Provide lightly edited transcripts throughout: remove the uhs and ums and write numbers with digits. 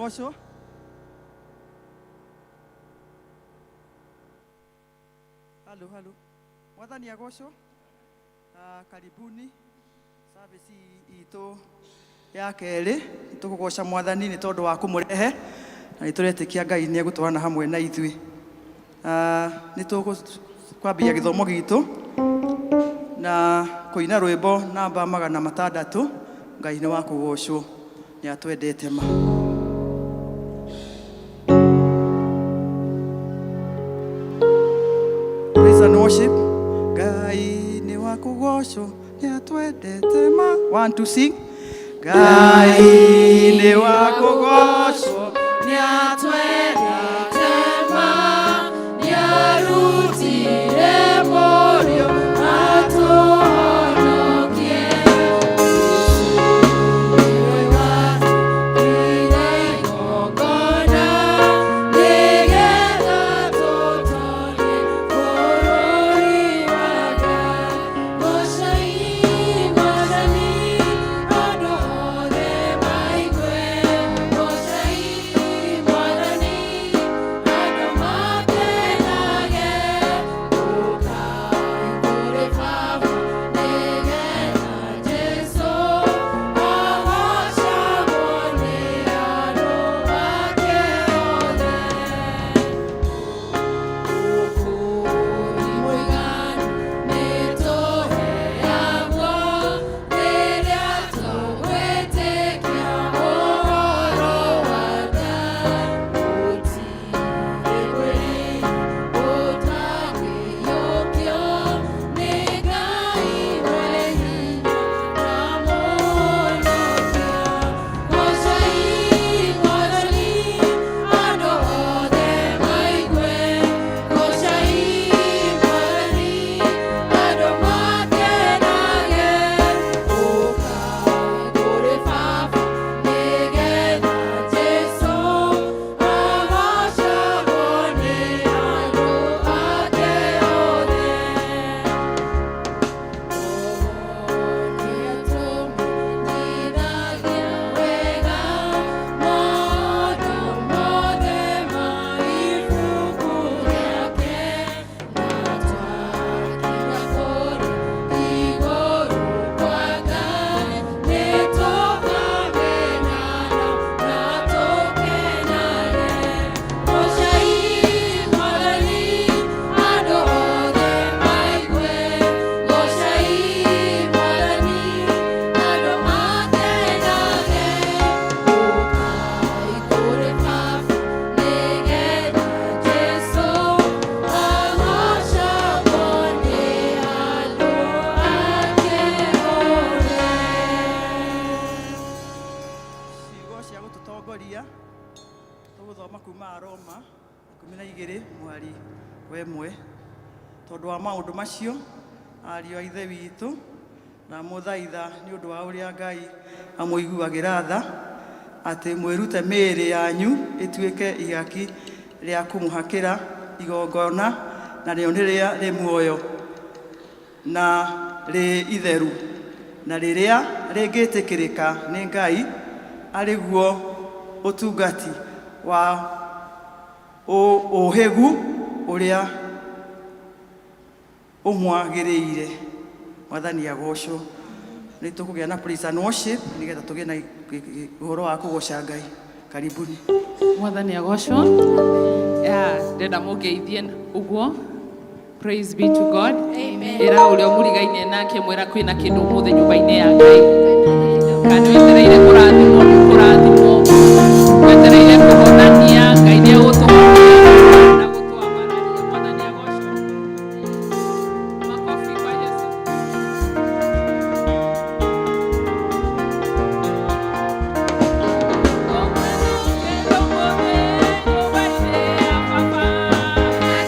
Agocwo. Halo, halo. Mwathani agocwo. Karibuni service itũ ya kerĩ. Tũkũgoca Mwathani nĩ tondũ wa kũmũrehe na nĩ tũretĩkia Ngai nĩ egũtwarana hamwe na ithuĩ. Nĩ tũkwambia gĩthomo gitũ na kũina rwĩmbo namba 600. Ngai nĩ wa kũgocwo, nĩ atwendete ma. Praise and worship. Ngai nĩ wa kũgocwo, nĩ atwendete ma. One, two, sing. Ngai nĩ wa kũgocwo, nĩ atwendete ma, nĩ arutire Mũriũ atũhonokie. Nĩwe warutire igongona nĩgetha tũtonye bũrũri wa Ngai. Goocai Mwathani, andũ othe maigue. Goocai Mwathani, andũ makenage. Ũkai kũrĩ Baba nĩgetha Jesũ agocagwo nĩ andũ ake othe. Ũkũũri mũiganu nĩtũheagwo rĩrĩa tũgwĩtĩkia ũhoro wa Ngai. Gũtirĩ mwĩrĩ ũtangĩiyũkio nĩ Ngai mwene na Mũhonokia. Goocai Mwathani, andũ othe maigue. Goocai Mwathani, andũ makenage. Ũkai kũrĩ Baba nĩgetha Jesũ agocagwo nĩ andũ ake othe. Roho nĩatũmenyithagia wega maũndũ mothe ma ibuku rĩake, na twakinya kũrĩa igũrũ kwa Ngai nĩtũkamenyana na tũkenane. Goocai Mwathani, andũ othe maigue. Goocai Mwathani, andũ makenage. Ũkai kũrĩ Baba nĩgetha Jesũ agocagwo nĩ andũ ake othe. Ciugo cia gũtũtongoria tũgũthoma kuma Aroma 12 mwari wa 1. Tondũ wa maũndũ macio, ariũ a Ithe witũ, na mũthaitha nĩ ũndũ wa ũrĩa Ngai amũiguagĩra tha, atĩ mwĩrute mĩĩrĩ yanyu ĩtuĩke ihaki rĩa kũmũhakĩra igongona, narĩo nĩ rĩa rĩ muoyo na rĩ itheru, na rĩrĩa rĩngĩtĩkĩrĩka nĩ Ngai, arĩ guo ũtungati wa ũhĩgu ũrĩa ũmwagĩrĩire. Mwathani agocwo. Nĩ tũkũgĩa na praise and worship nĩgetha tũgĩe na ũhoro wa kũgoca Ngai. Karibuni. Mwathani agocwo. Ya ndenda mũngeithie ũguo. Praise be to God. Ĩra ũrĩa ũmũrigainie nake, mwĩra kwĩna kĩndũ ũmũthĩ nyũmba-inĩ ya Ngai. Kana wetereire kũrathimwo, nĩ kũrathimwo. Wetereire kũhonania, Ngai nĩ egũtũhonia na gũtwambararia. Mwathani agocwo. Makofi kwa Yesu.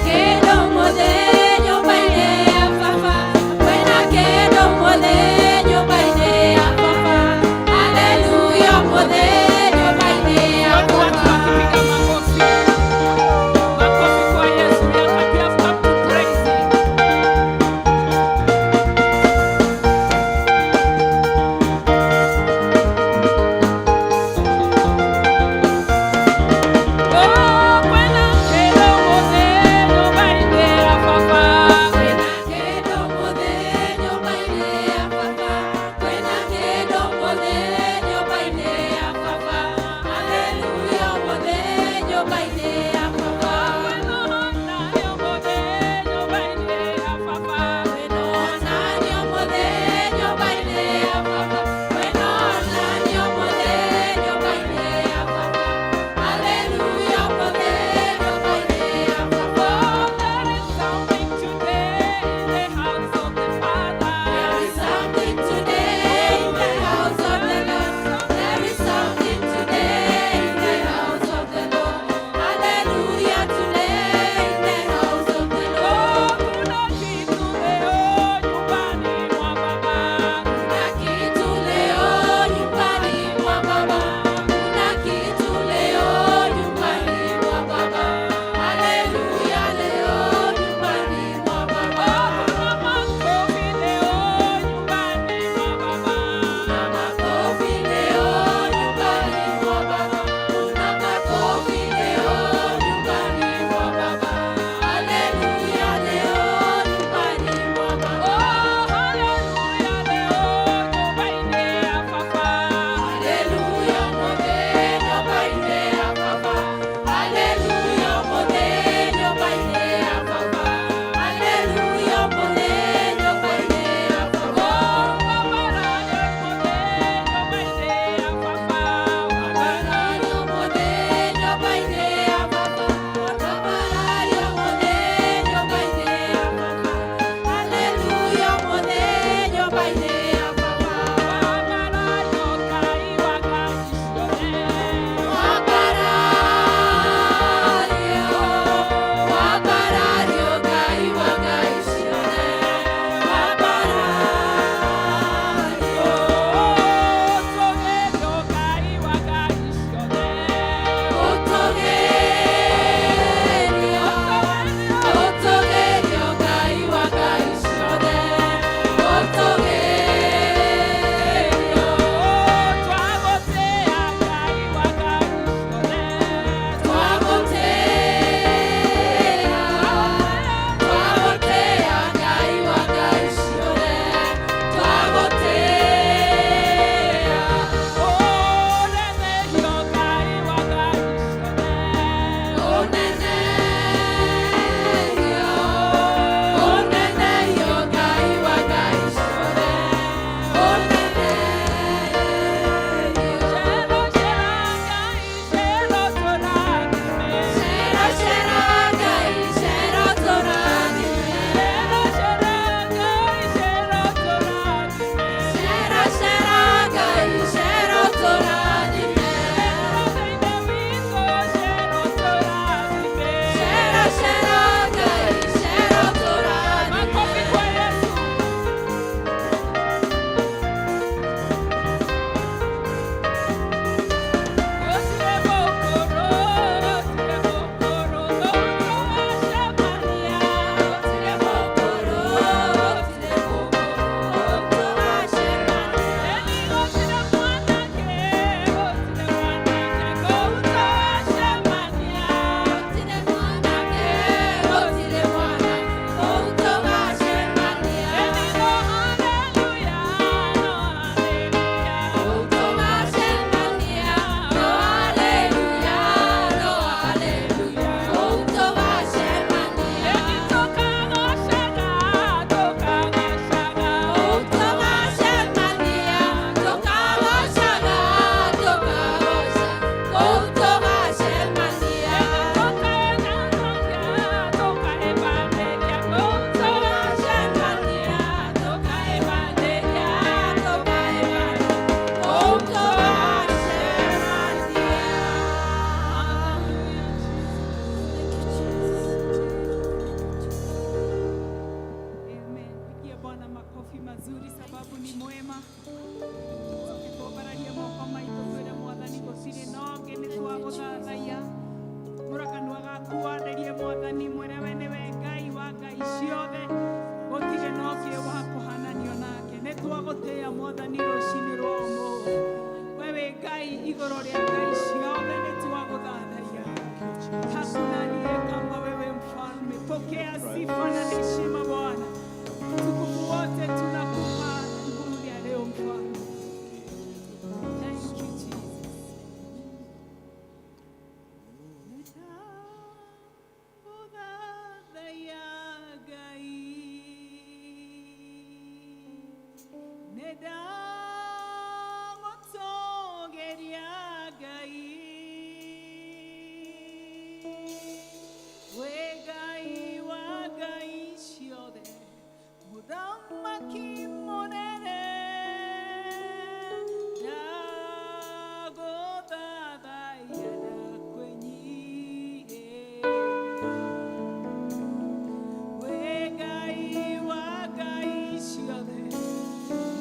Kĩndũ mũthĩ nyũmba-inĩ ya Baba, kwĩna kĩndũ mũthĩ nyũmba-inĩ ya Baba. Mwathani mwema, coke twambararie moko maitũ twĩre Mwathani gũtirĩ na ũngĩ nĩ twagũthathaiya. Mũra kanua gaku wanĩrie Mwathani, mwĩre we nĩwe Ngai wa ngai ciothe, gũtirĩ na ũngĩ wa kũhananio nake. Nĩ twagũtĩĩa Mwathani rũcinĩ rwa ũmũthĩ, we wĩ Ngai igũrũ rĩa ngai ciothe, nĩ twagũthathaiya. Hakuna aliye kama wewe mfalme. Pokea sifa na heshima Bwana. Utukufu wote tunakupa asubuhi ya leo mfalme. Thank you, Jesus. Nĩndagũthathaiya Ngai. Nĩndagũtũũgĩria Ngai. Wĩ Ngai wa ngai ciothe, Mũthamaki mũnene, ndagũthathaiya ndakwĩnyihĩria. Wĩ Ngai wa ngai ciothe,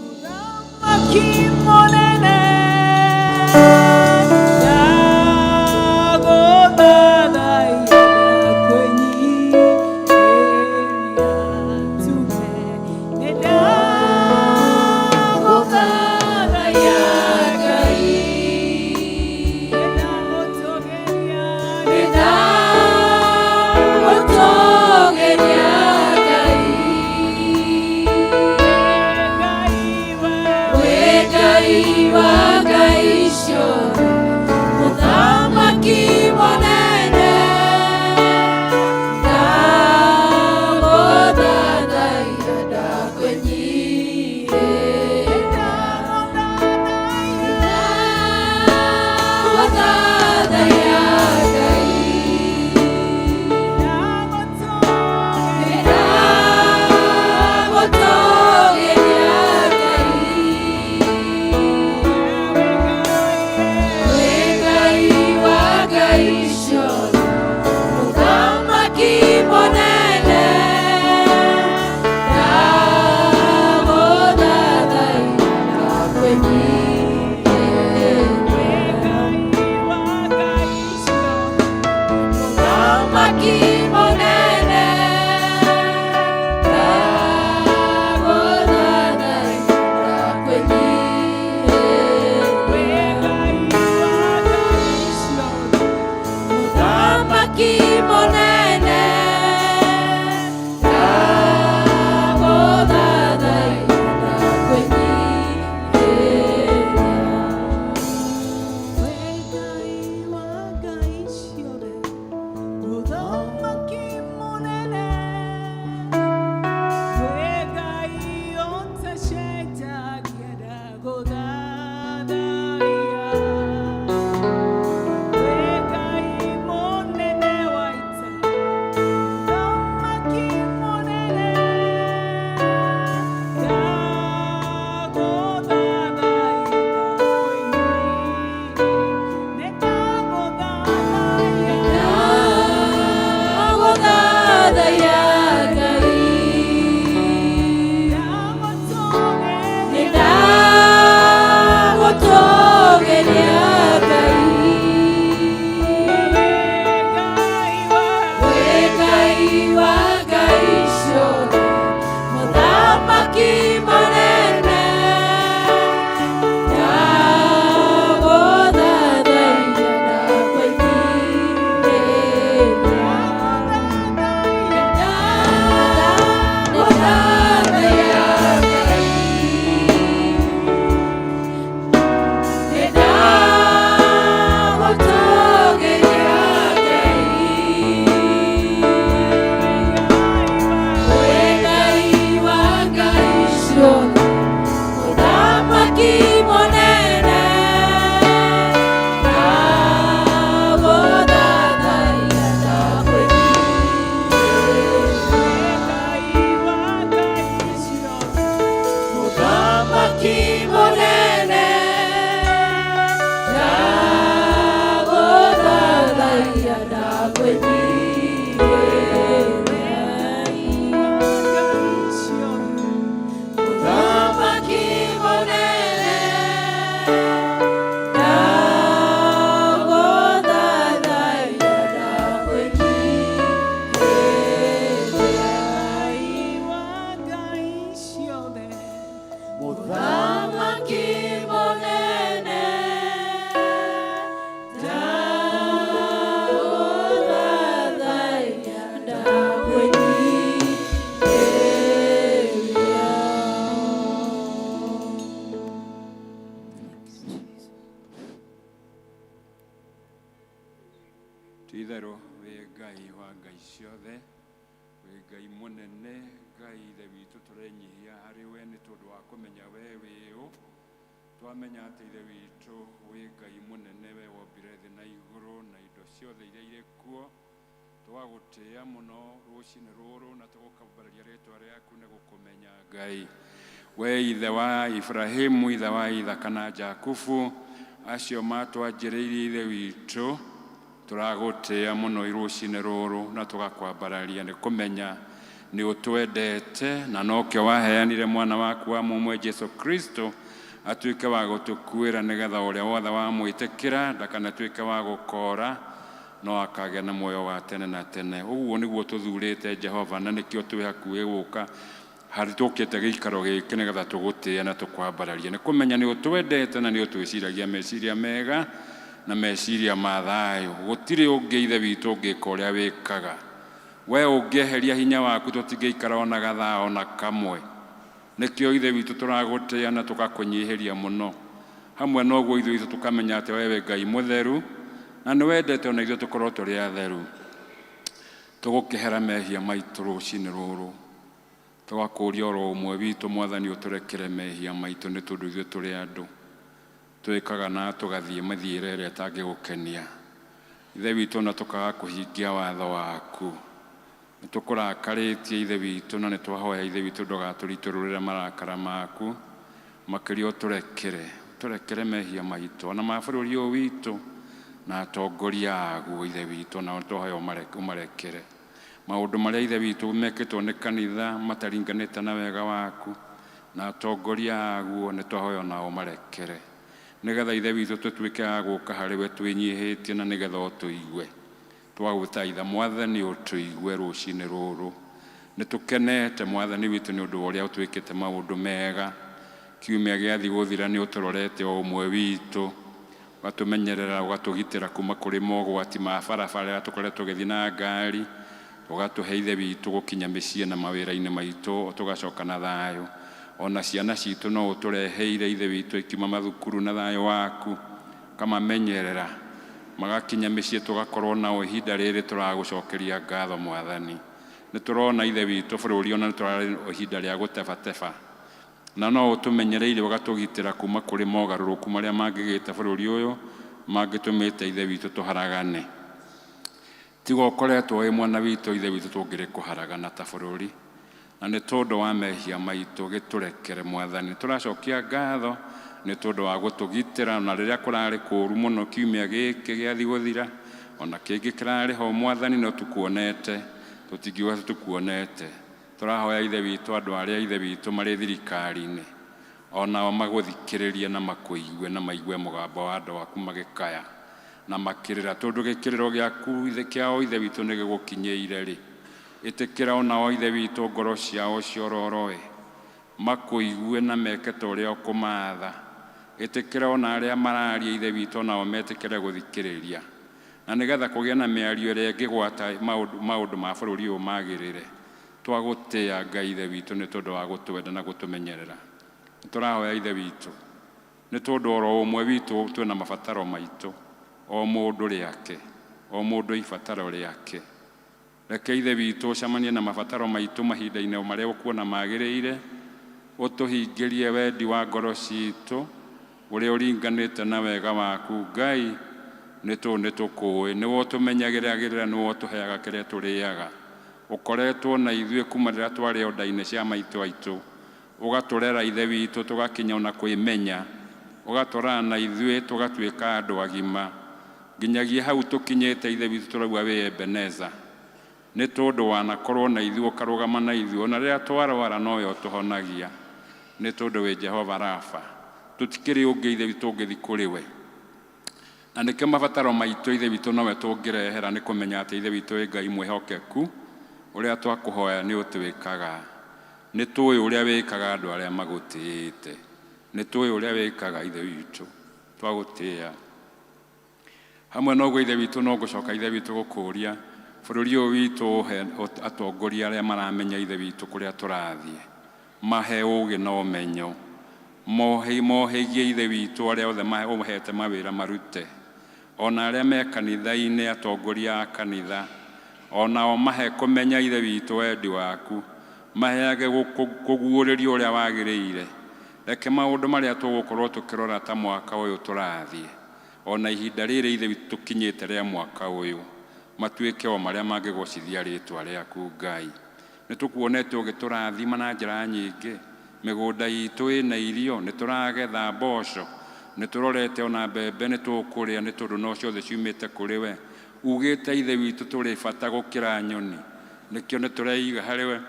Mũthamaki mũnene, ndagũthathaiya ndakwĩnyihĩria. Tuge nĩndagũthathaiya Ngai, nĩndagũtũũgĩria, Nĩndagũtũũgĩria Ngai. Ngai we, Wĩ Ngai wa ngai ciothe, Mũthamaki mũnene, ndagũthathaiya ndakwĩnyihĩria. Ndagũthathaiya Ngai. Nĩndagũtũũgĩria Ngai. Wĩ Ngai wa ngai ciothe, Mũthamaki mũnene, ndagũthathaiya ndakwĩnyihĩria. Mũthamaki mũnene, ndagũthathaiya ndakwĩnyihĩria. Mũthamaki mũnene, ndagũthathaiya ndakwĩnyihĩria. Wĩ Ngai wa ngai ciothe, Mũthamaki mũnene, wĩ Ngai ũtacenjagia, ndagũthathaiya. Wĩ Ngai mũnene wa ita, Mũthamaki mũnene, ndagũthathaiya ndakwĩnyihĩria. Ndagũthathaiya Ngai. Nĩndagũtũũgĩria Ngai. Wĩ Ngai wa ngai ciothe, Mũthamaki mũnene, ndagũthathaiya ndakwĩnyihĩria. Ndagũthathaiya Ngai. Nĩndagũtũũgĩria Ngai. Wĩ Ngai wa ngai ciothe, Mũthamaki mũnene, ndagũthathaiya ndakwĩnyihĩria. Mũthamaki mũnene, ndagũthathaiya ndakwĩnyihĩria. Mũthamaki Ti-itherũ wĩ Ngai wa ngai ciothe, wĩ Ngai mũnene, Ngai Ithe witũ, tũrenyihia harĩ we nĩ tondũ wa kũmenya we wĩ ũ. Twamenya atĩ Ithe witũ wĩ Ngai mũnene, we wombire thĩ na igũrũ na indo ciothe iria irĩ kuo. Twagũtĩĩa mũno rũcinĩ rũrũ na tũgũkambararia rĩtwa rĩaku nĩ gũkũmenya Ngai. We Ithe wa Ibrahimu, Ithe wa Ithaka na Jakubu, acio matwanjĩrĩirie Ithe witũ, tũragũtĩĩa mũno rũcinĩ rũrũ na tũgakwambararia nĩ kũmenya nĩ ũtwendete na nokĩo waheanire mwana waku wa mũmwe Jesu Kristo atuĩke wa gũtũkuĩra nĩgetha ũrĩa wothe wamwĩtĩkĩra ndakanatuĩke wa gũkora no akagĩa na muoyo wa tene na tene. Ũguo nĩguo tũthurĩte Jehova na nĩkĩo twĩ hakuhĩ gũka harĩ tũkĩte gĩikaro gĩkĩ nĩgetha tũgũtĩe na tũkwambararie nĩ kũmenya nĩ ũtwendete na nĩ ũtwĩciragia meciria mega na meciria ma thayũ. Gũtirĩ ũngĩ Ithe witũ ũngĩka ũrĩa wĩkaga. We ũngĩeheria hinya waku tũtingĩikara ona gathaa ona kamwe. Nĩkĩo Ithe witũ tũragũtĩĩa na tũgakũnyihĩria mũno. Hamwe na ũguo Ithe witũ tũkamenya atĩ we wĩ Ngai mũtheru na nĩ wendete ona ithuĩ tũkorwo tũrĩ atheru. Tũgũkĩhera mehia maitũ rũcinĩ rũrũ. Tũgakũria oro ũmwe witũ Mwathani ũtũrekere mehia maitũ nĩ tondũ ithuĩ tũrĩ andũ. Twĩkaga na tũgathiĩ mĩthiĩre ĩrĩa ĩtangĩgũkenia. Ithe witũ na tũkaga kũhingia watho waku. Nĩ tũkũrakarĩtie Ithe witũ na nĩ twahoya Ithe witũ ndũgatũritũrũrĩre marakara maku makĩria ũtũrekere, ũtũrekere mehia maitũ ona ma bũrũri ũyũ witũ na atongoria aguo Ithe witũ nao twahoya ũmarekere. Maũndũ marĩa Ithe witũ mekĩtwo nĩ kanitha mataringanĩte na wega waku na atongoria aguo nĩ twahoya onao ũmarekere nĩgetha Ithe witũ tũtuĩke a gũka harĩ we twĩnyihĩtie na nĩgetha ũtũigue. Twagũthaitha Mwathani ũtũigue rũcinĩ rũrũ. Nĩ tũkenete Mwathani witũ nĩ ũndũ wa ũrĩa ũtwĩkĩte maũndũ mega. Kiumia gĩathiĩ gũthira nĩ ũtũrorete o ũmwe witũ, ũgatũmenyerera, ũgatũgitĩra kuma kũrĩ mogwati ma barabara rĩrĩa tũkoretwo tũgĩthiĩ na ngari, ũgatũhe Ithe witũ gũkinya mĩciĩ na mawĩra-inĩ maitũ tũgacoka na thayũ. Ona ciana citũ no ũtũreheire Ithe witũ ikiuma mathukuru na thayũ waku, ũkamamenyerera magakinya mĩciĩ tũgakorwo nao ihinda rĩrĩ tũragũcokeria ngatho Mwathani. Nĩ tũrona Ithe witũ bũrũri ona nĩ tũrarĩ ihinda rĩa gũtebateba na no ũtũmenyereire ũgatũgitĩra kuma kũrĩ mogarũrũku marĩa mangĩgĩte bũrũri ũyũ mangĩtũmĩte Ithe witũ tũharagane. Tiga ũkoretwo wĩ mwena witũ Ithe witũ tũngĩrĩ kũharagana ta bũrũri na nĩ tondũ wa mehia maitũ gĩtũrekere Mwathani. Tũracokia ngatho nĩ tondũ wa gũtũgitĩra na rĩrĩa kũrarĩ kũũru mũno kiumia gĩkĩ gĩathiĩ gũthira ona kĩngĩ kĩrarĩ ho Mwathani no tũkuonete, tũtingiuga tũkuonete. Tũrahoya Ithe witũ andũ arĩa Ithe witũ marĩ thirikari-inĩ onao magũthikĩrĩrie na makũigue na maigue mũgambo wa andũ aku magĩkaya na makĩrĩra tondũ gĩkĩrĩro gĩaku Ithe kĩao Ithe witũ nĩ gĩgũkinyĩire rĩ. Ĩtĩkĩra onao Ithe witũ ngoro ciao ciororoe makũigue na meke ta ũrĩa ũkũmaatha. Ĩtĩkĩra ona arĩa mararia Ithe witũ onao metĩkĩre gũthikĩrĩria na nĩgetha kũgĩe na mĩario ĩrĩa ĩngĩgwata maũndũ ma bũrũri ũyũ magĩrĩre. Twagũtĩĩa Ngai Ithe witũ nĩ tondũ wa gũtwenda na gũtũmenyerera. Nĩ tũrahoya Ithe witũ nĩ tondũ oro ũmwe witũ twĩna mabataro maitũ, o mũndũ rĩake, o mũndũ ibataro rĩake. Reke Ithe witũ ũcemanie na mabataro maitũ mahinda-inĩ marĩa ũkuona magĩrĩire, ũtũhingĩrie wendi wa ngoro citũ ũrĩa ũringanĩte na wega waku Ngai nĩ tũũ nĩ tũkũĩ nĩwe ũtũmenyagĩrĩra nĩwe ũtũheaga kĩrĩa tũrĩaga. Ũkoretwo na ithuĩ kuma rĩrĩa twarĩ o nda-inĩ cia maitũ aitũ, ũgatũrera Ithe witũ tũgakinya ona kwĩmenya, ũgatũrora na ithuĩ tũgatuĩka andũ agima nginyagia hau tũkinyĩte Ithe witũ tũrauga wĩ Ebeneza nĩ tondũ wanakorwo na ithuĩ ũkarũgama na ithuĩ ona rĩrĩa twarwara nowe ũtũhonagia nĩ tondũ wĩ Jehova Rafa. Tũtikĩrĩ ũngĩ Ithe witũ ũngĩthiĩ kũrĩ we na nĩkĩo mabataro maitũ Ithe witũ nowe tũngĩrehera nĩ kũmenya atĩ Ithe witũ wĩ Ngai mwĩhokeku ũrĩa twakũhoya nĩ ũtwĩkaga. Nĩ tũĩ ũrĩa wĩkaga andũ arĩa magũtĩĩte, nĩ tũĩ ũrĩa wĩkaga Ithe witũ, twagũtĩĩa. Hamwe na ũguo Ithe witũ no ngũcoka Ithe witũ gũkũria bũrũri ũyũ witũ ũhe atongoria arĩa maramenya Ithe witũ kũrĩa tũrathiĩ, mahe ũgĩ na ũmenyo, mohĩgie Ithe witũ arĩa othe ũhete mawĩra marute. Ona arĩa me kanitha-inĩ, atongoria a kanitha, onao mahe kũmenya Ithe witũ wendi waku, maheage kũguũrĩrio ũrĩa wagĩrĩire. Reke maũndũ marĩa tũgũkorwo tũkĩrora ta mwaka ũyũ tũrathiĩ, ona ihinda rĩrĩ Ithe witũ tũkinyĩte rĩa mwaka ũyũ, matuĩke o marĩa mangĩgocithia rĩtwa rĩaku Ngai. Nĩ tũkuonete ũgĩtũrathima na njĩra nyingĩ, mĩgũnda itũ ĩna irio, nĩ tũragetha mboco, nĩ tũrorete ona mbembe nĩ tũkũrĩa nĩ tondũ no ciothe ciumĩte kũrĩ we. Ugĩte Ithe witũ tũrĩ bata gũkĩra nyoni, nĩkĩo nĩ tũreiga harĩ we,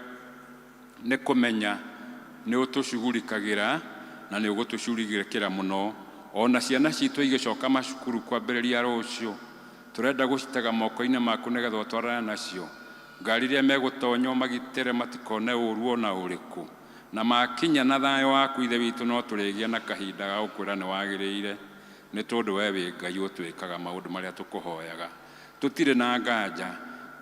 nĩ kũmenya nĩ ũtũcugurikagĩra na nĩ ũgũtũcugurikĩra mũno. Ona ciana citũ igĩcoka macukuru kwambĩrĩria rũciũ, tũrenda gũcitega moko-inĩ maku nĩgetha ũtwarane nacio. Ngari iria megũtonya ũmagitĩre matikone ũru ona ũrĩkũ, na makinya na thayũ waku Ithe witũ no tũrĩgĩa na kahinda ga gũkwĩra nĩ wagĩrĩire, nĩ tondũ we wĩ Ngai ũtwĩkaga maũndũ marĩa tũkũhoyaga. Tũtirĩ na nganja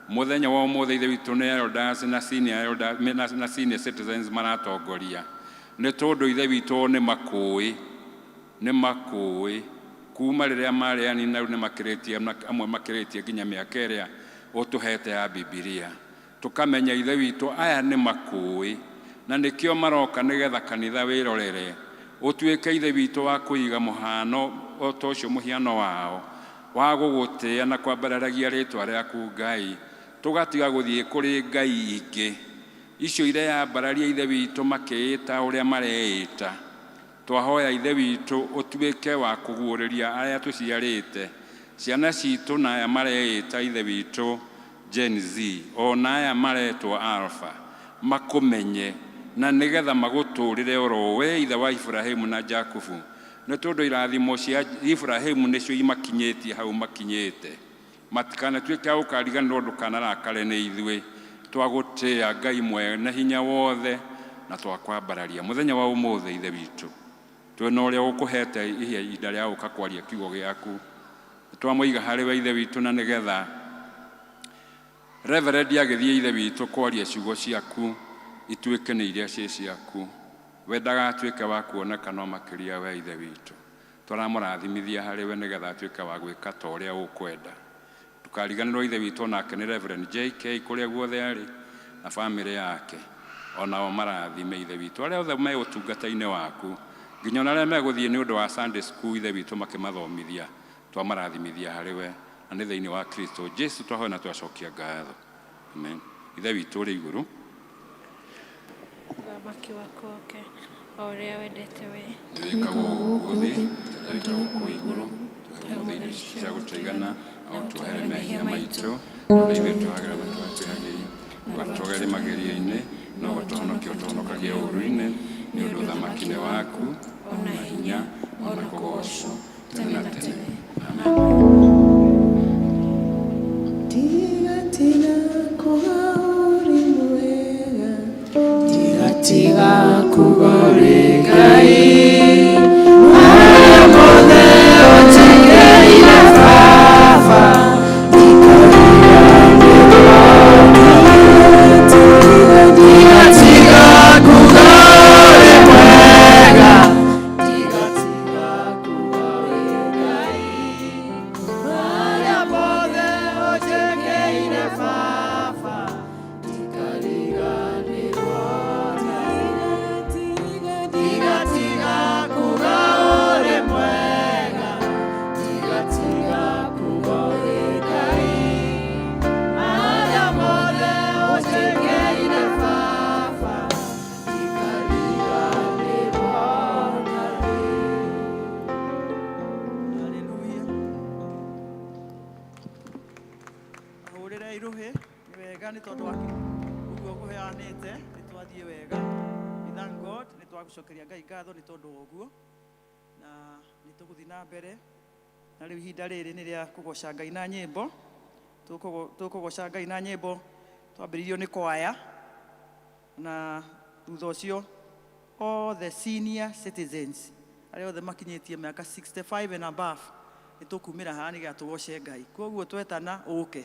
mũthenya wa ũmũthĩ Ithe witũ nĩ elders na senior elders na senior citizens maratongoria, nĩ tondũ Ithe witũ nĩ makũĩ, nĩ makũĩ kuma rĩrĩa marĩ anini na rĩu nĩ makĩrĩtie, amwe makĩrĩtie nginya mĩaka ĩrĩa ũtũhete ya Bibilia. Tũkamenya Ithe witũ aya nĩ makũĩ na nĩkĩo maroka nĩgetha kanitha wĩrorere, ũtuĩke Ithe witũ wa kũiga mũhano o ta ũcio mũhiano wao wa gũgũtĩĩa na kwambararagia rĩtwa rĩaku Ngai. Tũgatiga gũthiĩ kũrĩ ngai ingĩ icio ireyambararia Ithe witũ makĩĩta ũrĩa mareĩta. Twahoya Ithe witũ ũtuĩke wa kũguũrĩria arĩa tũciarĩte, ciana citũ na aya mareĩta Ithe witũ Gen Z, ona aya maretwo Alpha, makũmenye na nĩgetha magũtũũrĩre oro we Ithe wa Iburahĩmu na Jakubu, nĩ tondũ irathimo cia Iburahĩmu nĩcio imakinyĩtie hau makinyĩte. Matikanatuĩke a gũkariganĩrwo, ndũkanarakare nĩ ithuĩ. Twagũtĩĩa Ngai mwene hinya wothe na twakwambararia mũthenya wa ũmũthĩ Ithe witũ. Twĩna ũrĩa ũkũhete ihinda rĩa gũka kwaria kiugo gĩaku, twamũiga harĩ we Ithe witũ, na nĩgetha Reverend agĩthiĩ Ithe witũ kwaria ciugo ciaku ituĩke nĩ iria ciĩ ciaku, we ndagatuĩke wa kuoneka no makĩria we Ithe witũ. Tũramũrathimithia harĩ we nĩgetha atuĩke wa gwĩka ta ũrĩa ũkwenda. Ndũkariganĩrwo Ithe witũ onake nĩ Reverend JK kũrĩa guothe arĩ na bamĩrĩ yake, onao marathime Ithe witũ, arĩa othe me ũtungata-inĩ waku, nginya ona arĩa megũthiĩ nĩ ũndũ wa Sunday school Ithe witũ makĩmathomithia, twamarathimithia harĩ we na nĩ thĩinĩ wa Kristo Jesu twahoya na twacokia ngatho. Amen. Ithe witũ ũrĩ igũrũ, Ũthamaki waku ũũke, o ũrĩa wendete we. Nĩwĩkagwo gũkũ thĩ ta wĩkagwo kũu igũrũ. Tũhe ũmũthĩ irio cia gũtũigana, na ũtuohere mehia maitũ ũrĩa ithuĩ tuohagĩra arĩa matwĩhagĩria, ndũgatũgerie magerio-inĩ, no ũtũhonokie ũtũhonokagie ũũru-inĩ, nĩ ũndũ ũthamaki nĩ waku, ona hinya, ona kũgoocwo tene na tene. Amen. Tiga kuga ũrĩ mwega, tiga tiga kuga ũrĩ Ngai, marĩa mothe ũnjĩkĩire Baba, ndikariganĩrwo. Tiga tiga kuga ũrĩ mwega, tiga tiga kuga ũrĩ Ngai, marĩa mothe ũnjĩkĩire Baba, ndikariganĩrwo. Tiga tiga kuga ũrĩ mwega, tiga tiga kuga ũrĩ Ngai, marĩa mothe ũnjĩkĩire Baba, ndikariganĩrwo. Haleluya. Ahũrĩre irũhĩ nĩ wega nĩ tondũ wa ũguo ũheanĩte nĩ twathiĩ wega. We thank God, nĩ twagũcokeria Ngai ngatho nĩ tondũ wa ũguo, na nĩ tũgũthiĩ na mbere na rĩu ihinda rĩrĩ nĩ rĩa kũgoca Ngai na nyĩmbo. Tũkũgoca Ngai na nyĩmbo twambĩrĩirio nĩ kwaya, na thutha ũcio all the senior citizens arĩa othe makinyĩtie mĩaka 65 and above nĩ tũkumĩra haha nĩgetha tũgoce Ngai. Koguo twetana ũke.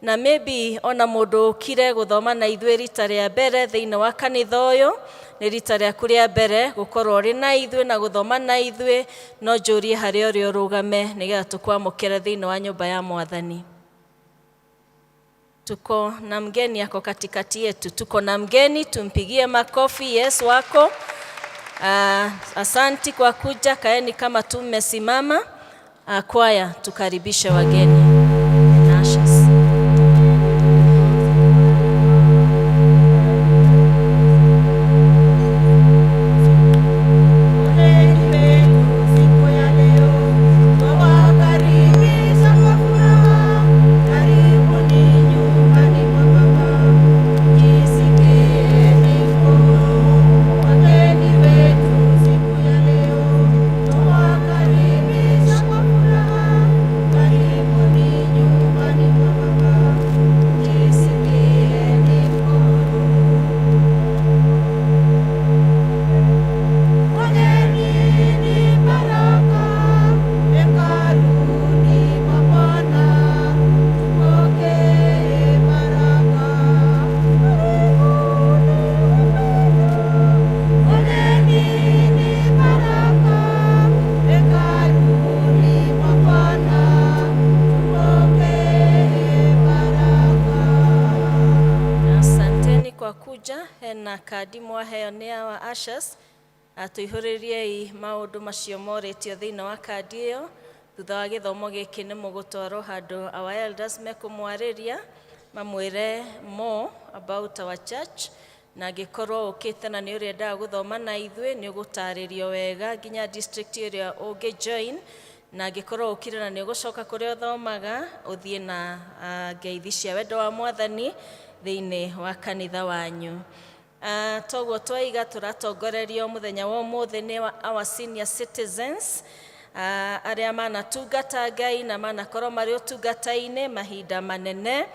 Na maybe ona mũndũ ũkire gũthoma na ithuĩ rita rĩa mbere thĩinĩ wa kanitha ũyũ, nĩ rita rĩaku rĩa mbere gũkorwo ũrĩ na ithuĩ na gũthoma na ithuĩ, no njũrie harĩa ũrĩ ũrũgame nĩgetha tũkwamũkĩre thĩinĩ wa nyũmba ya Mwathani. Tuko na mgeni ako katikati yetu, tuko na mgeni, tumpigie makofi. Yes, wako. Asanti kwa kuja, kaeni kama tumesimama. Kwaya, tukaribishe wageni. Ushers. Wageni wetu siku ya leo, twawakaribisha kwa furaha. Karibuni nyumbani mwa Baba, jisikieni huru. Wageni wetu siku ya leo, twawakaribisha kwa furaha. Karibuni nyumbani mwa Baba, jisikieni huru. Wageni ni baraka hekaluni mwa Bwana, tupokee baraka. Karibuni wapendwa. Wageni ni baraka hekaluni mwa Bwana, tupokee baraka. Asanteni kwa kuja. Hena kandi mwaheo nĩ awa ushers. Tũihũrĩriei maũndũ macio morĩtio thĩinĩ wa kandi ĩyo. Thutha wa gĩthomo gĩkĩ nĩ mũgũtwarwo handũ our elders mekũmwarĩria, mamwĩre more about our church, na angĩkorwo ũkĩte na nĩ ũrĩendaga gũthoma na ithuĩ, nĩ ũgũtarĩrio wega nginya district ĩrĩa ũngĩ join, na angĩkorwo ũkire na nĩ ũgũcoka kũrĩa ũthomaga, ũthiĩ na ngeithi cia wendo wa Mwathani thĩinĩ wa kanitha wanyu. Toguo twaiga, tũratongorerio mũthenya wa ũmũthĩ nĩ our senior citizens, arĩa manatungata Ngai na manakorwo marĩ ũtungata-inĩ mahinda manene,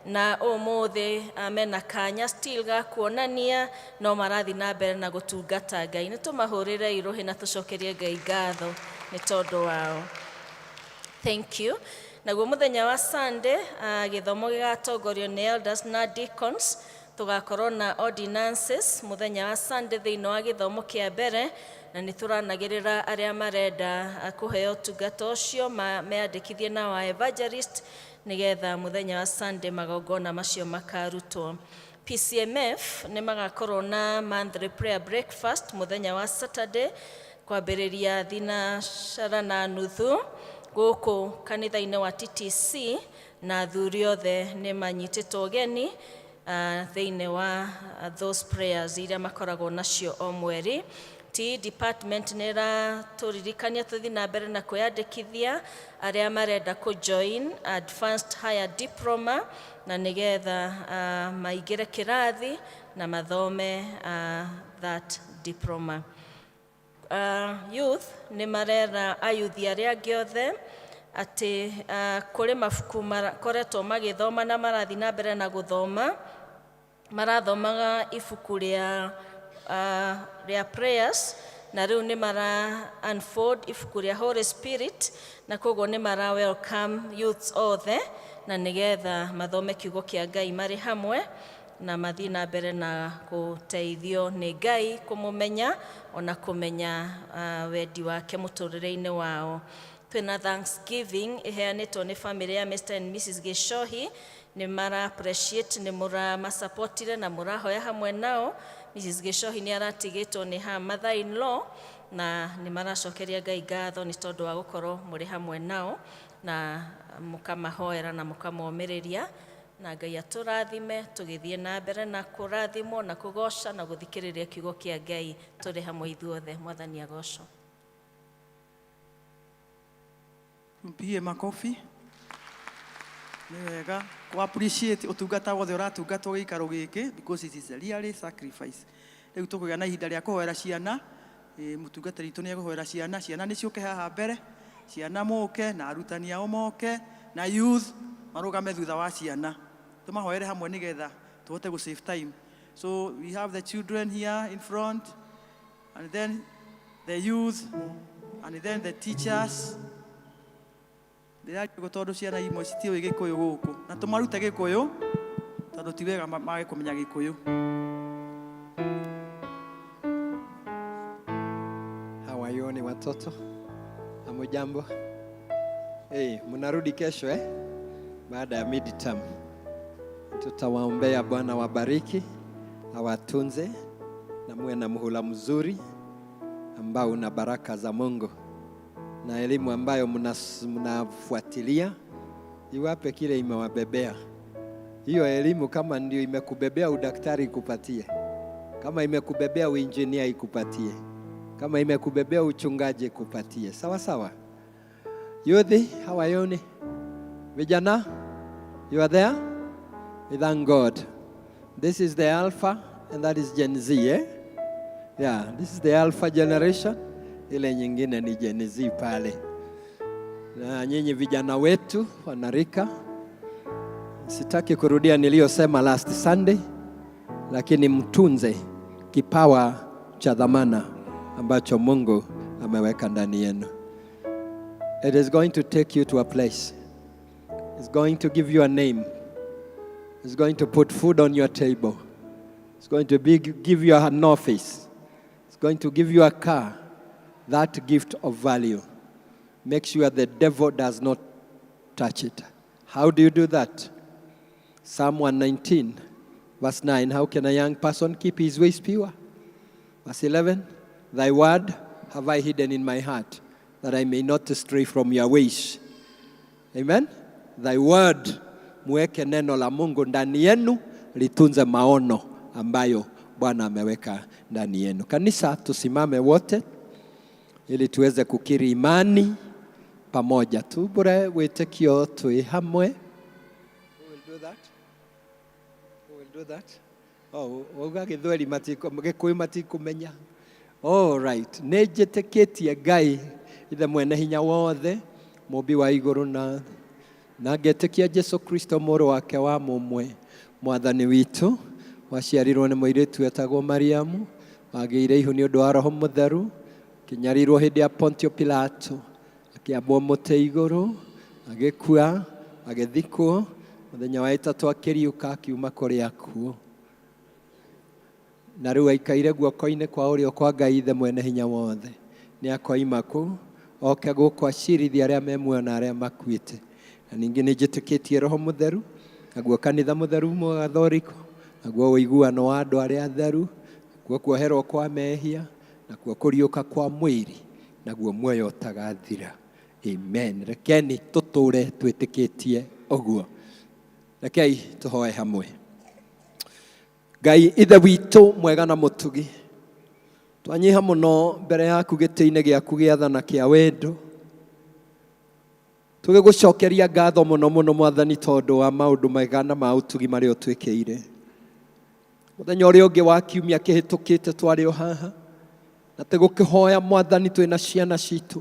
na ũmũthĩ mena kanya still ga kuonania no marathiĩ na mbere na gũtungata Ngai. Nĩ tũmahũrĩre irũhĩ na tũcokerie Ngai ngatho nĩ tondũ wao. Thank you. Naguo mũthenya wa Sunday, gĩthomo gĩgatongorio nĩ elders na deacons. Tũgakorwo na ordinances mũthenya wa Sunday thĩinĩ wa gĩthomo kĩa mbere, na nĩ tũranagĩrĩra arĩa marenda kũheo ũtungata ũcio meyandĩkithie na wa evangelist, nĩgetha mũthenya wa Sunday magongona macio makarutwo. PCMF nĩ magakorwo na monthly prayer breakfast mũthenya wa Saturday kwambĩrĩria 9:30 gũkũ kanitha-inĩ wa TTC, na athuri othe nĩ manyitĩtwo ũgeni thĩinĩ wa those prayers iria makoragwo nacio o mweri. T department nĩ ĩratũririkania tũthiĩ na mbere na kwĩyandĩkithia arĩa marenda kũ join advanced higher diploma, na nĩgetha maingĩre kĩrathi na mathome that diploma. Youth nĩ marera ayuthi arĩa angĩ othe atĩ kũrĩ mabuku makoretwo magĩthoma na marathiĩ na mbere na gũthoma. Marathomaga ibuku rĩa prayers, na rĩu nĩ mara unfold ibuku rĩa Holy Spirit, na koguo nĩ mara welcome youths othe na nĩgetha mathome kiugo kĩa Ngai marĩ hamwe na mathiĩ na mbere na gũteithio nĩ Ngai kũmũmenya ona kũmenya wendi wake mũtũrĩre-inĩ wao. Twĩna Thanksgiving ĩheanĩtwo nĩ family ya Mr and Mrs Gĩcohi. Nĩ mara appreciate nĩ mũramasupportire na mũrahoya hamwe nao. Mrs Gĩcohi nĩ aratigĩtwo nĩ her mother in law, na nĩ maracokeria Ngai ngatho nĩ tondũ wa gũkorwo mũrĩ hamwe nao na mũkamahoera na mũkamomĩrĩria, na Ngai atũrathime tũgĩthiĩ na mbere na kũrathimwo na kũgoca na gũthikĩrĩria kiugo kĩa Ngai tũrĩ hamwe ithuothe. Mwathani agocwo. Tumpigie makofi. Nĩ wega ku appreciate ũtungata wothe ũratungatwo gĩikaro gĩkĩ, because it is a really sacrifice. Rĩu tũkũgĩa na ihinda rĩa kũhoera ciana. Mũtungatĩri witũ nĩ egũhoera ciana. Ciana nĩ ciũke haha mbere, ciana mũke na arutani ao moke, na youth marũgame thutha wa ciana, tũmahoere hamwe nĩgetha tũhote gũ save time. So we have the children here in front, and then the youth, and then the teachers. Ndĩraria ũguo tondũ ciana imwe citiũĩ Gĩkũyũ gũkũ, na tũmarute Gĩkũyũ tondũ ti wega mage kũmenya Gĩkũyũ. How are you ni watoto? Hamujambo? Hey, mnarudi kesho eh? Baada ya midterm. Tutawaombea Bwana wabariki, awatunze na muwe na muhula mzuri ambao una baraka za Mungu na elimu ambayo mnafuatilia iwape kile imewabebea. Hiyo elimu kama ndio imekubebea udaktari ikupatie, kama imekubebea uinjinia ikupatie, kama imekubebea uchungaji ikupatie. Sawa sawa. Youth, how are you? Vijana, you are there? We thank God. This is the Alpha and that is Gen Z, eh? Yeah, this is the Alpha generation. Ile nyingine ni Gen Z pale. Na nyinyi vijana wetu wanarika, sitaki kurudia niliyosema last Sunday, lakini mtunze kipawa cha dhamana ambacho Mungu ameweka ndani yenu. It is going to take you to a place. It's going to give you a name. It's going to put food on your table. It's going to give you an office. It's going to give you a car. That gift of value. Make sure the devil does not touch it. How do you do that? Psalm 119, verse 9. How can a young person keep his ways pure? Verse 11. Thy word have I hidden in my heart, that I may not stray from your ways. Amen. Thy word, muweke neno la Mungu ndani yenu, litunze maono ambayo Bwana ameweka ndani yenu. Kanisa, tusimame wote ili tuweze kukiri imani pamoja. Tubure wĩtĩkio twĩ hamwe. Who will do that? Who will do that? Oh, wauga Gĩthweri Gĩkũyũ matikumenya. All right. Nĩ njĩtĩkĩtie Ngai ithe mwene hinya wothe, mũmbi wa igũrũ na thĩ, na ngetĩkia Jesu Kristo mũrũ wake wa mũmwe, mwathani witũ, waciarirwo nĩ mũirĩtu wetagwo Mariamu, wagĩire ihu nĩ ũndũ wa Roho Mũtheru, akĩnyarirwo hĩndĩ ya Pontio Pilato, akĩambwo mũtĩ igũrũ, agĩkua, agĩthikwo, mũthenya wa ĩtatũ akĩriũka akiuma kũrĩ akuũ, na rĩu aikaire guoko-inĩ kwa ũrĩo kwa Ngai ithe mwene hinya wothe. Nĩ akoima kũu oke gũkũ acirithie arĩa me muoyo na arĩa makuĩte. Na ningĩ nĩ njĩtĩkĩtie Roho Mũtheru, naguo kanitha mũtheru mũgathoriko, naguo ũiguano wa andũ arĩa atheru, naguo kuoherwo kwa mehia, nakuo kũriũka kwa mwĩrĩ, naguo muoyo ũtagathira. Amen. Rekeni tũtũre twĩtĩkĩtie ũguo. Rekei tũhoe hamwe. Ngai ithe witũ mwega na mũtugi, twanyiha mũno mbere yaku gĩtĩ-inĩ gĩaku gĩa tha na kĩa wendo, tũgĩgũcokeria ngatho mũno mũno Mwathani tondũ wa maũndũ mega na ma ũtugi marĩa ũtwĩkĩire. Mũthenya ũrĩa ũngĩ wa kiumia kĩhĩtũkĩte twarĩ o haha na tũgũkĩhoya Mwathani twĩna ciana citũ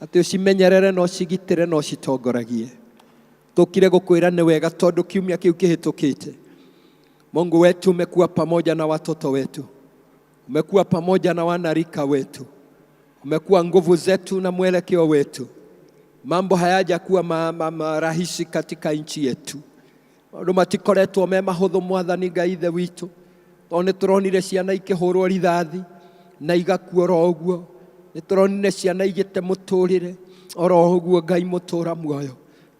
atĩ ũcimenyerere na ũcigitĩre na ũcitongoragie. Tũkire gũkwĩra nĩ wega tondũ kiumia kĩu kĩhĩtũkĩte Mungu wetu umekuwa pamoja na watoto wetu, umekuwa pamoja na wanarika wetu, umekuwa nguvu zetu na mwelekeo wetu. Mambo hayajakuwa rahisi katika nchi yetu, maũndũ matikoretwo me mahũthũ Mwathani Ngai ithe witũ, tondũ nĩ tũronire ciana ikĩhũrwo rithathi na igakua oro ũguo, nĩ tũronire ciana igĩte mũtũrĩre oro ũguo Ngai mũtũra muoyo,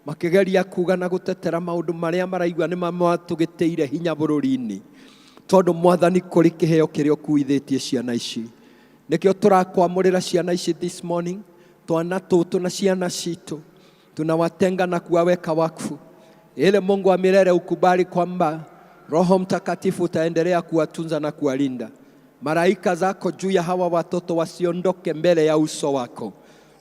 makĩgeria kuga na gũtetera maũndũ marĩa maraigua nĩ matũgĩtĩire hinya bũrũri-inĩ, tondũ Mwathani kũrĩ kĩheo kĩrĩa ũkuithĩtie ciana ici. Nĩkĩo tũrakwamũrĩra ciana ici this morning, twana tũtũ na ciana citũ tunawatenga na kuwaweka wakfu, ili Mungu wa milele ukubali kwamba Roho Mtakatifu utaendelea kuwatunza na kuwalinda. Malaika zako juu ya hawa watoto wasiondoke mbele ya uso wako,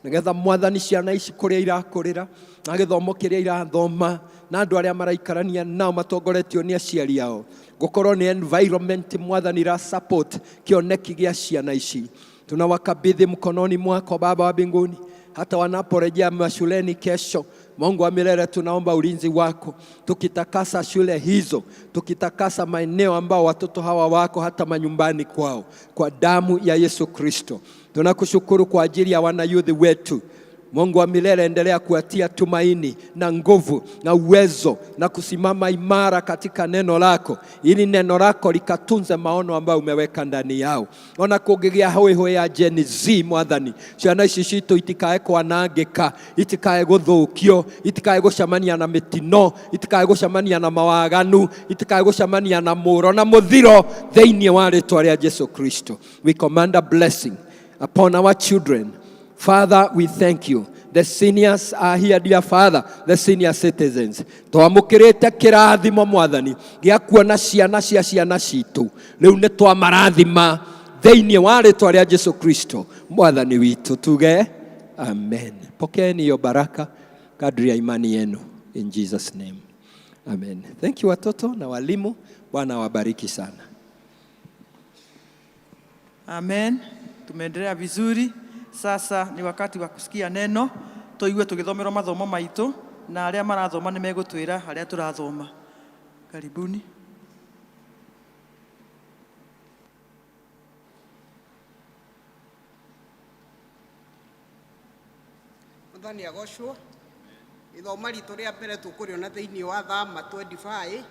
nigetha Mwathani ciana ici kũrĩa irakũrĩra na gĩthomo kĩrĩa irathoma na andũ arĩa maraikarania nao matongoretio nĩ aciari ao, gũkorwo nĩ environment Mwathani ira support kĩoneki gĩa ciana ici. Tunawakabidhi mkononi mwako Baba wa mbinguni, hata wanaporejea mashuleni kesho. Mungu wa milele, tunaomba ulinzi wako, tukitakasa shule hizo, tukitakasa maeneo ambao watoto hawa wako, hata manyumbani kwao, kwa damu ya Yesu Kristo. Tunakushukuru kwa ajili ya wanayouth wetu. Mungu wa milele, endelea kuwatia tumaini na nguvu na uwezo na kusimama imara katika neno lako, ili neno lako likatunze maono ambayo umeweka ndani yao. Ona kũngĩgĩa hũĩhũ ya Gen Z, Mwathani, ciana ici citũ itikae kwanangĩka, itikae gũthũkio, itikae gũcemania na mĩtino, itikae gũcemania na mawaganu, itikae gũcemania na mũro na mũthiro thĩinĩ wa rĩtwa rĩa Jesu Kristo. We command a blessing upon our children. Father, we thank you. The seniors are here, dear Father, the senior citizens. Twamũkĩrĩte kĩrathimo Mwathani gĩa kuona ciana cia ciana citũ. Rĩu nĩ twamarathima thĩinĩ wa rĩtwa rĩa Jesu Kristo Mwathani witũ. Tuge amen. Pokeeni hiyo baraka kadri ya imani yenu in Jesus name. Amen. Thank you watoto na walimu. Bwana awabariki sana. Amen. Tumeendelea vizuri. Sasa ni wakati wa kusikia neno, tuigue tugithomerwo mathomo maitu na aria marathoma nĩ megũtwĩra harĩa tũrathoma. Karibuni. Mwathani agocwo. Ithoma ritũ rĩa mbere tũkũrĩona thĩinĩ wa Thama 25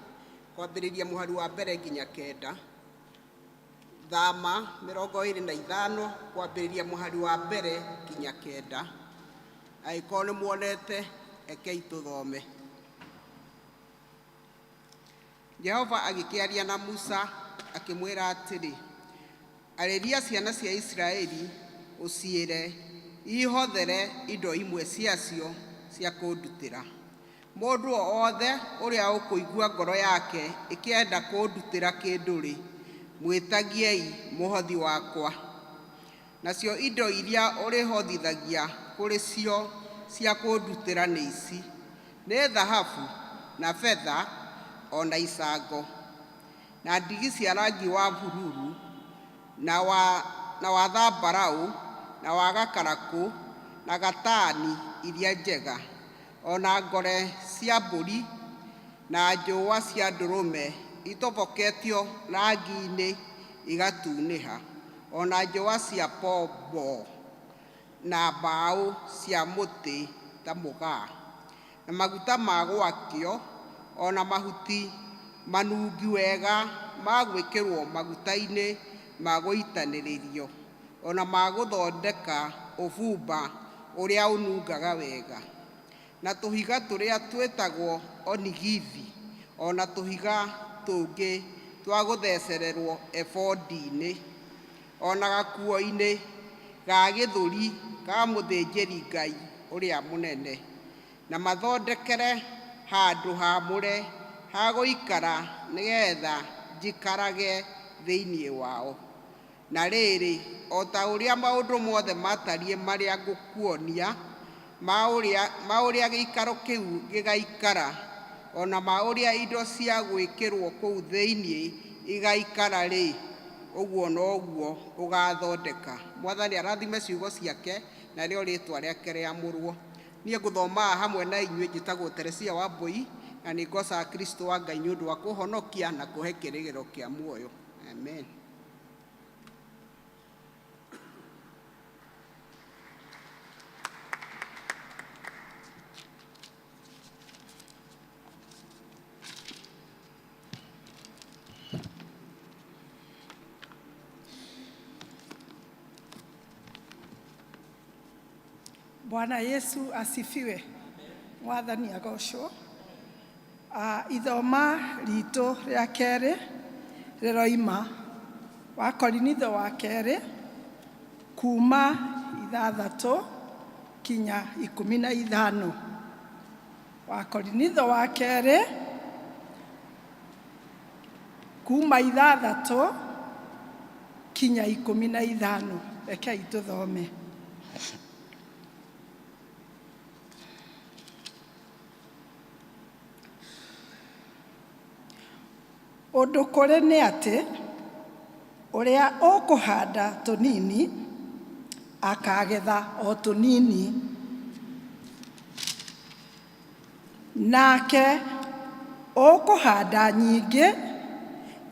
kwambĩrĩria mũhari wa mbere nginya kenda. Thama 25 kwambĩrĩria mũhari wa mbere nginya kenda. Angĩkorwo nĩ muonete, rekei tũthome. Jehova agĩkĩaria na Musa akĩmwĩra atĩrĩ, arĩria ciana cia Isiraeli ũciĩre ihothere indo imwe ciacio cia kũndutĩra. Mũndũ o wothe ũrĩa ũkũigua ngoro yake ĩkĩenda kũndutĩra kĩndũ-rĩ, mwĩtagiei mũhothi wakwa. Nacio indo iria ũrĩhotithagia kũrĩ cio cia kũndutĩra nĩ ici: nĩ thahabu na betha o na icango, na ndigi cia rangi wa bururu na wa thambarau na wa gakarakũ na gatani iria njega, o na ngore cia mbũri na njũa cia ndũrũme itoboketio rangi-inĩ igatunĩha, o na njũa cia pomboo na mbaũ cia mũtĩ ta mũgaa, na maguta ma gwakio, o na mahuti manungi wega ma gwĩkĩrwo maguta-inĩ ma gũitanĩrĩrio, o na ma gũthondeka ũbumba ũrĩa ũnungaga wega, na tũhiga tũrĩa twĩtagwo onigithi, o na tũhiga tũngĩ twa gũthecererwo ebodi-inĩ, o na gakuo-inĩ ga gĩthũri ka mũthĩnjĩri-Ngai ũrĩa mũnene, na mathondekere handũ haamũre ha gũikara nĩgeetha njikarage thĩinĩ wao. Na rĩrĩ, o ta ũrĩa maũndũ mothe matariĩ marĩa ngũkuonia ma ũrĩa gĩikaro kĩu gĩgaikara, o na ma ũrĩa indo cia gwĩkĩrwo kũu thĩinĩ igaikara-rĩ, ũguo noguo ũgaathondeka. Mwathani arathime ciugo ciake narĩo rĩtwa rĩake rĩamũrwo. Niĩ ngũthomaga hamwe na inyuĩ njĩtagwo Teresia Wambui na nĩ ngocaga Kristo wa Ngai nĩ ũndũ wa kũhonokia na kũhe kĩrĩgĩrĩro kĩa muoyo. Amen. Bwana Yesu asifiwe. Mwathani agocwo. Ithoma ritũ rĩa kerĩ rĩroima wa Korinitho wa kerĩ kuma 6 kinya 15. Wa Korinitho wa kerĩ kuma 6 kinya 15. Rekei tũthome. Ũndũ kũrĩ nĩ atĩ ũrĩa ũkũhanda tũnini akagetha o tũnini, nake ũkũhanda nyingĩ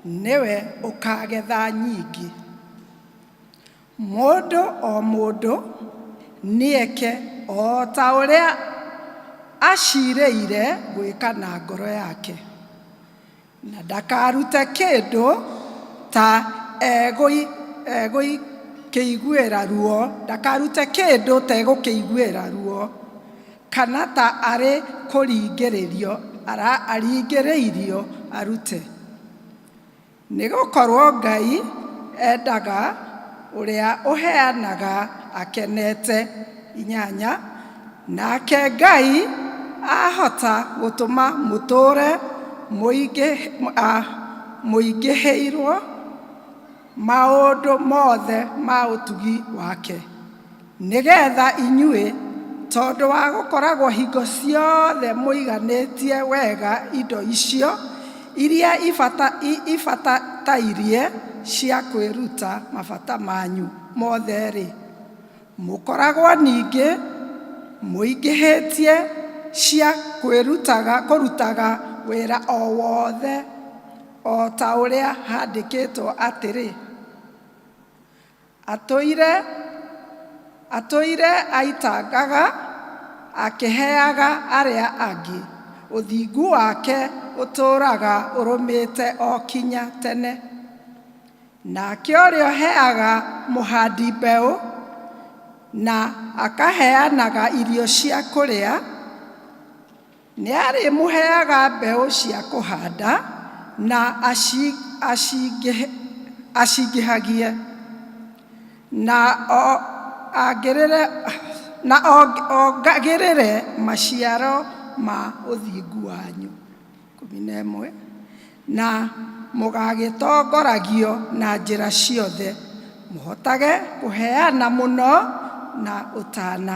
nĩwe ũkagetha nyingĩ. Mũndũ o mũndũ Nĩeke o ta ũrĩa acirĩire gwĩka na ngoro yake, na ndakarute kĩndũ ta egũkĩiguĩra ruo, ndakarute kĩndũ ta egũkĩiguĩra ruo, kana ta arĩ kũringĩrĩrio aringĩrĩirio arute. Nĩ gũkorwo Ngai endaga ũrĩa ũheanaga akenete. 8. Nake Ngai ahota gũtũma mũtũũre mũingĩhĩirwo maũndũ mothe ma ũtugi wake, nĩgetha inyuĩ, tondũ wa gũkoragwo hingo ciothe mũiganĩtie wega indo icio iria ibatairie cia kwĩruta mabata manyu mothe-rĩ, mũkoragwo ningĩ mũingĩhĩtie cia kwĩrutaga kũrutaga wĩra o wothe, o ta ũrĩa handĩkĩtwo atĩrĩ, atũire aitangaga akĩheaga arĩa angĩ, ũthingu wake ũtũũraga ũrũmĩte o kinya tene. Nake ũrĩa ũheaga mũhandi mbeũ na akaheanaga irio cia kũrĩa, nĩarĩmũheaga mbeũ cia kũhanda na acingĩhagie, na ongagĩrĩre maciaro ma ũthingu wanyu. 11. Na mũgagĩtongoragio na njĩra ciothe, mũhotage kũheana mũno na ũtana.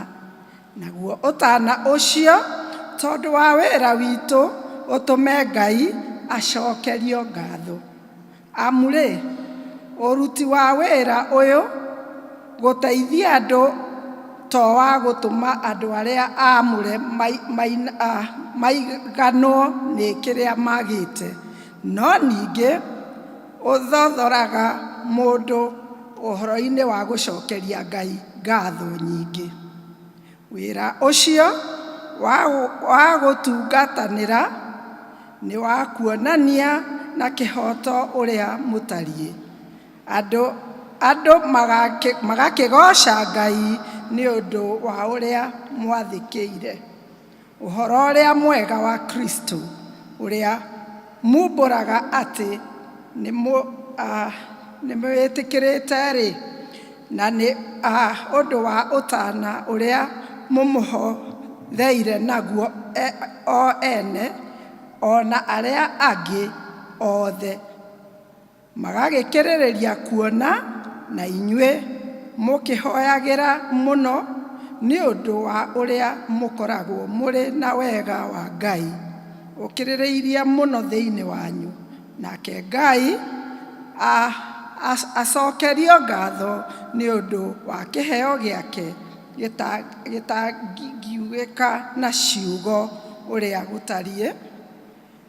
Naguo ũtana ũcio, tondũ wa wĩra witũ, ũtũme Ngai acokerio ngatho. Amu-rĩ, ũruti wa wĩra ũyũ gũteithia andũ to wa gũtũma andũ arĩa aamũre maiganwo nĩ kĩrĩa magĩte, no ningĩ ũthothoraga mũndũ ũhoro-inĩ wa gũcokeria Ngai ngatho nyingĩ. Wĩra ũcio wa gũtungatanĩra nĩ wa kuonania na kĩhooto ũrĩa mũtariĩ. Andũ magakĩgooca Ngai nĩ ũndũ wa ũrĩa mwathĩkĩire ũhoro ũrĩa mwega wa Kristo, ũrĩa mumbũraga atĩ nĩmwĩtĩkĩrĩte-rĩ, na nĩ ũndũ wa ũtana ũrĩa mũmũhotheire naguo o ene, o na arĩa angĩ othe, magagĩkĩrĩrĩria kuona na inyuĩ mũkĩhoyagĩra mũno nĩ ũndũ wa ũrĩa mũkoragwo mũrĩ na wega wa Ngai ũkĩrĩrĩirie mũno thĩinĩ wanyu. Nake Ngai acokerio ngatho nĩ ũndũ wa kĩheo gĩake gĩtangiugĩka na ciugo ũrĩa gũtariĩ.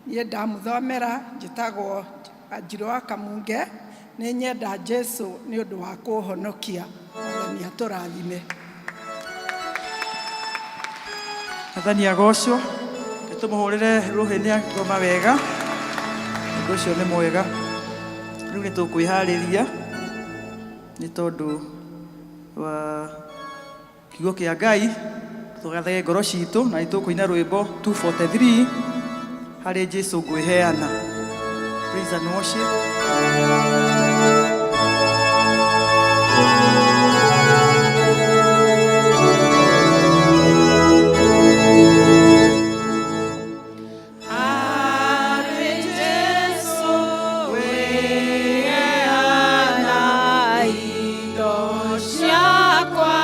Niĩ ndamũthomera, njĩtagwo Wanjirũ wa Kamunge, nĩ nyenda Jesu nĩ ũndũ wa kũhonokia. Mwathani atũrathime. Mwathani agocwo. Tũmũhũrĩre rũhĩ nĩ athoma wega. Ũndũ ũcio nĩ mwega. Rĩu nĩ tũkwĩharĩria nĩ tondũ wa kiugo kĩa Ngai, tũgathage ngoro citũ na nĩ tũkũina rwĩmbo 243, Harĩ Jesu Ngwĩheana. Praise and worship. Harĩ Jesu ngwĩheana, indo ciakwa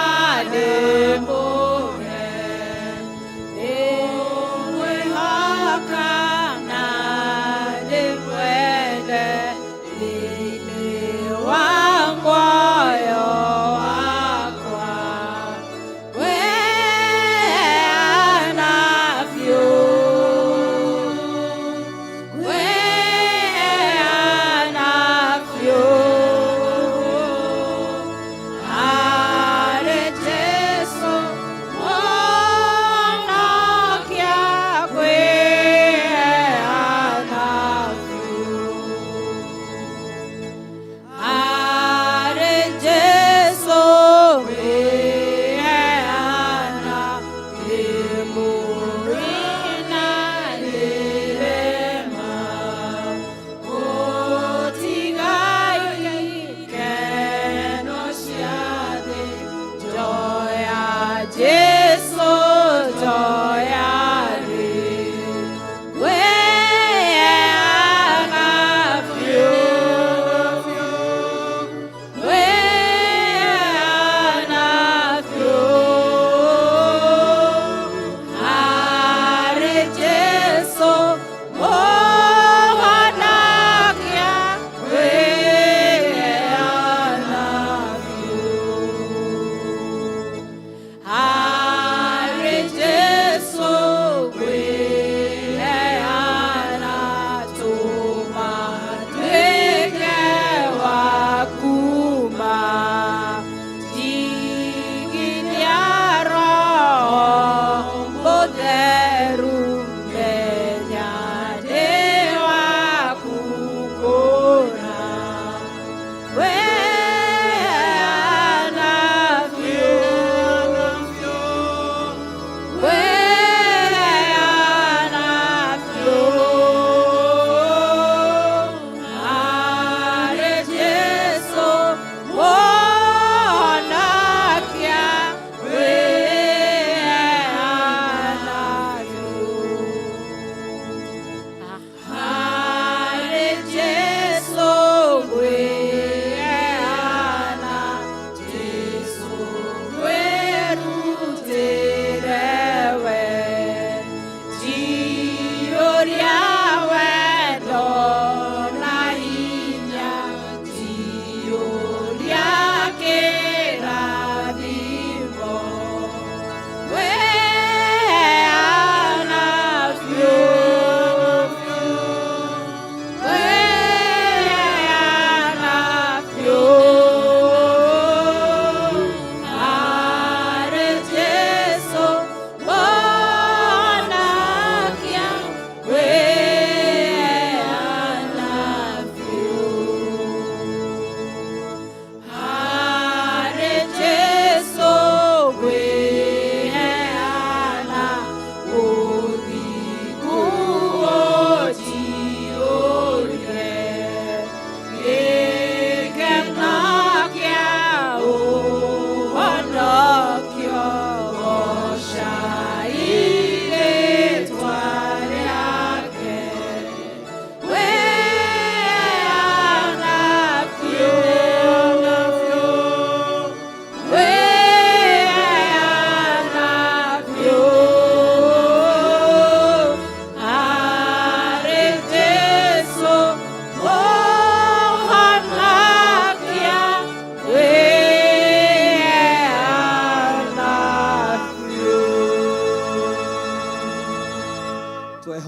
ndĩmũhe, ndĩmwĩhoka na ndĩmwende.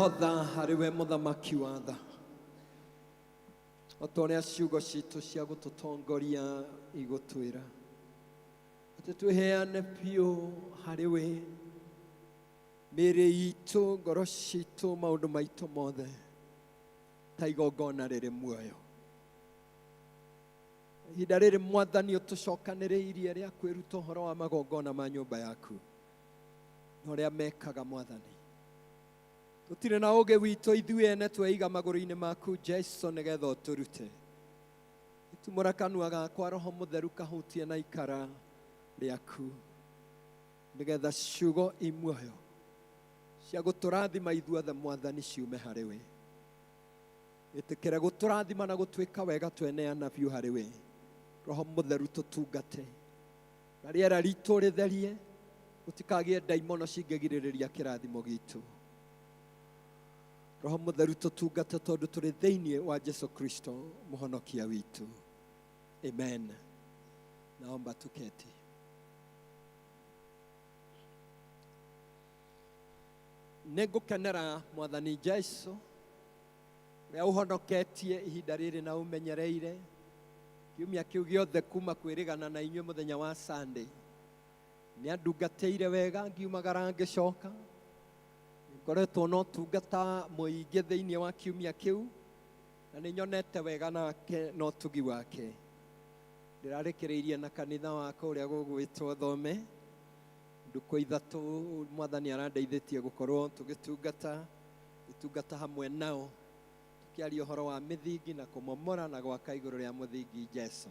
Tũrehotha harĩ we mũthamaki wa tha, o ta ũrĩa ciugo citũ cia gũtũtongoria igũtwĩra atĩ twĩheane biũ harĩ we, mĩĩrĩ itũ, ngoro citũ, maũndũ maitũ mothe ta igongona rĩrĩ muoyo. Ihinda rĩrĩ mwathani ũtũcokanĩrĩirie rĩa kwĩruta ũhoro wa magongona ma nyũmba yaku na ũrĩa mekaga mwathani. Tũtirĩ na ũgĩ witũ ithuĩ ene, tweiga magũrũ-inĩ maku Jesu nĩgetha ũtũrute. Itumũra kanua gakwa, Roho Mũtheru kahutie na ikara rĩaku, nĩgetha ciugo i muoyo cia gũtũrathima ithuothe mwathani ciume harĩ we. Ĩtĩkĩre gũtũrathima na gũtwĩka wega, tweneana biũ harĩ we. Roho Mũtheru tũtungate na rĩera ritũ rĩtherie, gũtikagĩe ndaimono cingĩgirĩrĩria kĩrathimo gitũ. Roho Mũtheru tũtungate tondũ tũrĩ thĩinĩ wa Jesu Kristo mũhonokia witũ. Amen. Naomba tuketi. Nĩ ngũkenera mwathani Jesu ũrĩa ũhonoketie ihinda rĩrĩ na ũmenyereire kiumia kĩu gĩothe kuma kwĩrĩgana na inyuĩ mũthenya wa Sunday. Nĩ andungatĩire wega ngiumagara ngĩcoka. Ngoretwo na ũtungata mũingĩ thĩinĩ wa kiumia kĩu na nĩ nyonete wega nake na ũtugi wake. Ndĩrarĩkĩrĩirie na kanitha wakwa ũrĩa gũgwĩtwo Thome ndukũ ithatũ. Mwathani arandeithĩtie gũkorwo tũgĩtungata gĩtungata hamwe nao, tũkĩaria ũhoro wa mĩthingi na kũmomora na gwaka igũrũ rĩa mũthingi Jesu,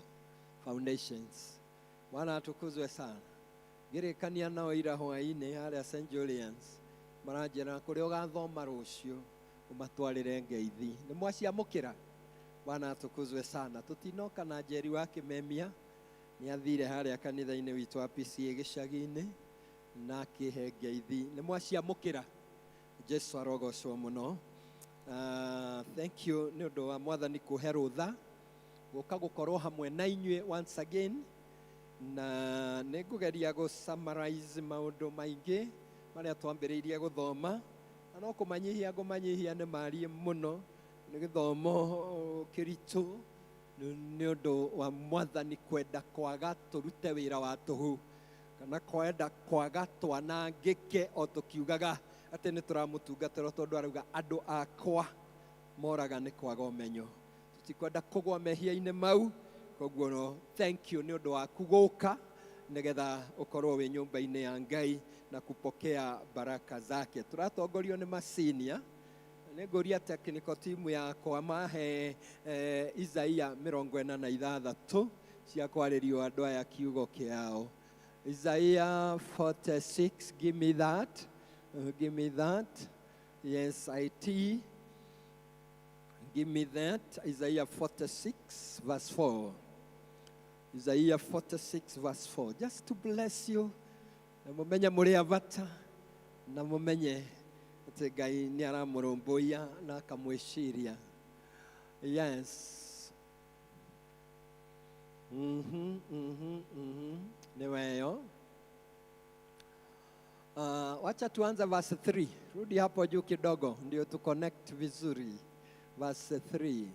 foundations. Bwana atukuzwe sana. Ngĩrĩkania nao ira hwaĩ-inĩ harĩa St Julians, maranjĩra kũrĩa ũgathoma rũciũ ũmatwarĩre ngeithi. Nĩ mwaciamũkĩra? Bwana atukuzwe sana. Tũtinoka na Njeri wa Kĩmemia, nĩ athire harĩa kanitha-inĩ witũ wa PCA gĩcagi-inĩ na akĩhe ngeithi. Nĩ mwaciamũkĩra? Jesu arogocwo mũno. Thank you nĩ ũndũ wa mwathani kũhe rũtha gũka gũkorwo hamwe na inyuĩ once again, na nĩ ngũgeria gũ summarize maũndũ maingĩ marĩa twambĩrĩirie gũthoma, na no kũmanyihia ngũmanyihia nĩ marie mũno, nĩ gĩthomo kĩritũ nĩ ũndũ wa mwathani kwenda kwaga tũrute wĩra wa tũhũ kana kwenda kwaga twanangĩke o tũkiugaga atĩ nĩ tũramũtungatĩra, tondũ arauga andũ akwa moraga nĩ kwaga ũmenyo. Tũtikwenda kũgwa mehia-inĩ mau. Koguo no thank you nĩ ũndũ waku gũka nĩgetha ũkorwo wĩ nyũmba-inĩ ya Ngai na kupokea baraka zake. Tũratongorio nĩ masinia. Nĩ ngũria technical team yakwa mahe Isaia 46 cia kwarĩrio andũ aya kiugo kĩao. Isaiah 46, give me that. Give me that. Yes, IT. Give me that. Isaiah 46, verse 4. Isaiah 46, verse 4. Just to bless you. Na mumenye mũrĩ a bata, na mumenye atĩ Ngai nĩ aramũrũmbũiya na akamwĩciria. Yes. Nĩ weyo. Wacha tuanze verse 3. Rudi hapo juu kidogo ndio tu connect vizuri. Verse 3.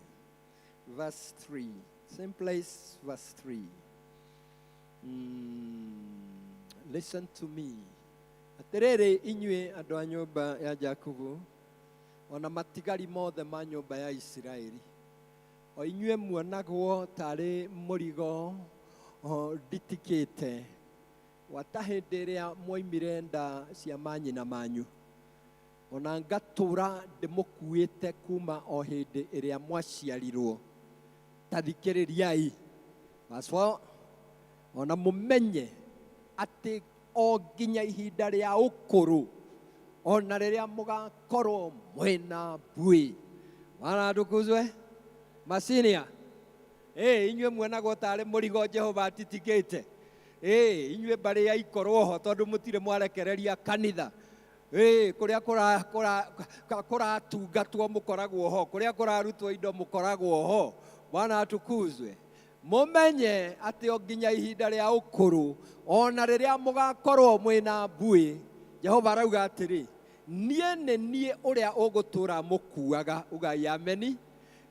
Verse 3. Same place, verse 3. Listen to me. Atĩrĩrĩ inyuĩ andũ a nyũmba ya Jakubu, ona matigari mothe ma nyũmba ya Isiraeli, o inyuĩ muonagwo tarĩ mũrigo o, nditikĩte gwata hĩndĩ ĩrĩa mwoimire nda cia manyina manyu, ona ngatũra ndĩmũkuĩte kuma o hĩndĩ ĩrĩa mwaciarirwo, ta thikĩrĩriai. Verse 4, ona mũmenye atĩ o nginya ihinda rĩa ũkũrũ, ona rĩrĩa mũgakorwo mwĩna mbuĩ. Bwana atukuzwe. Masinia, inyuĩ muonagwo tarĩ mũrigo Jehova atitikĩte. Inyuĩ mbarĩ ya ikorwo ho tondũ mũtirĩ mwarekereria kanitha. Kũrĩa kũratungatwo mũkoragwo ho, kũrĩa kũrarutwo indo mũkoragwo ho. Bwana atukuzwe. Mũmenye atĩ o nginya ihinda rĩa ũkũrũ, ona rĩrĩa mũgakorwo mwĩna mbuĩ, Jehova arauga atĩrĩ, Niĩ nĩ niĩ ũrĩa ũgũtũũra mũkuaga. Ugai ameni.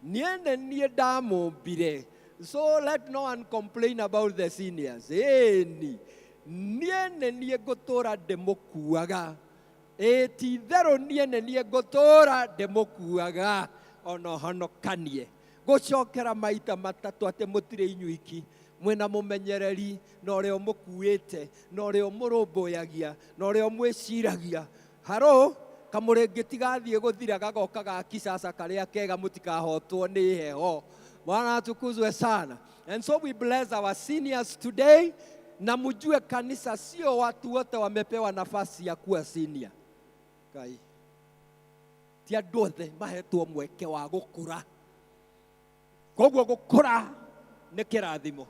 Niĩ nĩ niĩ ndamũmbire. So let no one complain about the seniors. Ĩni. Niĩ nĩ niĩ ngũtũũra ndĩmũkuaga. Ĩĩ ti itherũ niĩ nĩ niĩ ngũtũũra ndĩmũkuaga ona honokanie. Gũcokera maita matatũ atĩ mũtirĩ inyuiki, mwĩna mũmenyereri na ũrĩa ũmũkuĩte na ũrĩa ũmũrũmbũyagia na ũrĩa ũmwĩciragia. Haro, kamũrĩngĩti gathiĩ gũthira gagoka ga kisasa karĩa kega mũtikahotwo nĩ heho. Bwana atukuzwe sana. And so we bless our seniors today, na mjue kanisa sio watu wote wamepewa nafasi ya kuwa senior. Ngai. Ti andũ othe mahetwo mweke wa gũkũra. Koguo gũkũra nĩ kĩrathimo.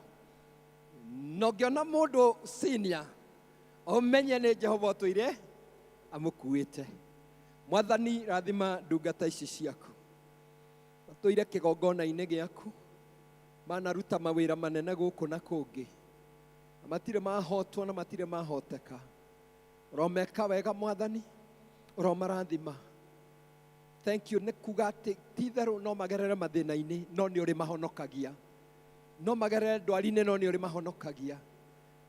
Na ũngĩona mũndũ senior, ũmenye nĩ Jehova ũtũire amũkuĩte. Mwathani rathima ndungata ici ciaku. Matũire kĩgongona-inĩ gĩaku. Manaruta mawĩra manene gũkũ na kũngĩ. Na matirĩ mahotwo na matirĩ mahoteka. Ũromeka wega Mwathani, ũromarathima. Thank you nĩ kuga atĩ ti itherũ no magerere mathĩna-inĩ no nĩ ũrĩ mahonokagia. No magerere ndwari-inĩ no nĩ ũrĩ mahonokagia.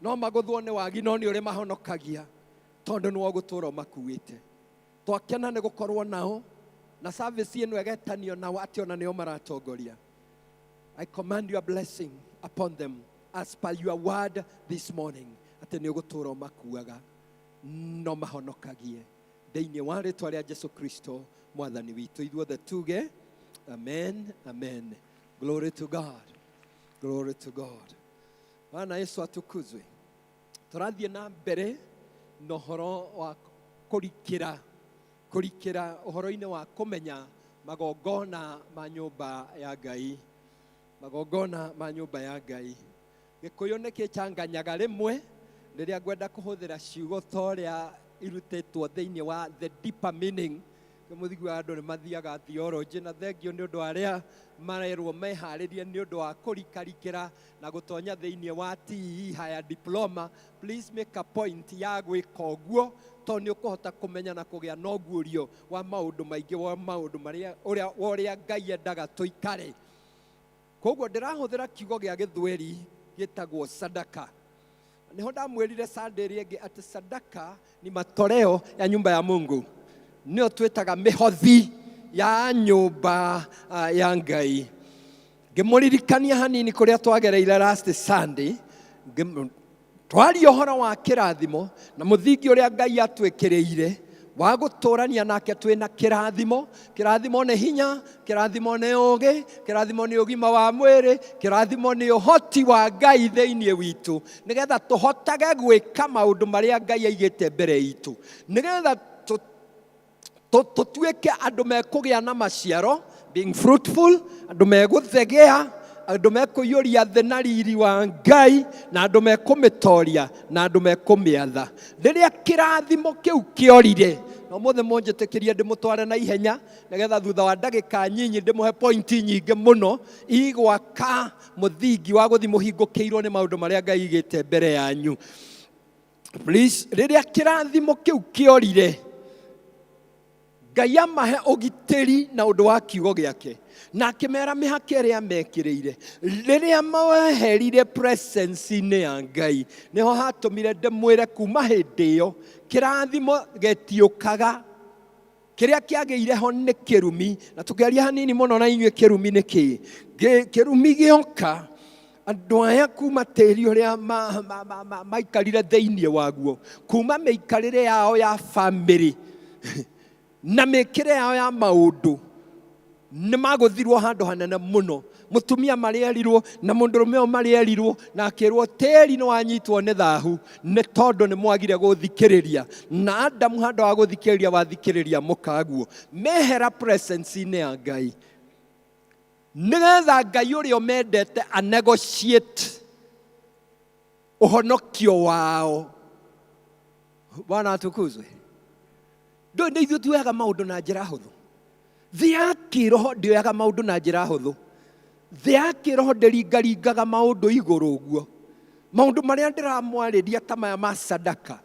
No magũthwo nĩ wagi no nĩ ũrĩ mahonokagia tondũ nĩ ũgũtũũra ũmakuĩte. Twakena nĩ gũkorwo nao na service ĩno ĩgetanio nao atĩ ona nĩo maratongoria. I command your blessing upon them as per your word this morning atĩ nĩ ũgũtũũra ũmakuaga no mahonokagie thĩinĩ wa rĩtwa rĩa Jesu Kristo mwathani witũ. Ithuothe tuge amen, amen. Glory to God, glory to God. Bwana Yesu atukuzwe. Tũrathiĩ na mbere na ũhoro wa kũrikĩra kũrikĩra ũhoro-inĩ wa kũmenya magongona ma nyũmba ya Ngai, magongona ma nyũmba ya Ngai. Gĩkũyũ nĩ kĩchanganyaga rĩmwe rĩrĩa ngwenda kũhũthĩra ciugo ta ũrĩa irutĩtwo thĩinĩ wa the deeper meaning. Mũthiguaga andũ nĩ mathiaga theology, na thengio nĩ ũndũ wa arĩa marerwo meharĩrie nĩ ũndũ wa kũrikarikĩra na gũtonya thĩinĩ wa TE higher diploma. Please make a point ya gwĩka ũguo tondũ nĩ ũkũhota kũmenya na kũgĩa na ũguũrio wa maũndũ maingĩ wa maũndũ marĩa ũrĩa wa ũrĩa Ngai endaga tũikare. Koguo ndĩrahũthĩra kiugo gĩa gĩthweri gĩtagwo sadaka. Nĩho ndamwĩrire Sunday ĩrĩa ĩngĩ atĩ sadaka ni matoleo ya nyumba ya Mungu, nĩyo twĩtaga mĩhothi ya nyũmba ya Ngai. Ngĩmũririkania hanini kũrĩa twagereire last Sunday, twaria ũhoro wa kĩrathimo na mũthingi ũrĩa Ngai atwĩkĩrĩire wa gũtũrania nake twĩna kĩrathimo. Kĩrathimo nĩ hinya, kĩrathimo nĩ ũũgĩ, kĩrathimo nĩ ũgima wa mwĩrĩ, kĩrathimo nĩ ũhoti wa Ngai thĩinĩ witũ, nĩgetha tũhotage gwĩka maũndũ marĩa Ngai aigĩte mbere itũ, nĩgetha tũtuĩke andũ mekũgĩa na maciaro, being fruitful, andũ megũthegea, andũ mekũiyũria thĩ na riri wa Ngai, na andũ mekũmĩtoria, na andũ mekũmĩatha. Rĩrĩa kĩrathimo kĩu kĩorire, na ũmũthĩ mũnjĩtĩkĩrie ndĩmũtware na ihenya, nĩgetha thutha wa ndagĩka nyinyi ndĩmũhe pointi nyingĩ mũno igwaka mũthingi wa gũthiĩ mũhingũkĩirwo nĩ maũndũ marĩa Ngai aigĩte mbere yanyu. Please, rĩrĩa kĩrathimo kĩu kĩorire, Ngai amahe ũgitĩri na ũndũ wa kiugo gĩake, na akĩmera mĩhaka ĩrĩa mekĩrĩire. Rĩrĩa meherire presence-inĩ ya Ngai, nĩho hatũmire ndĩmwĩre kuma hĩndĩ ĩyo kĩrathimo gĩtiũkaga. Kĩrĩa kĩagĩire ho nĩ kĩrumi, na tũkĩaria hanini mũno na inyuĩ kĩrumi nĩ kĩĩ. Kĩrumi gĩoka, andũ aya kuma tĩri ũrĩa maikarire thĩinĩ waguo, kuma mĩikarĩre yao ya bamĩrĩ na mĩkĩre yao ya maũndũ, nĩ magũthirwo handũ hanene mũno. Mũtumia marĩerirwo na mũndũrũme ũyũ marĩerirwo, na akĩrwo tĩri nĩ wanyitwo nĩ thahu nĩ tondũ nĩ mwagire gũthikĩrĩria. Na Adamu handũ ha gũthikĩrĩria wathikĩrĩria mũkaguo. Mehera presence-inĩ ya Ngai, nĩgetha Ngai ũrĩa ũmendete a negotiate ũhonokio wao. Bwana atukuzwe. Ndũĩ nĩ ithuĩ tuoyaga maũndũ na njĩra hũthũ. Thĩ ya kĩroho ndĩoyaga maũndũ na njĩra hũthũ. Thĩ ya kĩroho ndĩringaringaga maũndũ igũrũ ũguo. Maũndũ marĩa ndĩramwarĩria ta maya ma sadaka.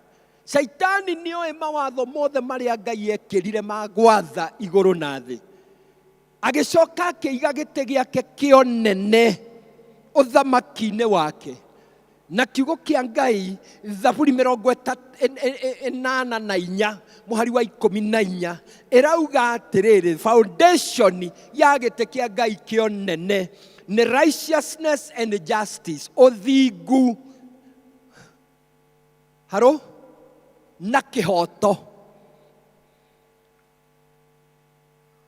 Caitani nĩoĩ mawatho mothe marĩa Ngai ekĩrire ma gwatha igũrũ na thĩ. Agĩcoka akĩiga gĩtĩ gĩake kĩonene ũthamaki-inĩ wake. Na kiugo kĩa Ngai, Thaburi mĩrongo 84 mũhari wa 14 ĩrauga atĩrĩrĩ, foundation ya gĩtĩ kĩa Ngai kĩonene nĩ righteousness and justice, ũthingu harũ na kĩhoto.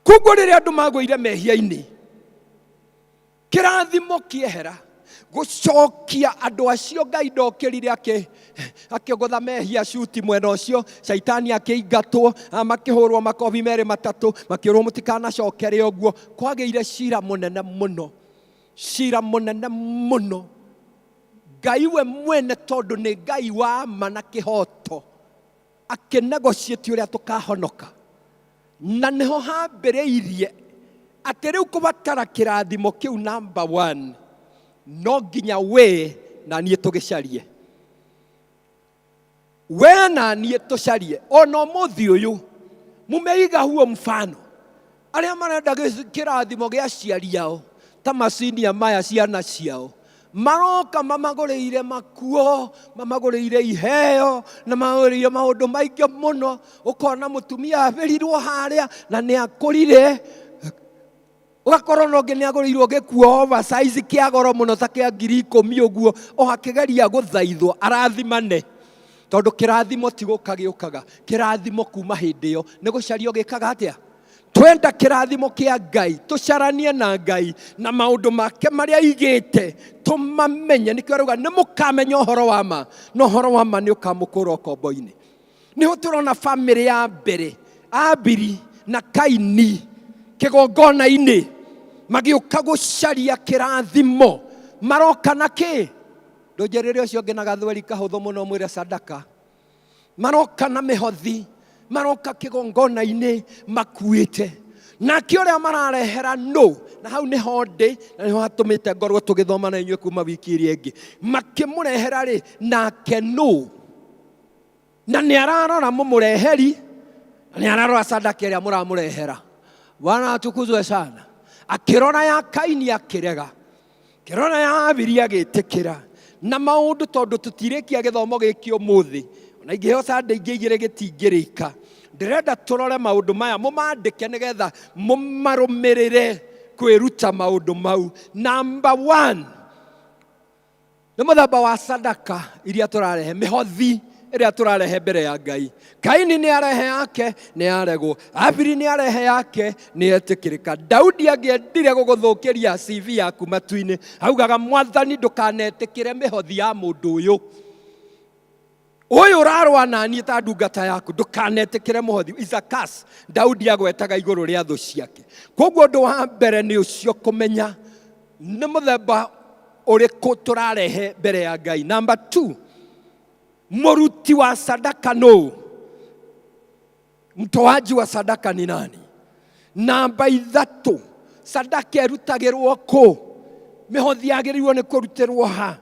Koguo rĩrĩa andũ magũire mehia-inĩ, kĩrathimo kĩehera, gũcokia andũ acio Ngai ndokĩrire akĩgũtha mehia cuti mwena ũcio, caitani akĩingatwo, makĩhũrwo makobi merĩ matatũ, makĩrwo mũtikanacokere ũguo. Kwagĩire cira mũnene mũno, cira mũnene mũno. Ngai we mwene tondũ nĩ Ngai wa ma na kĩhoto, akĩnegotiate ũrĩa tũkahonoka. Na nĩho hambĩrĩirie atĩ rĩu kũbatara kĩrathimo kĩu number 1, no nginya we na niĩ tũgĩcarie. We na niĩ tũcarie. Ona ũmũthĩ ũyũ, mumeiga huo mfano. Arĩa marenda kĩrathimo gĩa aciari ao, ta macinia maya ciana ciao, maroka mamagũrĩire makuo, mamagũrĩire iheo, na mamagũrĩire maũndũ maingĩ mũno. Ũkona mũtumia abĩrirwo harĩa, na nĩ akũrire. Ũgakora ona ũngĩ nĩ agũrĩirwo gĩkuo oversize kĩa goro mũno ta kĩa ngiri ikũmi ũguo, o akĩgeria gũthaithwo arathimane. Tondũ kĩrathimo ti gũka gĩũkaga, kĩrathimo kuma hĩndĩ ĩyo nĩ gũcario gĩkaga atĩa? Twenda kĩrathimo kĩa Ngai, tũcaranie na Ngai na maũndũ make marĩa aigĩte tũmamenye. Nĩkĩo arauga nĩ mũkamenya ũhoro wa ma, na ũhoro wa ma nĩ ũkamũkũra ũkombo-inĩ. Nĩho tũrona bamĩrĩ ya mbere, Abili na Kaini kĩgongona-inĩ magĩũka gũcaria kĩrathimo. Maroka na kĩ? Ndũnjĩrĩre ũcio ũngĩ na gathweri kahũthũ mũno mwĩre sadaka. Maroka na mĩhothi, maroka kĩgongona-inĩ makuĩte. Nake ũrĩa mararehera nũ? Na hau nĩho ndĩ, na nĩho hatũmĩte ngorwo tũgĩthoma na inyuĩ kuma wiki ĩrĩa ĩngĩ. Makĩmũrehera rĩ, nake nũ? Na nĩ ararora mũmũreheri, na nĩ ararora sadaka ĩrĩa mũramũrehera. Bwana atukuzwe sana. Akĩrora ya Kaini akĩrega, akĩrora ya Abili agĩtĩkĩra. Na maũndũ tondũ tũtirĩkia gĩthomo gĩkĩ ũmũthĩ, ona ingĩheo Sunday ingĩ igĩrĩ gĩtingĩrĩka. Ndĩrenda tũrore maũndũ maya, mũmandĩke nĩgetha mũmarũmĩrĩre kwĩruta maũndũ mau. Number 1, nĩ mũthemba wa sadaka iria tũrarehe, mĩhothi ĩrĩa tũrarehe mbere ya Ngai. Kaini nĩ arehe yake, nĩ aregwo. Abili nĩ arehe yake, nĩ etĩkĩrĩka. Daudi angĩendire gũgũthũkĩria CV yaku matu-inĩ, augaga Mwathani ndũkanetĩkĩre mĩhothi ya mũndũ ũyũ. Ũyũ ũrarũa na niĩ ta ndungata yaku, ndũkanetĩkĩre mũhothi. Is a curse. Daudi agwetaga igũrũ rĩa thũ ciake. Koguo ũndũ wa mbere nĩ ũcio, kũmenya nĩ mũthemba ũrĩkũ tũrarehe mbere ya Ngai. Number 2, mũruti wa sadaka nũ? Mtoaji wa sadaka ni nani? Namba 3, sadaka ĩrutagĩrwo kũ? Mĩhothi yagĩrĩirwo nĩ kũrutĩrwo ha?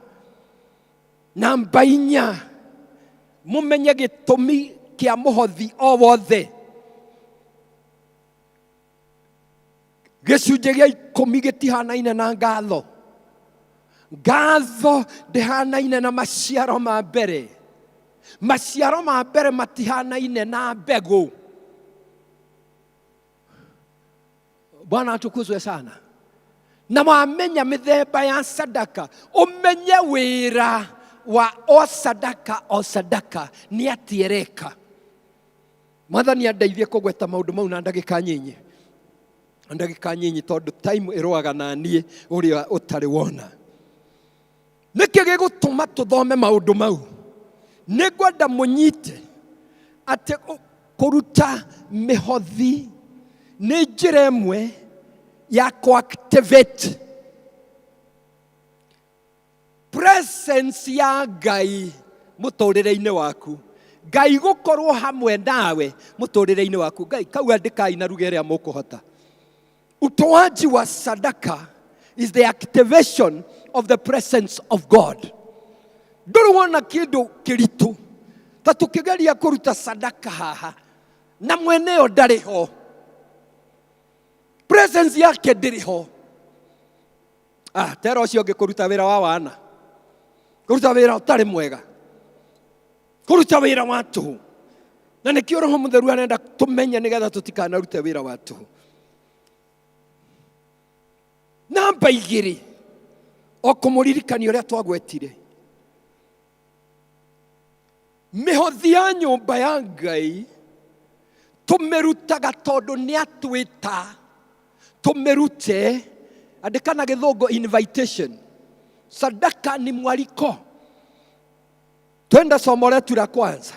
Namba 4, mũmenye gĩtũmi kĩa mũhothi o wothe. Gĩcunjĩ gĩa 10 gĩtihanaine na ngatho. Ngatho ndĩhanaine na maciaro ma mbere. Maciaro ma mbere matihanaine na mbegũ. Bwana atukuzwe sana. Na wamenya mĩthemba ya sadaka, ũmenye wĩra wa o sadaka o sadaka nĩ atĩ ĩreka. Mwathani andeithie kũgweta maũndũ mau na ndagĩka nyinyi. Ndagĩka nyinyi tondũ time ĩrũaga na niĩ ũrĩa ũtarĩ wona. Nĩkĩ gĩgũtũma tũthome maũndũ mau? Nĩngwenda mũnyite atĩ kũruta mĩhothi nĩ njĩra ĩmwe ya kũ-activate presence ya Ngai mũtũrĩre-inĩ waku. Ngai gũkorwo hamwe nawe mũtũrĩre-inĩ waku. Ngai kau andĩkai na ruga ĩrĩa mũkũhota. Utoaji wa sadaka is the activation of the presence of God. Ndũrĩ wona kĩndũ kĩritũ Ta tũkĩgeria kũruta sadaka haha na mwene yo ndarĩ ho, presence yake ndĩrĩ ho. Ah, tera ũcio ũngĩ kũruta wĩra wa wana, kũruta wĩra ũtarĩ mwega, kũruta wĩra wa tũhũ. Na nĩkĩo Roho Mũtheru arenda tũmenye nĩgetha tũtikanarute wĩra wa tũhũ. Namba igĩrĩ, o kũmũririkania ũrĩa twagwetire, mĩhothi ya nyũmba ya Ngai tũmĩrutaga tondũ nĩ atwĩta tũmĩrute. Andĩka na gĩthũngũ invitation. Sadaka ni mwaliko. Twende somo letu la kwanza,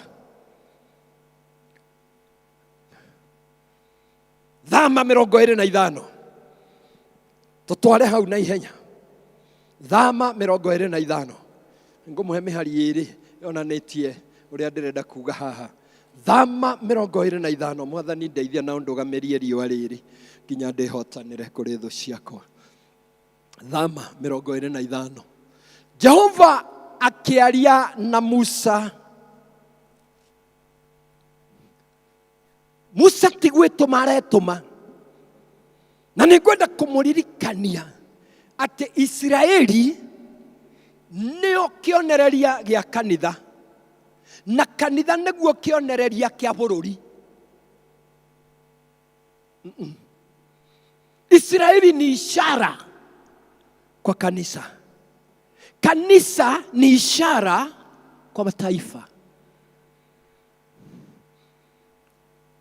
Thama 25. Tũtware hau na ihenya. Thama 25, ngũmũhe mĩhari ĩrĩ yonanĩtie ũrĩa ndĩrenda kuga haha. Thama 25. Mwathani ndeithia na ũndũgamĩrie riũa rĩrĩ nginya ndĩhotanĩre kũrĩ thũ ciakwa. Thama 25. Jehova akĩaria na Musa. Musa ti gwĩtũma aretũma, na nĩ ngwenda kũmũririkania atĩ Isiraeli nĩo kĩonereria gĩa kanitha, na kanitha nĩguo kĩonereria kĩa bũrũri. Israeli ni ishara kwa kanisa, kanisa ni ishara kwa mataifa.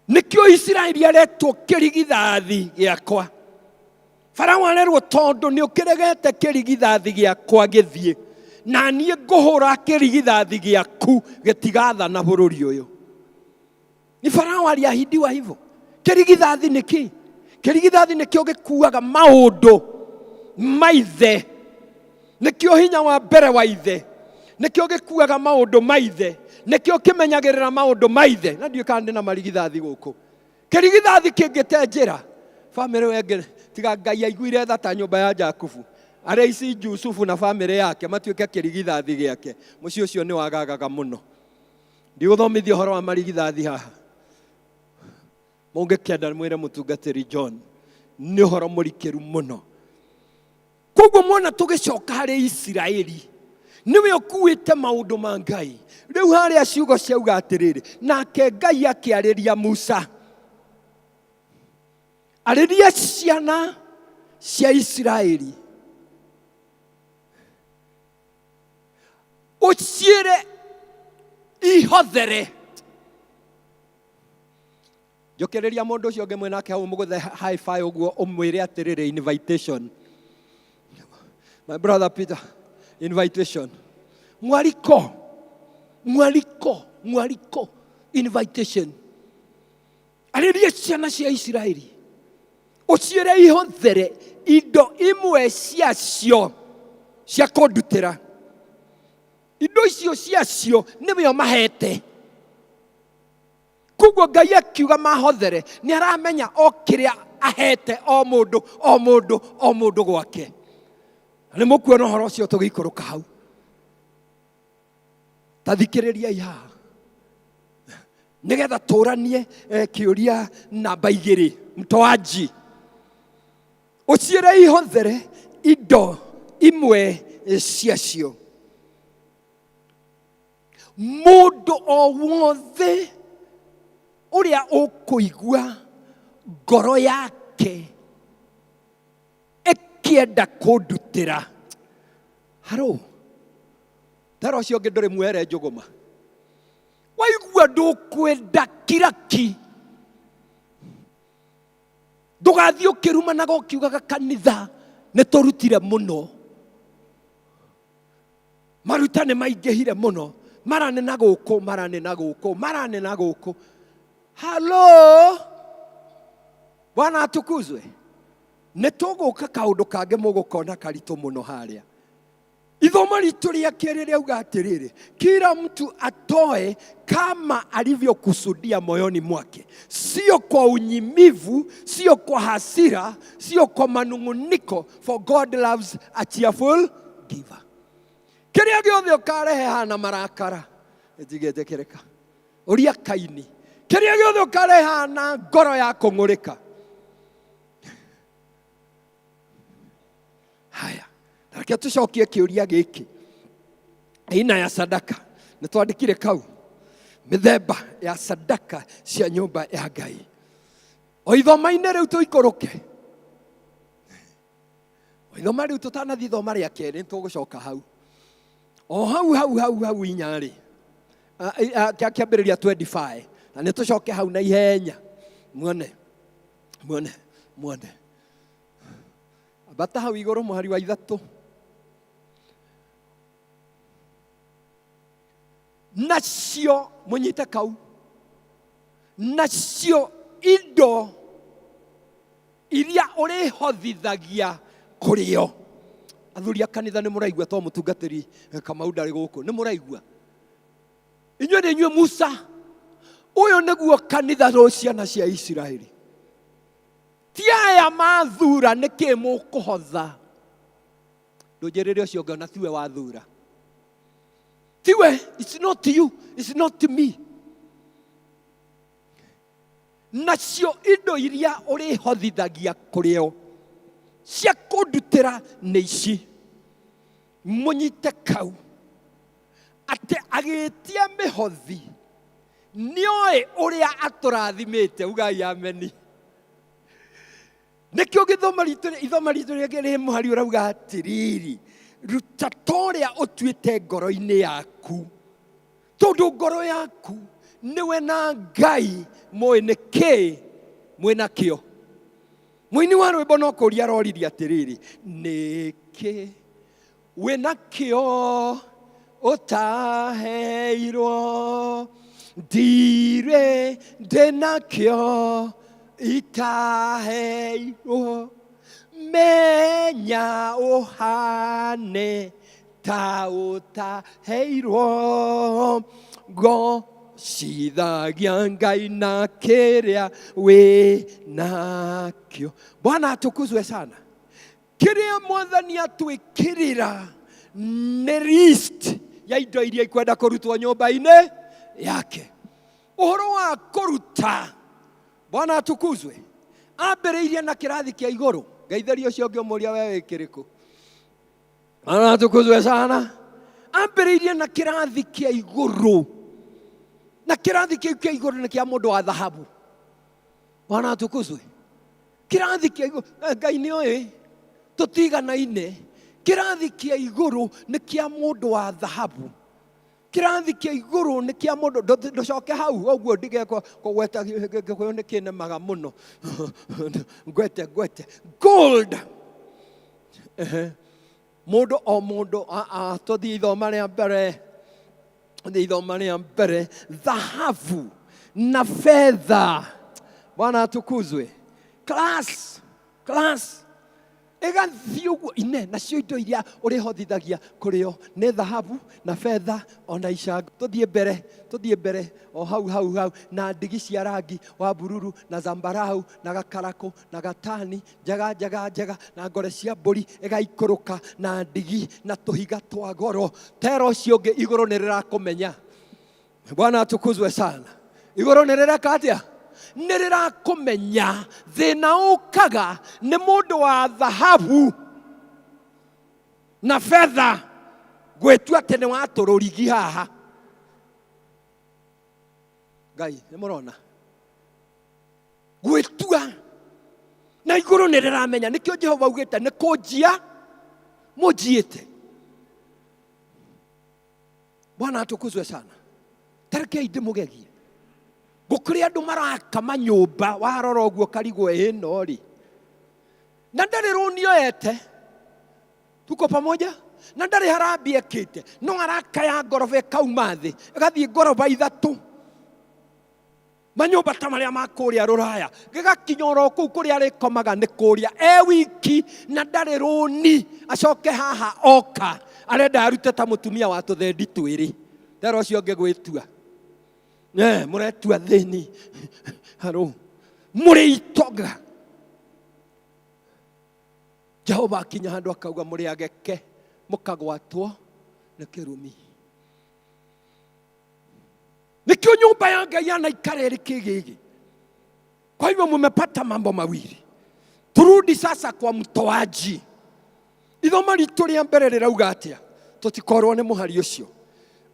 Nĩkĩo Isiraeli aretwo kĩrigithathi gĩakwa. Farao arerwo tondũ nĩ ũkĩregete kĩrigithathi gĩakwa gĩthiĩ, na niĩ ngũhũra kĩrigithathi gĩaku gĩtigathana bũrũri ũyũ. Ni Farao aliahidiwa hivyo. Kĩrigithathi nĩ kĩ? Kĩrigithathi nĩkĩo gĩkuaga maũndũ ma ithe, nĩkĩo hinya wa mbere wa ithe, nĩkĩo gĩkuaga maũndũ ma ithe, nĩkĩo kĩmenyagĩrĩra maũndũ ma ithe. Na ndiũĩ kana ndĩ na marigithathi gũkũ. Kĩrigithathi kĩngĩte njĩra bamĩrĩ wenge, tiga Ngai aiguire tha ta nyũmba ya Jakubu, arĩa ici Jusufu na bamĩrĩ yake matuĩke kĩrigithathi gĩake, mũciĩ ũcio nĩ wagagaga mũno. Ndigũthomithia ũhoro wa marigithathi haha. Mũngĩkenda mwĩre mũtungatĩri John, nĩ ũhoro mũrikĩru mũno. Koguo mwona tũgĩcoka harĩ Isiraeli, nĩwe ũkuĩte maũndũ ma Ngai. Rĩu harĩa ciugo ciauga atĩrĩrĩ, nake Ngai akĩarĩria Musa, arĩria ciana cia Isiraeli, ũciĩre ihothere. Njokereria mũndũ ũcio ũngĩ mwĩnake hau, mũgũthe high five ũguo, ũmwĩre atĩrĩrĩ, invitation. My brother Peter, invitation, mwaliko, mwaliko, mwaliko, invitation. Arĩria ciana cia Isiraeli, ũciĩre ihũthĩre indo imwe ciacio cia kũndutĩra. Indo icio ciacio nĩwe ũmahete. Koguo Ngai akiuga mahothere, nĩ aramenya o kĩrĩa ahete o mũndũ, o mũndũ, o mũndũ gwake. Na nĩ mũkuona ũhoro ũcio tũgĩikũrũka hau. Ta thikĩrĩriai haha nĩgetha tũranie kĩũria namba igĩrĩ. Mtoaji, ũciĩre ihũthĩre indo imwe ciacio. Mũndũ o wothe ũrĩa ũkũigua ngoro yake ĩkĩenda kũndutĩra. Haro, tara ũcio ũngĩ ndũrĩ mwere njũgũma. Waigua ndũkwenda kiraki, ndũgathiĩ ũkĩrumanaga ũkiugaga kanitha nĩ tũrutire mũno, maruta nĩ maingĩhire mũno, mara nĩ na gũkũ, mara nĩ na gũkũ, mara nĩ na gũkũ. Halo, Bwana atukuzwe. Nĩ tũgũka kaũndũ kangĩ mũgũkona karitũ mũno harĩa. Ithomo ritũ rĩa kerĩ rĩauga atĩrĩrĩ, kila mtu atoe kama alivyokusudia moyoni mwake, sio kwa unyimivu, sio kwa hasira, sio kwa manung'uniko, for God loves a cheerful giver. Kĩrĩa gĩothe ũkarehe hana marakara, ĩtigĩtĩkĩrĩka. Ũria Kaini. Kĩrĩa gĩothe ũkareha na ngoro ya kũng'ũrĩka. Haya, reke tũcokie kĩũria gĩkĩ. Aina ya sadaka. Nĩ twandĩkire kau. Mĩthemba ya sadaka cia nyũmba ya Ngai. O ithoma-inĩ rĩu tũikũrũke. O ithoma rĩu tũtanathiĩ ithoma rĩa kerĩ nĩ tũgũcoka hau. O hau hau hau hau inya-rĩ, kĩambĩrĩria 25 na nĩ tũcoke hau na ihenya. Muone, muone, muone. Ambata hau igũrũ mũhari wa ithatũ. Nacio mũnyite kau, nacio indo iria ũrĩhothithagia kũrĩ o. Athuri a kanitha nĩ mũraigua, to mũtungatĩri Kamau ndarĩ gũkũ, nĩ mũraigua? Inyuĩ nĩ inyuĩ Musa, ũyũ nĩguo kanitha rũ ciana cia Isiraeli. Ti aya mathura nĩkĩ mũkũhotha? Ndũnjĩrĩre ũcio ũngĩ ona tiwe wathura. Tiwe, it's not you, it's not me. Nacio indo iria ũrĩhothithagia kũrĩ o cia kũndutĩra nĩ ici. Mũnyite kau atĩ agĩtia mĩhothi nĩoĩ ũrĩa atũrathimĩte. Ugai ameni. Nĩkĩo gĩthoma ritũ, ithoma ritũ rĩngĩ rĩ mũhari ũrauga atĩrĩrĩ, ruta ta ũrĩa ũtuĩte ngoro-inĩ yaku, tondũ ngoro yaku nĩwe na Ngai mũĩ nĩ kĩ mwĩ nakĩo. Mũini wa rwĩmbo no kũria aroririe atĩrĩrĩ, nĩ kĩ wĩ nakĩo ũtaheirwo? Ndirĩ ndĩ nakĩo itaheirwo. Menya ũhane ta ũtaheirwo. Gocithagia Ngai na kĩrĩa wĩ nakĩo. Bwana atukuzwe sana. Kĩrĩa Mwathani atwĩkĩrĩra nĩ list ya indo iria ikwenda kũrutwo nyũmba-inĩ yake. Ũhoro wa kũruta, Bwana atukuzwe, ambĩrĩirie na kĩrathi kĩa igũrũ. Ngeithĩria ũcio ũngĩ ũmũria we wĩ kĩrĩkũ. Bwana atukuzwe sana. Ambĩrĩirie na kĩrathi kĩa igũrũ, na kĩrathi kĩu kĩa igũrũ nĩ kĩa mũndũ wa thahabu. Bwana atukuzwe. Kĩrathi kĩa igũrũ, Ngai nĩ oĩ tũtiganaine. Kĩrathi kĩa igũrũ nĩ kĩa mũndũ wa thahabu. Kĩrathi kĩa igũrũ nĩ kĩa mũndũ, ndũcoke hau ũguo ndige kũgweta Gĩkũyũ nĩ kĩnemaga mũno. Ngwete, ngwete. Gold. Ehe. Mũndũ o mũndũ, tũthiĩ ithoma rĩa mbere. Tũthiĩ ithoma rĩa mbere. Thahabu na fedha. Bwana atukuzwe. Class, class. Ĩgathiĩ ũguo ine, nacio indo iria ũrĩhothithagia kũrĩ o nĩ thahabu na betha ona icango. Tũthiĩ mbere, tũthiĩ mbere o hau hau hau, na ndigi cia rangi wa bururu na zambarau na gakarakũ na gatani njega njega njega na ngore cia mbũri ĩgaikũrũka na ndigi na tũhiga twa goro. Tera ũcio ũngĩ, igũrũ nĩ rĩrakũmenya. Bwana atukuzwe sana. Igũrũ nĩ rĩreka atĩa? Nĩ rĩrakũmenya. Thĩna ũkaga nĩ mũndũ wa thahabu na betha gwĩtua atĩ nĩ watũrũrigi haha. Ngai nĩ mũrona gwĩtua na igũrũ nĩ rĩramenya. Nĩkĩo Jehova augĩte nĩ kũnjia mũnjiĩte. Bwana atukuzwe sana. Tarekei ndĩmũgegie. Gũkũrĩ andũ maraka manyũmba, warora ũguo karigwo ĩno rĩ, na ndarĩ rũni oete, tuko pamoja, na ndarĩ harambĩ ekĩte, no arakaya ngoroba ĩkauma thĩ ĩgathiĩ ngoroba ithatũ, manyũmba ta marĩa ma kũrĩa rũraya, gĩgakinya oro kũu kũrĩa arĩkomaga nĩ kũrĩa e wiki na ndarĩ rũni. Acoke haha oka arenda arute ta mũtumia wa tũthendi twĩrĩ. Tera ũcio ũngĩ gwĩtua. Mũretua thĩni. Harũ. Mũrĩ itonga. Jehova akinya handũ akauga mũrĩ ageke, mũkagwatwo nĩ kĩrumi. Nĩkĩo nyũmba ya Ngai yanaikara ĩrĩ kĩgĩgĩ. Kwa hivyo mumepata mambo mawili. Turudi sasa kwa mtoaji. Ithoma ritũ rĩa mbere rĩrauga atĩa? Tũtikorwo nĩ mũhari ũcio.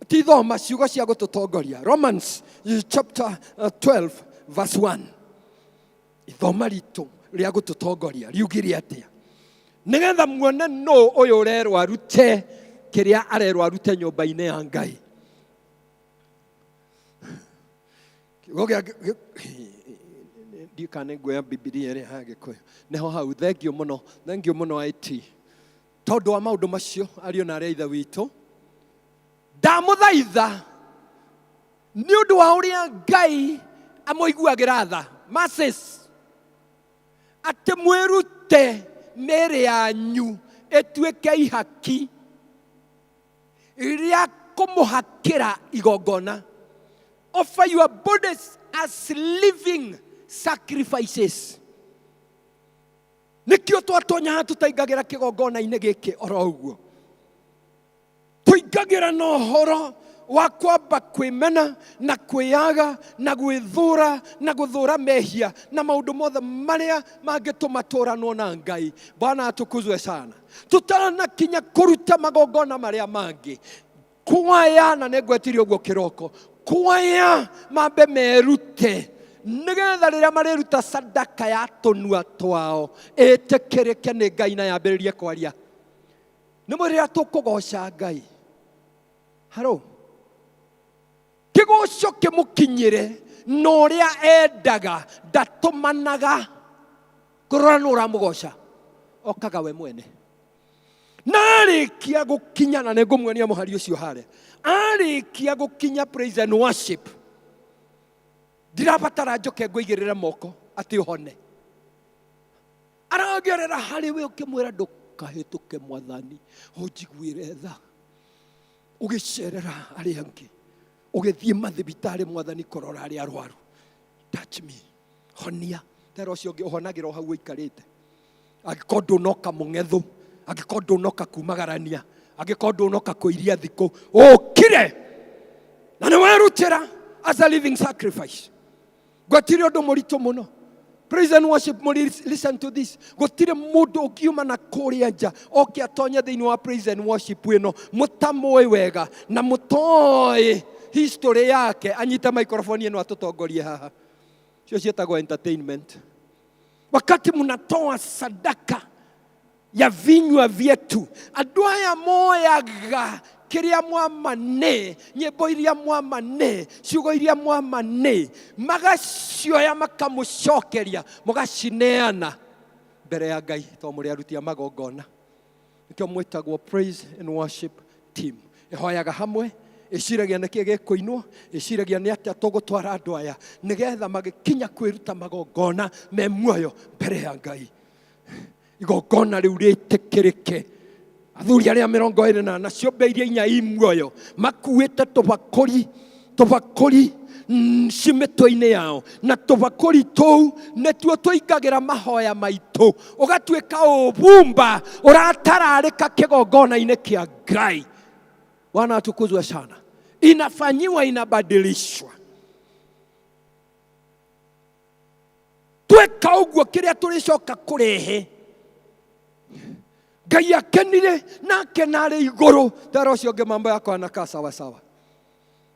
Ti ithoma ciugo cia gũtũtongoria. Romans chapter 12 verse 1. Ithoma ritũ rĩa gũtũtongoria riugire atĩa? Nĩgetha muone nũ ũyũ ũrerwo arute kĩrĩa arerwo arute nyũmba-inĩ ya Ngai. Kiugo gĩa ndiũ kana nĩ nguoya Bibilia ĩrĩa ya Gĩkũyũ. Nĩho hau thengiũ mũno, thengiũ mũno IT. Tondũ wa maũndũ macio ariũ na arĩa a ithe witũ, ndamũthaitha nĩ ũndũ wa ũrĩa Ngai amũiguagĩra tha, mercies, atĩ mwĩrute mĩĩrĩ yanyu ĩtuĩke ihaki rĩa kũmũhakĩra igongona. Offer your bodies as living sacrifices. Nĩkĩo twatonya haha tũtaingagĩra kĩgongona-inĩ gĩkĩ oro ũguo. Tũingagĩra na ũhoro wa kwamba kwĩmena na kwĩyaga na gwĩthũra na gũthũra mehia na maũndũ mothe marĩa mangĩtũma tũranwo na Ngai. Bwana atukuzwe sana. Tũtanakinya kũruta magongona marĩa mangĩ, kwaya, na nĩngwetirie ũguo kĩroko, kwaya mambe merute nĩgetha rĩrĩa marĩruta sadaka ya tũnua twao ĩtĩkĩrĩke nĩ Ngai na yambĩrĩrie kwaria. Nĩ rĩrĩa tũkũgoca Ngai, haro kĩgoco kĩmũkinyĩre na ũrĩa endaga, ndatũmanaga kũrora nũ ũramũgoca, okaga we mwene. Na arĩkia gũkinya, na nĩngũmuonia mũhari ũcio harĩa, arĩkia gũkinya praise and worship, ndirabatara njoke ngũigĩrĩre moko atĩ ũhone. Aragerera harĩ we ũkĩmwĩra ndũkahĩtũke mwathani, ũnjiguĩre tha. Ũgĩcerera arĩa angĩ, ũgĩthiĩ mathibitarĩ mwathani kũrora arĩa arwaru, touch me, honia. Tera ũcio ũngĩ ũhonagĩra o hau ũikarĩte. Angĩkorwo ndũnoka mũng'ethũ, angĩkorwo ndũnoka kumagarania, angĩkorwo ndũnoka kũiria thikũ, ũkire na nĩ werutĩra as a living sacrifice. Gũtirĩ ũndũ mũritũ mũno. Praise and worship, listen to this. Gũtirĩ mũndũ ũngiuma na kũrĩa nja oke atonye thĩinĩ wa praise and worship ĩno mũtamũĩ wega na mũtoĩ history yake, anyite microphone ĩno atũtongorie haha. Cio ciĩtagwo entertainment. Wakati mnatoa sadaka ya vinywa vyetu, andũ aya moyaga kĩrĩa mwamane, nyĩmbo iria mwamane, ciugo iria mwamane, magacioya makamũcokeria, mũgacineana mbere ya Ngai tondũ mũrĩ aruti a magongona. Nĩkĩo mwĩtagwo praise and worship team. Ĩhoyaga hamwe, ĩciragia nĩkĩ gĩkũinwo, ĩciragia nĩ atĩa tũgũtwara andũ aya nĩgetha magĩkinya kwĩruta magongona me muoyo mbere ya Ngai. Igongona rĩu rĩtĩkĩrĩke. Athuri arĩa mĩrongo ĩrĩ na ana, ciũmbe iria inya i muoyo, makuĩte tũbakũri, tũbakũri ci mĩtwe-inĩ yao, na tũbakũri tũu nĩtuo tũingagĩra mahoya maitũ, ũgatuĩka ũbumba ũratararĩka kĩgongona-inĩ kĩa Ngai. Bwana atukuzwe sana. Inafanyiwa, inabadilishwa. Tweka ũguo kĩrĩa tũrĩcoka kũrehe Ngai akenire na akena arĩ igũrũ. Tera ũcio ũngĩ mambo yako yanakaa sawa sawa,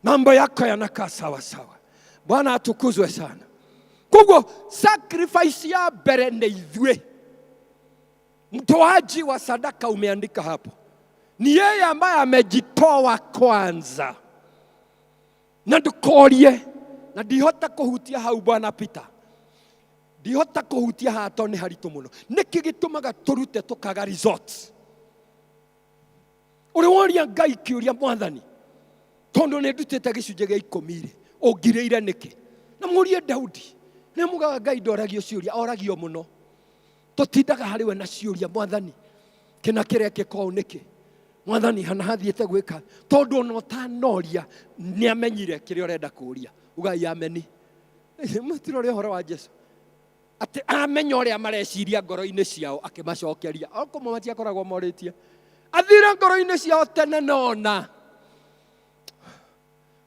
mambo yako yanakaa sawa sawa. Bwana atukuzwe sana. Koguo sacrifice ya mbere nĩ ithuĩ. Mtoaji wa sadaka umeandika hapo ni yeye ambaye amejitoa kwanza. Na ndũkorie, na ndihota kũhutia hau Bwana Peter, ndihota kũhutia haha tondũ nĩ haritũ mũno. Nĩkĩ gĩtũmaga tũrute tũkaga results? Ũrĩ woria Ngai kĩũria, Mwathani, tondũ nĩ ndutĩte gĩcunjĩ gĩa ikũmi rĩ, ũngirĩire nĩkĩ? Na mũrie Daudi, nĩ mugaga Ngai ndoragio ciũria, oragio mũno. Tũtindaga harĩ we na ciũria, Mwathani, kĩna kĩrekĩka ũũ nĩkĩ? Mwathani, hana hathiĩte gwĩka? Tondũ ona ũtanoria nĩ amenyire kĩrĩa ũrenda kũũria. Ugai ameni. Mũtirore ũhoro wa Jesu atĩ amenya ũrĩa mareciria ngoro-inĩ ciao akĩmacokeria. O kũmwe matiakoragwo morĩtie, athire ngoro-inĩ ciao tene nona.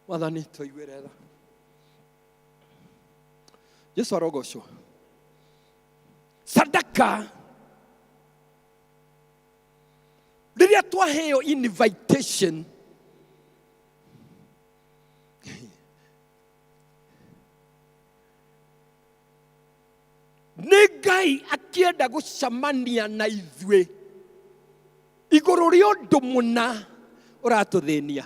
Mwathani tũiguĩre tha. Jesu arogocwo. Sadaka rĩrĩa twaheo invitation nĩ Ngai akĩenda gũcemania na ithuĩ igũrũ rĩa ũndũ mũna ũratũthĩnia.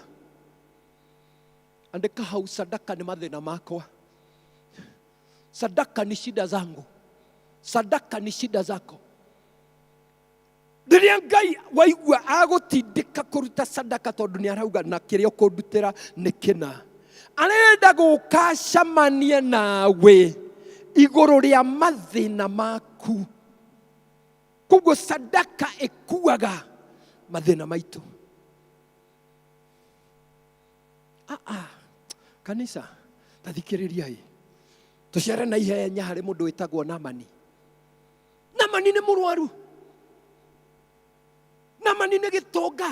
Andĩka hau, sadaka nĩ mathĩna makwa, sadaka ni shida zangu, sadaka ni shida zako. Rĩrĩa Ngai waigua agũtindĩka kũruta sadaka, tondũ nĩ arauga na kĩrĩa ũkũndutĩra nĩ kĩna, arenda gũka acemanie nawe igũrũ rĩa mathĩna maku. Koguo sadaka ĩkuaga mathĩna maitũ. Ah, ah. Kanisa, tathikĩrĩriai tũcere na ihenya harĩ mũndũ wĩtagwo Namani. Namani nĩ mũrwaru, Namani nĩ gĩtonga,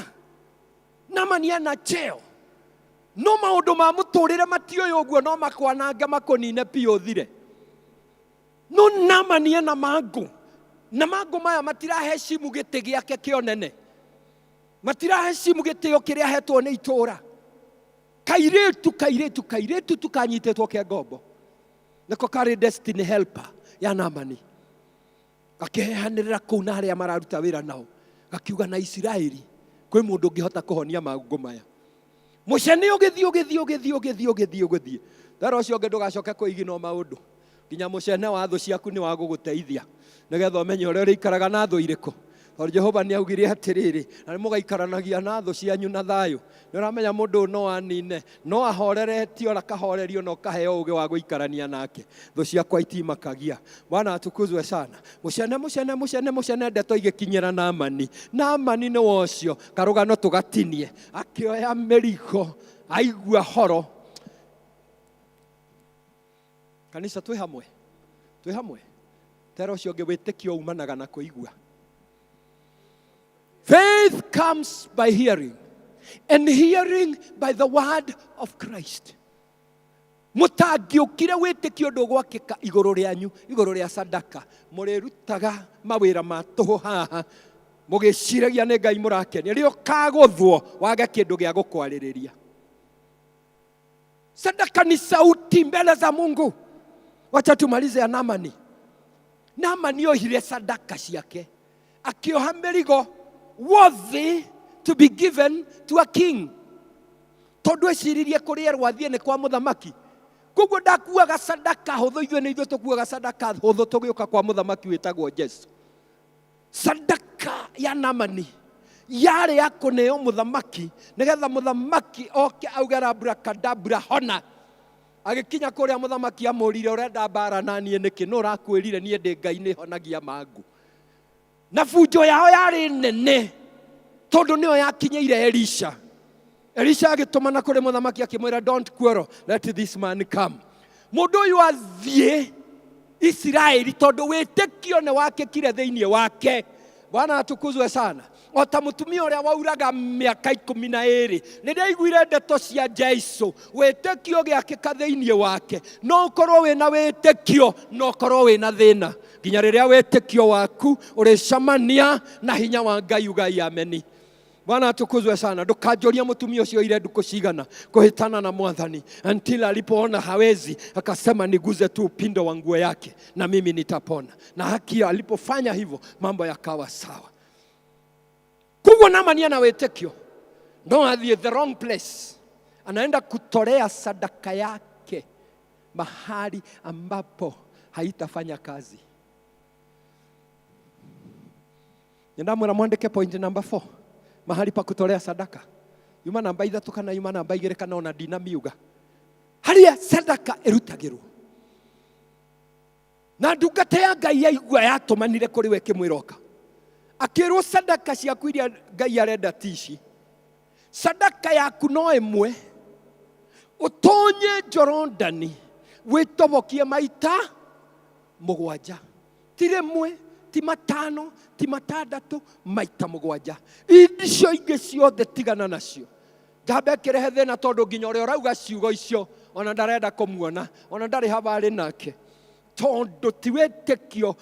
Namani ena cheo, no maũndũ ma mũtũrĩre matiũĩ ũguo, no makwanange makũnine biũ ũthire. No Namani ena mangũ, na mangũ maya matiraheshimu gĩtĩ gĩake kĩa ũnene, matiraheshimu gĩtĩo kĩrĩa ahetwo nĩ itũũra. Kairĩtu, kairĩtu, kairĩtu tu kanyitĩtwo ke ngombo, nĩko karĩ destiny helper ya Namani, gakĩhehanĩrĩra kũu na arĩa mararuta wĩra nao, gakiuga na Isiraeli kwĩ mũndũ ũngĩhota kũhonia mangũ maya. Mũcene ũgĩthiĩ ũgĩthiĩ ũgĩthiĩ ũgĩthiĩ ũgĩthiĩ ũgĩthiĩ, thara ũcio ũngĩ ndũgacoke kwĩigina maũndũ nginya mũcene wa thũ ciaku nĩ wa gũgũteithia, nĩgetha ũmenye ũrĩa ũrĩikaraga na thũ irĩkũ, tondũ Jehova nĩ augire atĩrĩrĩ, na nĩ mũgaikaranagia na thũ cianyu na thayũ. Nĩ ũramenya mũndũ ũyũ no anine, no ahoreretio na akahorerio na ũkaheo ũgĩ wa gũikarania nake. Thũ ciakwa itimakagia. Bwana atukuzwe sana. Mũcene, mũcene, mũcene, mũcene, ndeto igĩkinyĩra Naamani. Naamani nĩ wa ũcio, karũgano tũgatinie. Akĩoya mĩrigo, aigua horo. Kanisa twĩ hamwe, twĩ hamwe. Tera ũcio ũngĩ, wĩtĩkio umanaga na kũigua. Faith comes by hearing, and hearing by the word of Christ. Mũtangĩũkire wĩtĩkio ndũgwakĩka igũrũ rĩanyu, igũrũ rĩa sadaka. Mũrĩrutaga mawĩra ma tũhũ haha, mũgĩciragia nĩ Ngai mũrakenia. Rĩrĩa ũkagũthwo wage kĩndũ gĩa gũkwarĩrĩria. Sadaka ni sauti mbele za Mungu. Wacha tumalize ya Naamani. Naamani ohire sadaka ciake, akĩoha mĩrigo worthy to be given to a king, tondũ eciririe kũrĩa erwo athiĩ nĩ kwa mũthamaki, koguo ndakuaga sadaka hũthũ. Ithuĩ nĩ ithuĩ tũkuaga sadaka hũthũ tũgĩũka kwa mũthamaki wĩtagwo Jesu. Sadaka ya Naamani yarĩ ya kũneo mũthamaki, nĩgetha mũthamaki oke auge abrakadabra hona. Agĩkinya kũrĩa mũthamaki amũrire, ũrenda mbara na niĩ nĩkĩ? Nũ ũrakwĩrire niĩ ndĩ Ngai nĩ honagia mangũ? Na bunjo yao yarĩ nene, tondũ nĩyo yakinyĩire Elisha. Elisha agĩtũmana kũrĩ mũthamaki akĩmwĩra, don't quarrel, let this man come. Mũndũ ũyũ athiĩ Isiraeli, tondũ wĩtĩkio nĩ wakĩkire thĩinĩ wake. Bwana atukuzwe sana. O ta mũtumia ũrĩa wauraga mĩaka 12, rĩrĩa aiguire ndeto cia Jesu, wĩtĩkio gĩakĩka thĩinĩ wake. No ũkorwo wĩna wĩtĩkio, no ũkorwo wĩna thĩna, nginya rĩrĩa wĩtĩkio waku ũrĩcemania na hinya wa Ngai. Ugai ameni. Bwana atukuzwe sana. Ndũkanjũria mũtumia ũcio oire ndukũ cigana kũhĩtana na Mwathani, until alipoona hawezi, akasema niguze tu upindo wa nguo yake na mimi nitapona. Na haki alipofanya hivyo, mambo yakawa sawa. Koguo Naamani ana wĩtĩkio, no athiĩ the wrong place, anaenda kutolea sadaka yake mahali ambapo haitafanya kazi. Ndamwĩra mwandĩke point number 4, mahali pa kutolea sadaka. Yuma namba 3 kana yuma namba 2 kana ona ndinamiuga, harĩa sadaka ĩrutagĩrwo. Na ndungata ya Ngai yaigua yatũmanire kũrĩ we ĩkĩmwĩra oka, akĩrwo sadaka ciaku iria Ngai arenda ti ici. Sadaka yaku no ĩmwe, ũtonye Jorodani wĩtobokie maita 7, ti rĩmwe, ti 5, ti 6, maita 7. Icio ingĩ ciothe tigana nacio. Njamba ĩkĩrehe thĩna tondũ nginya ũrĩa ũrauga ciugo icio ona ndarenda kũmuona, ona ndarĩ habarĩ nake. Tondũ ti wĩtĩkio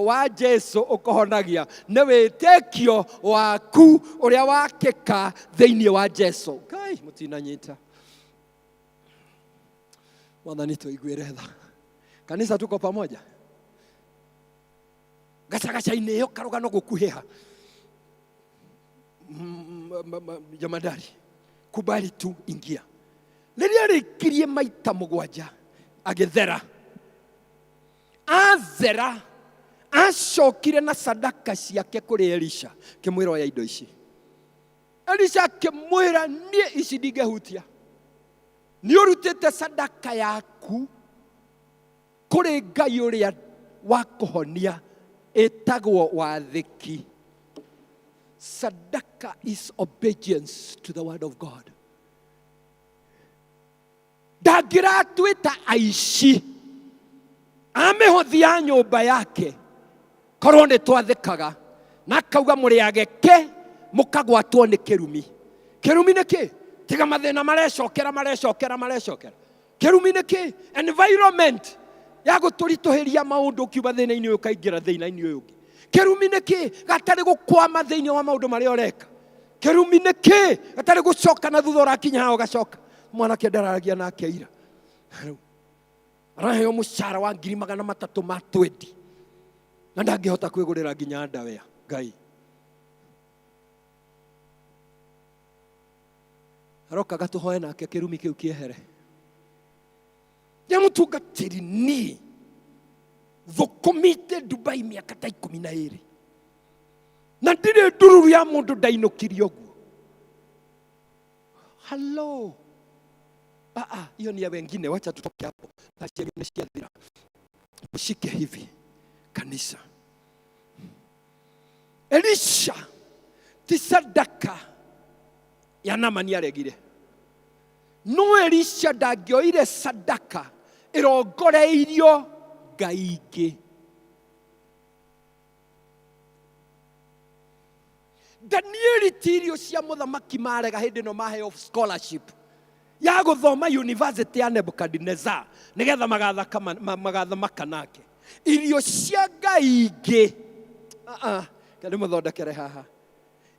wa Jesu ũkũhonagia, nĩ wĩtĩkio waku ũrĩa wakĩka thĩinĩ wa Jesu. Ngai, mũtinanyita. Mwathani tũiguĩre tha. Kanisa tuko pamoja? Gacagaca-inĩ ĩyo karũgano gũkuhĩha. Jamadari, kubali tu ingia. Rĩrĩa arĩkirie maita mũgwanja agĩthera. Athera acokire na sadaka ciake kũrĩ Elisha, akĩmwĩra oya indo ici. Elisha akĩmwĩra niĩ ici ndingĩhutia, nĩ ũrutĩte sadaka yaku kũrĩ Ngai ũrĩa wa kũhonia, ĩtagwo wathĩki. Sadaka is obedience to the word of God. Ndangĩratwĩta aici a mĩhothi ya nyũmba yake korwo nĩ twathĩkaga, na akauga mũrĩ ageke mũkagwatwo nĩ kĩrumi. Kĩrumi nĩ kĩ? Tiga mathĩna marecokera marecokera marecokera. Kĩrumi nĩ kĩ? Environment ya gũtũritũhĩria maũndũ, ũkiuma thĩna-inĩ ũyũ ũkaingĩra thĩna-inĩ ũyũ ũngĩ. Kĩrumi nĩ kĩ? Gatarĩ gũkwama thĩinĩ wa maũndũ marĩa ũreka. Kĩrumi nĩ kĩ? Gatarĩ gũcoka na thutha, ũrakinya haha ũgacoka. Mwanake ndararagia nake ira, rĩu araheo mũcara wa ngiri magana matatũ ma twendi na ndangĩhota kwĩgũrĩra nginya ndawea. Ngai arokaga tũhoe nake kĩrumi kĩu kĩehere. Ya mũtungatĩri niĩ thũkũmĩte Dubai mĩaka ta ikũmi na ĩrĩ na ndirĩ ndururu ya mũndũ ndainũkirie ũguo. Hello. Hiyo ni ya wengine, wacha tutoke hapo. Tachi ya ciathira. Mshike hivi kanisa. Elisha ti sadaka ya Naamani aregire. No Elisha ndangĩoire sadaka ĩrongoreirio ngai ingĩ. Danieli ti irio cia mũthamaki marega hĩndĩ ĩno maheo scholarship ya gũthoma university ya Nebuchadnezzar nĩgetha magathamaka nake. Irio cia ngai ingĩ, reke ndĩmũthondekere haha.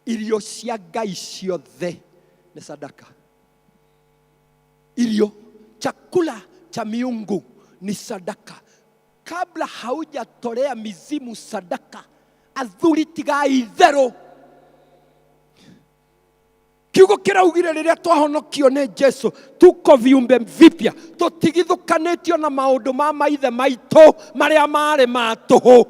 Irio cia ngai ciothe nĩ sadaka. Irio, chakula cha miungu ni sadaka. Kabla haujatolea mizimu sadaka, athuri tigai itherũ. Kiugo kĩraugire rĩrĩa twahonokio nĩ Jesu tuko viumbe vipya, tũtigithũkanĩtio na maũndũ ma maithe maitũ marĩa marĩ ma tũhũ.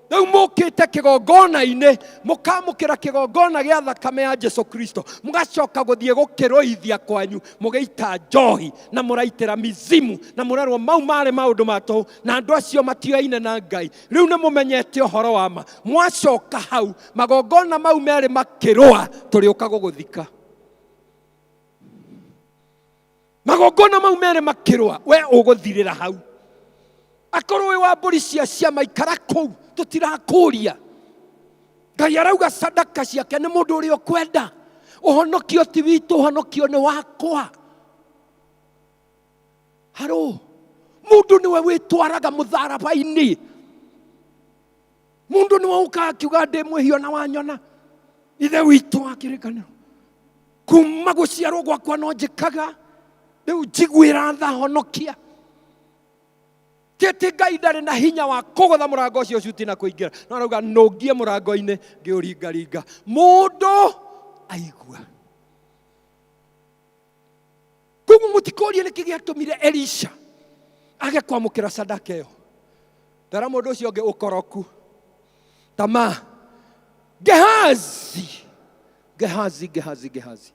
Rĩu mũkĩte kĩgongona-inĩ, mũkamũkĩra kĩgongona gĩa thakame ya Jesu Kristo, mũgacoka gũthiĩ gũkĩrũithia kwanyu mũgĩita njohi na mũraitĩra mizimu na mũrerwo mau marĩ maũndũ ma tũhũ na andũ acio matioyaine na Ngai. Rĩu nĩ mũmenyete ũhoro wa ma, mwacoka hau magongona mau merĩ makĩrũa, tũrĩũka gũgũthika. Magongona mau merĩ makĩrũa, we ũgũthirĩra hau. Akorwo wĩ wa mbũri cia ciama, ikara kũu, tũtirakũria. Ngai arauga sadaka ciake nĩ mũndũ ũrĩa ũkwenda. Ũhonokio ti witũ, ũhonokio nĩ wakwa. Haro, mũndũ nĩwe wĩtwaraga mũtharaba-inĩ. Mũndũ nĩwe ũkaga akiuga ndĩ mwĩhia na wanyona. Ithe witũ wa kĩrĩkanĩro, kuma gũciarwo gwakwa no njĩkaga, rĩu njiguĩra tha, honokia. Ti atĩ Ngai ndarĩ na hinya wa kũgũtha mũrango ũcio cuti na kũingĩra, no arauga nũngie mũrango-inĩ ngĩũringaringa. Mũndũ aigua. Koguo mũtikorie nĩkĩ gĩatũmire Elisha age kwamũkĩra sadaka ĩyo. Tara mũndũ ũcio ũngĩ ũkoroku. Tamaa. Gehazi. Gehazi, Gehazi, Gehazi.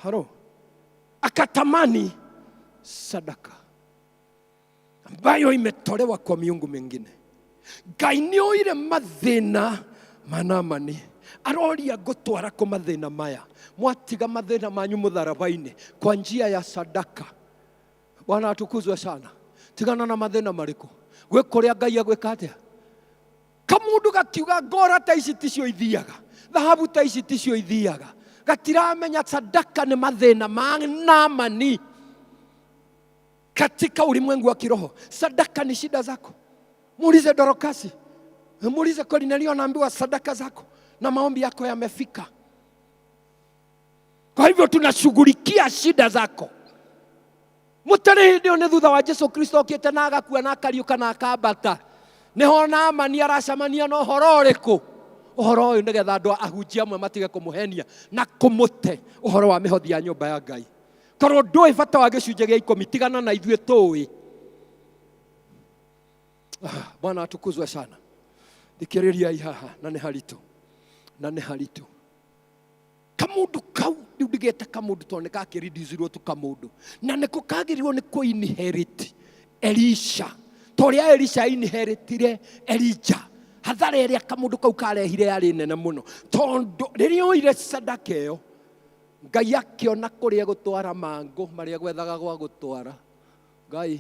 Haro. Akatamani sadaka ambayo imetolewa kwa miungu mingine. Ngai nĩ oire mathĩna ma Naamani, aroria ngũtwara kũ mathĩna maya. Mwatiga mathĩna manyu mũtharaba-inĩ kwa njia ya sadaka. Bwana atukuzwe sana. Tigana na mathĩna marĩkũ, gwĩ kũrĩa Ngai agwĩka atĩa? Kamundu gakiuga ngora ta ici ticio ithiaga, thahabu ta ici ticio ithiaga. Gatiramenya sadaka nĩ mathĩna ma Naamani katika ulimwengu wa kiroho. Sadaka ni shida zako. Muulize Dorokasi, muulize Kornelio, anaambiwa sadaka zako na maombi yako yamefika. Kwa hivyo tunashughulikia shida zako. Mutarĩ hĩndĩ ĩyo nĩ thutha wa Jesu Kristo okĩte na agakua na akariũka na akambata, nĩho Naamani aracemania na ũhoro ũrĩkũ? Ũhoro ũyũ nĩgetha andũ ahunjia amwe matige kũmũhenia na kũmũte ũhoro wa mĩhothi ya nyũmba ya Ngai. Korwo ndũĩ bata wa gĩcunjĩ gĩa ikũmi, tigana na ithuĩ tũĩ. Ah, Bwana atukuzwe sana. Thikĩrĩriai haha, na nĩ haritũ, na nĩ haritũ. Kamundu kau rĩu ndigĩte kamundu tondũ nĩ gakĩridicirwo tu kamundu, na nĩko kagĩrĩirwo nĩ kũ inherit Elisha ta ũrĩa Elisha inheritire Elijah. Hathara ĩrĩa kamundu kau karehire yarĩ nene mũno, tondũ rĩrĩa oire sadaka ĩyo, Ngai akĩona kũrĩa gũtwara mangũ marĩa gwethaga gwa gũtwara. Ngai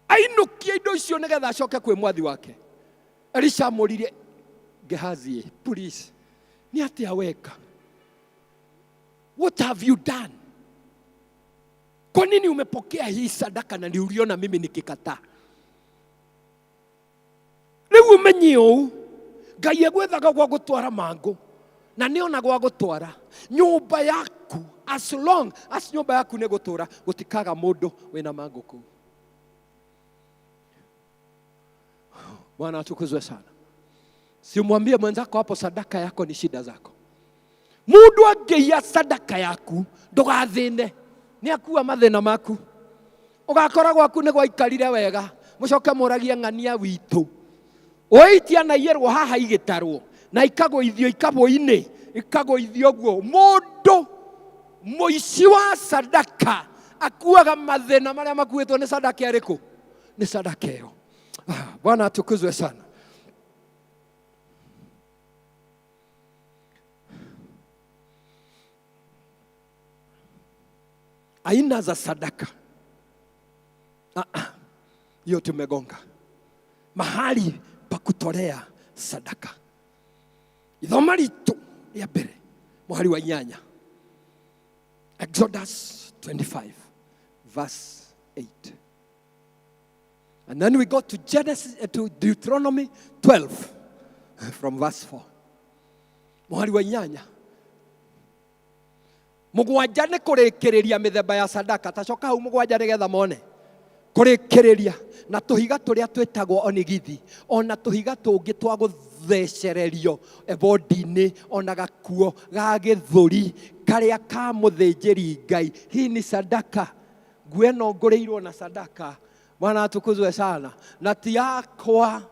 ainũkie indo icio nĩgetha acoke kwĩ mwathi wake. Elisha amũririe Gehazi, please, nĩ atĩa weka? What have you done? Kwa nini umepokea hii sadaka na uliona mimi nikikataa? Rĩu ũmenye ũũ, Ngai egwethaga gwa gũtwara mangũ na nĩona gwa gũtwara nyũmba yaku. As long as nyũmba yaku nĩ gũtũra, gũtikaga mũndũ wĩna mangũ kũu. Bwana atukuzwe sana. Simwambie mwenzako hapo, sadaka yako ni shida zako. Mundu angĩiya sadaka yaku, ndũgathĩne, nĩ akua mathĩna maku. Ũgakora gwaku nĩ gwaikarire wega, mũcoke mũragie ng'ania witũ. Ũitia na iyerwo haha igĩtarwo na ikagũithio ikabũ-inĩ, ikagũithio ũguo. Mũndũ mũici wa sadaka akuaga mathĩna marĩa makuĩtwo nĩ sadaka ĩrĩkũ? Nĩ sadaka ĩyo. Ah, Bwana atukuzwe sana. Aina za sadaka. Hiyo tumegonga. Mahali pa kutolea sadaka. Ithoma ritũ rĩa mbere, mũhari wa inyanya. Exodus 25 verse 8. And then we go to Genesis, to Deuteronomy 12 from verse 4. Mũhari wa inyanya. Mũgwanja nĩ kũrĩkĩrĩria mĩthemba ya sadaka. Tacoka hau mũgwanja nĩgetha mone. Kũrĩkĩrĩria na tũhiga tũrĩa twĩtagwo onigithi, ona tũhiga tũngĩ twa gũthecererio ebodi-inĩ, ona gakuo ga gĩthũri karĩa ka mũthĩnjĩri Ngai. Hii ni sadaka. Nguo ĩno ngũrĩirwo na sadaka. Bwana atukuzwe sana. Na ti yakwa.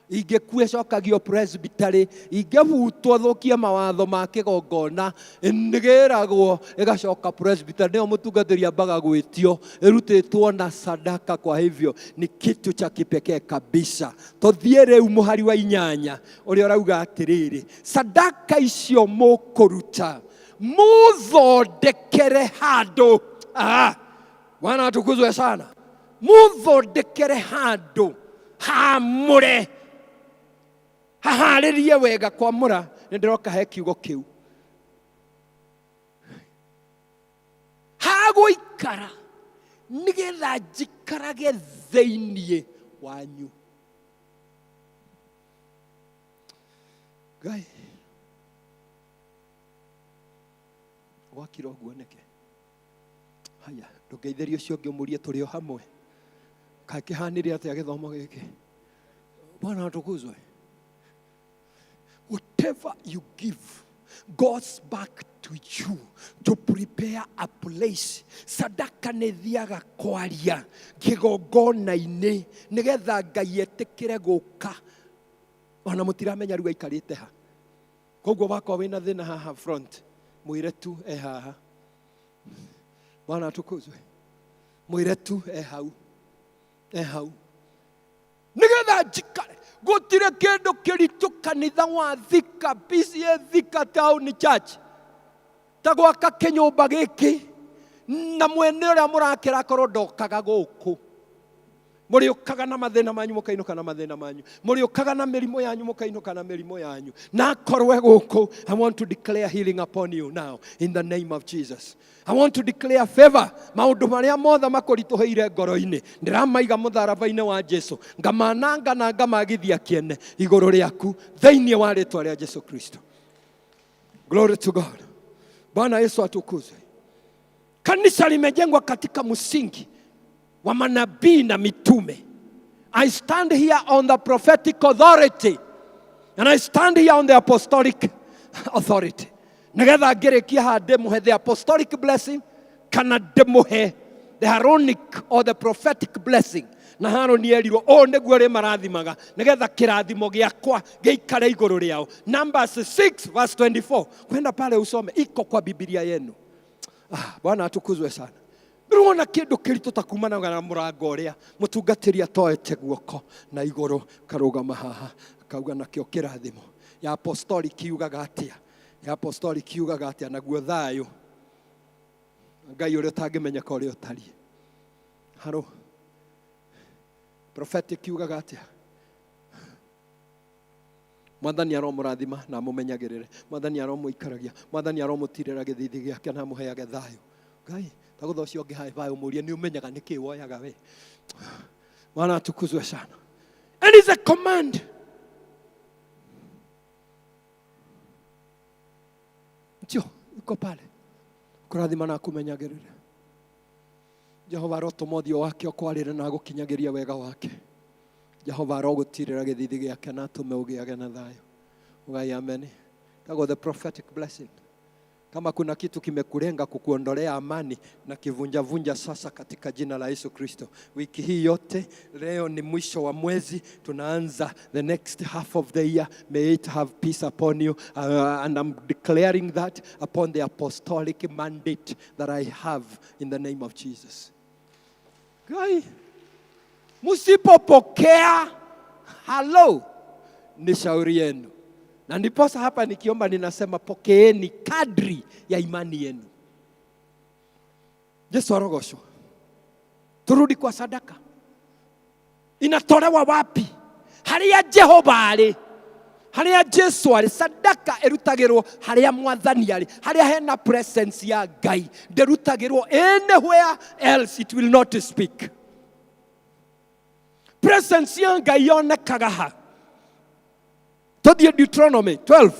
Ingĩkua ĩcokagio presbytery, ingĩbutwo thũkie mawatho ma kĩgongona, nĩgĩragwo ĩgacoka presbytery. Nĩyo mũtungatĩri ambaga gwĩtio, ĩrutĩtwo na sadaka. Kwa hivyo ni kitu cha kipekee kabisa. Tũthiĩ rĩu mũhari wa inyanya ũrĩa ũrauga atĩrĩrĩ, sadaka icio mũkũruta mũthondekere handũ. Bwana atukuzwe sana. Mũthondekere handũ hamũre, haharĩrie wega. Kwamũra nĩ ndĩroka he kiugo kĩu, hagũikara nĩgetha njikarage thĩiniĩ wanyu. Ngai gwakira ũguo nĩkĩ? Haya, ndũngeithĩrie ũcio ũngĩ ũmũrie tũrĩ o hamwe. Kaĩ kĩhanire atĩa gĩthomo gĩkĩ? Bwana atukuzwe. Whatever you give goes back to you to prepare a place. Sadaka nĩ thiaga kwaria kĩgongona-inĩ nĩgetha Ngai etĩkĩre gũka. Ona mũtiramenya rĩu aikarĩte ha. Koguo wakwa wĩna thĩna haha front, mwĩre tu e haha. Bwana atukuzwe. Mwĩre tu e hau, e hau. Nĩgetha njikare. Gũtirĩ kĩndũ kĩritũ kanitha wa Thika, PCEA Thika Town Church, ta gwaka kĩnyũmba gĩkĩ na mwene ũrĩa mũrakĩra akorwo ndokaga gũkũ. Mũrĩũkaga na mathĩna manyu mũkainũka na mathĩna manyu. Mũrĩũkaga na mĩrimũ yanyu mũkainũka na mĩrimũ yanyu. Na akorwo e gũkũ, I want to declare healing upon you now in the name of Jesus. I want to declare favor. Maũndũ marĩa mothe makũritũhĩire ngoro-inĩ ndĩramaiga mũtharaba-inĩ wa Jesu, ngamananga na ngamagithia kĩene igũrũ rĩaku thĩinĩ wa rĩtwa rĩa Jesu Kristo. Glory to God. Bwana Yesu atukuzwe. Kanisa limejengwa katika msingi wa manabii na mitume. I stand here on the prophetic authority and I stand here on the apostolic authority. Nigetha ngĩrĩkia haha ndĩmũhe the apostolic blessing kana ndĩmũhe the Aaronic or the prophetic blessing. Na Haroni erirwo ũũ nĩguo rĩmarathimaga nigetha kĩrathimo gĩakwa gĩikare igũrũ rĩao. Numbers 6 verse 24. Kwenda pale usome, iko kwa Biblia yenu. Ah, Bwana atukuzwe sana. Ndĩrona kĩndũ kĩritũ ta kumanaga na mũrango ũrĩa mũtungatĩri atoete guoko na igũrũ karũgama haha akauga nakĩo kĩrathimo ya apostolic yugaga atĩa, ya apostolic yugaga atĩa, naguo thayũ Ngai ũrĩa ũtangĩmenyeka ũrĩa ũtariĩ. Haro prophetic yugaga atĩa? Mwathani aromũrathima na amũmenyagĩrĩre, Mwathani aromũikaragia, Mwathani aromũtirĩra gĩthithi gĩake na amũheage thayũ. Ngai tagũtha ũcio ũngĩ haĩ thayũ mũrie nĩ ũmenyaga nĩkĩ woyaga we. Bwana atukuzwe sana. And it's a command. Ndio iko pale kũrathima na akũmenyagĩrĩre. Jehova arotũma ũthiũ wake ũkwarĩre na agũkinyagĩria wega wake. Jehova arogũtirĩra gĩthithi gĩake na atũme ũgĩage na thayũ. Ugai amen. Tago the prophetic blessing. Kama kuna kitu kimekulenga kukuondolea amani na kivunjavunja sasa katika jina la Yesu Kristo. Wiki hii yote, leo ni mwisho wa mwezi, tunaanza the next half of the year. May it have peace upon you. And I'm declaring that upon the apostolic mandate that I have in the name of Jesus. Guy, msipopokea, hello, ni shauri yenu. Na ndiposa hapa nikiomba ninasema pokeeni kadri ya imani yenu. Yesu arogoshwa. Turudi kwa sadaka. Inatolewa wapi? Haria Jehova arĩ, haria Jesu arĩ. Sadaka ĩrutagĩrwo haria Mwathani arĩ, haria hena presence ya Ngai. Ndĩrutagĩrwo anywhere else, it will not speak. Presence ya Ngai yonekaga ha? Tũthiĩ Deuteronomy 12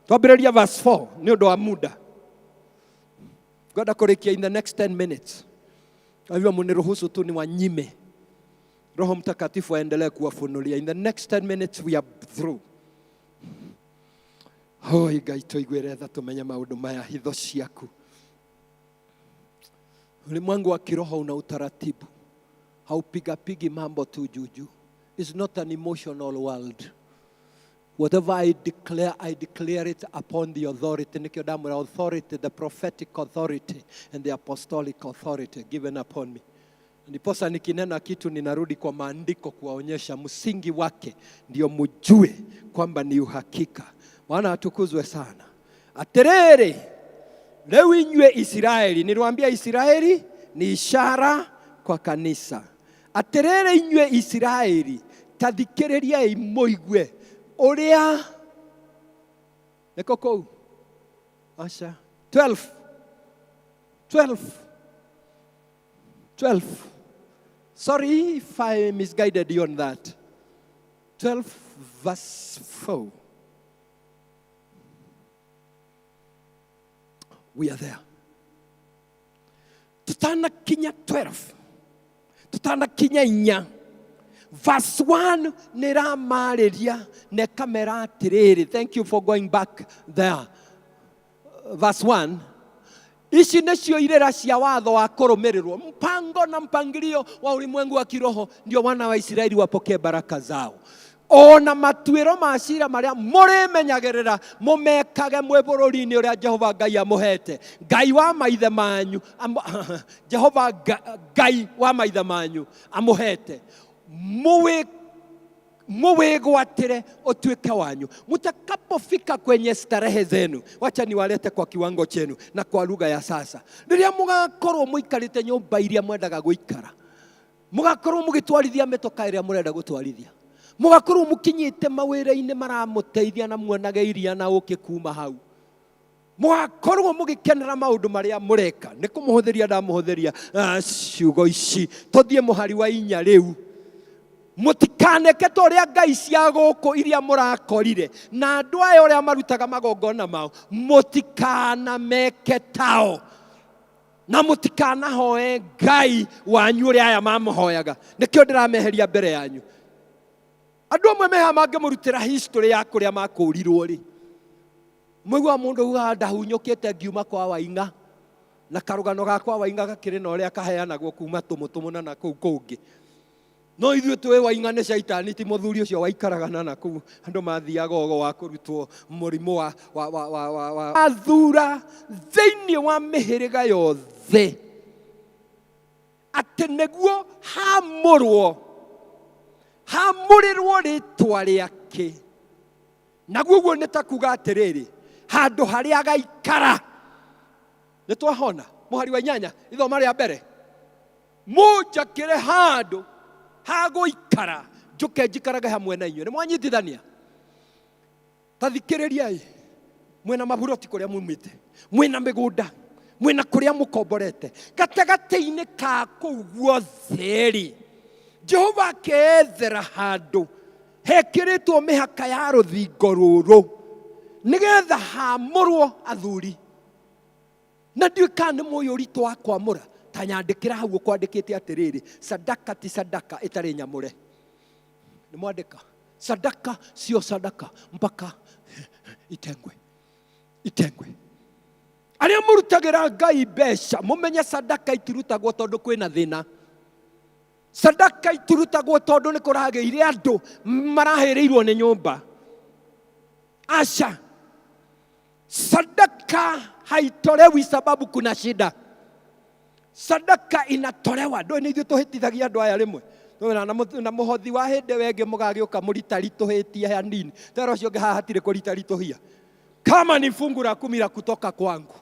twambĩrĩria verse 4 nĩ ũndũ wa muda. Ngwenda kũrĩkia in the next 10 minutes. Kwa hivyo mniruhusu tu niwanyime Roho Mtakatifu aendelee kuwafunulia. In the next 10 minutes we are through. Hoi Ngai tũiguĩre tha tũmenye maũndũ maya hitho ciaku. Ulimwengu wa kiroho una utaratibu, haupigapigi mambo tu juju. It's not an emotional world. Whatever I declare, I declare it upon the authority. Nikio ndamwĩra authority, the prophetic authority and the apostolic authority given upon me. Ndiposa nikinena kitu ninarudi kwa maandiko kuwaonyesha msingi wake, ndio mjue kwamba ni uhakika. Bwana atukuzwe sana. Atiriri, rĩu inyuĩ Isiraeli, niliwaambia Isiraeli ni ishara kwa kanisa. Atiriri inyuĩ Isiraeli, ta thikĩrĩriai mũigue ũrĩa nĩko kũu aca 12 12 12. Sorry if I misguided you on that. 12 verse 4. We are there. Tutanakinya 12, tutanakinya inya, verse 1 nĩramarĩria na ĩkamera atĩrĩrĩ. Thank you for going back there. Verse 1, ici nĩcio irĩra cia watho wa kũrũmĩrĩrwo, mpango na mpangilio wa ulimwengu wa kiroho, ndio wana wa Israeli wapokee baraka zao, ona matuĩro ma cira marĩa mũrĩmenyagĩrĩra mũmekage mwĩ bũrũri-inĩ ũrĩa Jehova Ngai amũhete, Ngai wa maithe manyu, Jehova Ngai wa maithe manyu amũhete, muwĩgwatĩre ũtuĩke wanyu. Mtakapofika kwenye starehe zenu, wacha niwalete kwa kiwango chenu na kwa lugha ya sasa, rĩrĩa mũgakorwo mũikarĩte nyũmba iria mwendaga gũikara. Mũgakorwo mũgĩtwarithia mĩtoka ĩrĩa mũrenda gũtwarithia. Mũgakorwo mũkinyĩte mawĩra-inĩ maramũteithia na muonage iria na ũkĩ kuma hau. Mũgakorwo mũgĩkenera maũndũ marĩa mũreka. Nĩ kũmũhũthĩria ndamũhũthĩria ciugo ici. Tũthiĩ mũhari wa inya rĩu. Mũtikaneke ta ũrĩa ngai cia gũkũ iria mũrakorire na andũ aya ũrĩa marutaga magongona mao, mũtikanameke tao, na mũtikanahoe ngai wanyu ũrĩa aya mamũhoyaga. Nĩkĩo ndĩrameheria mbere yanyu. Andũ amwe meha mangĩmũrutĩra history ya kũrĩa makũrirwo rĩ, mũigua mũndũ ugaga ndahunyũkĩte ngiuma kwa Waing'a, na karũgano ga kwa Waing'a gakĩrĩ na ũrĩa kaheanagwo kuma tũmũtũmũna na kũu kũngĩ. No ithuĩ tũĩ Waing'a nĩ caitani, ti mũthuri ũcio waikaraga na nakũu andũ mathiaga ũgo wa kũrutwo mũrimũ wa, wa, wa, wa, wa, wa. Athura thĩinĩ wa mĩhĩrĩga yothe atĩ nĩguo hamũrwo hamũrĩrwo rĩtwa rĩake. Naguo ũguo nĩ ta kuga atĩrĩrĩ, handũ harĩa agaikara. Nĩ twahona mũhari wa inyanya ithoma rĩa mbere, mũnjakĩre handũ ha gũikara njũke njikarage hamwe na inyuĩ. Nĩ mwanyitithania? Ta thikĩrĩriai, mwĩna maburoti kũrĩa mumĩte, mwĩna mĩgũnda, mwĩna kũrĩa mũkomborete, gatagatĩ-inĩ ka kũu guothe-rĩ, Jehova akethera handũ hekĩrĩtwo mĩhaka ya rũthingo rũrũ nĩgetha hamũrwo athuri. Na ndiũĩ kana nĩ mũĩ ũritũ wa kwamũra. Ta nyandĩkĩra hau ũkwandĩkĩte atĩrĩrĩ, sadaka ti sadaka ĩtarĩ nyamũre. Nĩ mwandĩka? Sadaka sio sadaka mpaka itengwe, itengwe. Arĩa mũrutagĩra Ngai mbeca, mũmenye sadaka itirutagwo tondũ kwĩna thĩna. Sadaka itirutagwo tondũ nĩ kũragĩire andũ marahĩrĩirwo nĩ nyũmba. Aca. Sadaka haitolewi sababu kuna shida. Sadaka inatolewa. Ndũĩ nĩ ithuĩ tũhĩtithagia andũ aya rĩmwe. Tũmena na mũhothi wa hĩndĩ ĩyo ĩngĩ mũgagĩũka mũritaritũhĩtie hanini. Tera ũcio ũngĩ haha hatirĩ kũritaritũhia. Kama ni fungu la kumi la kutoka kwangu,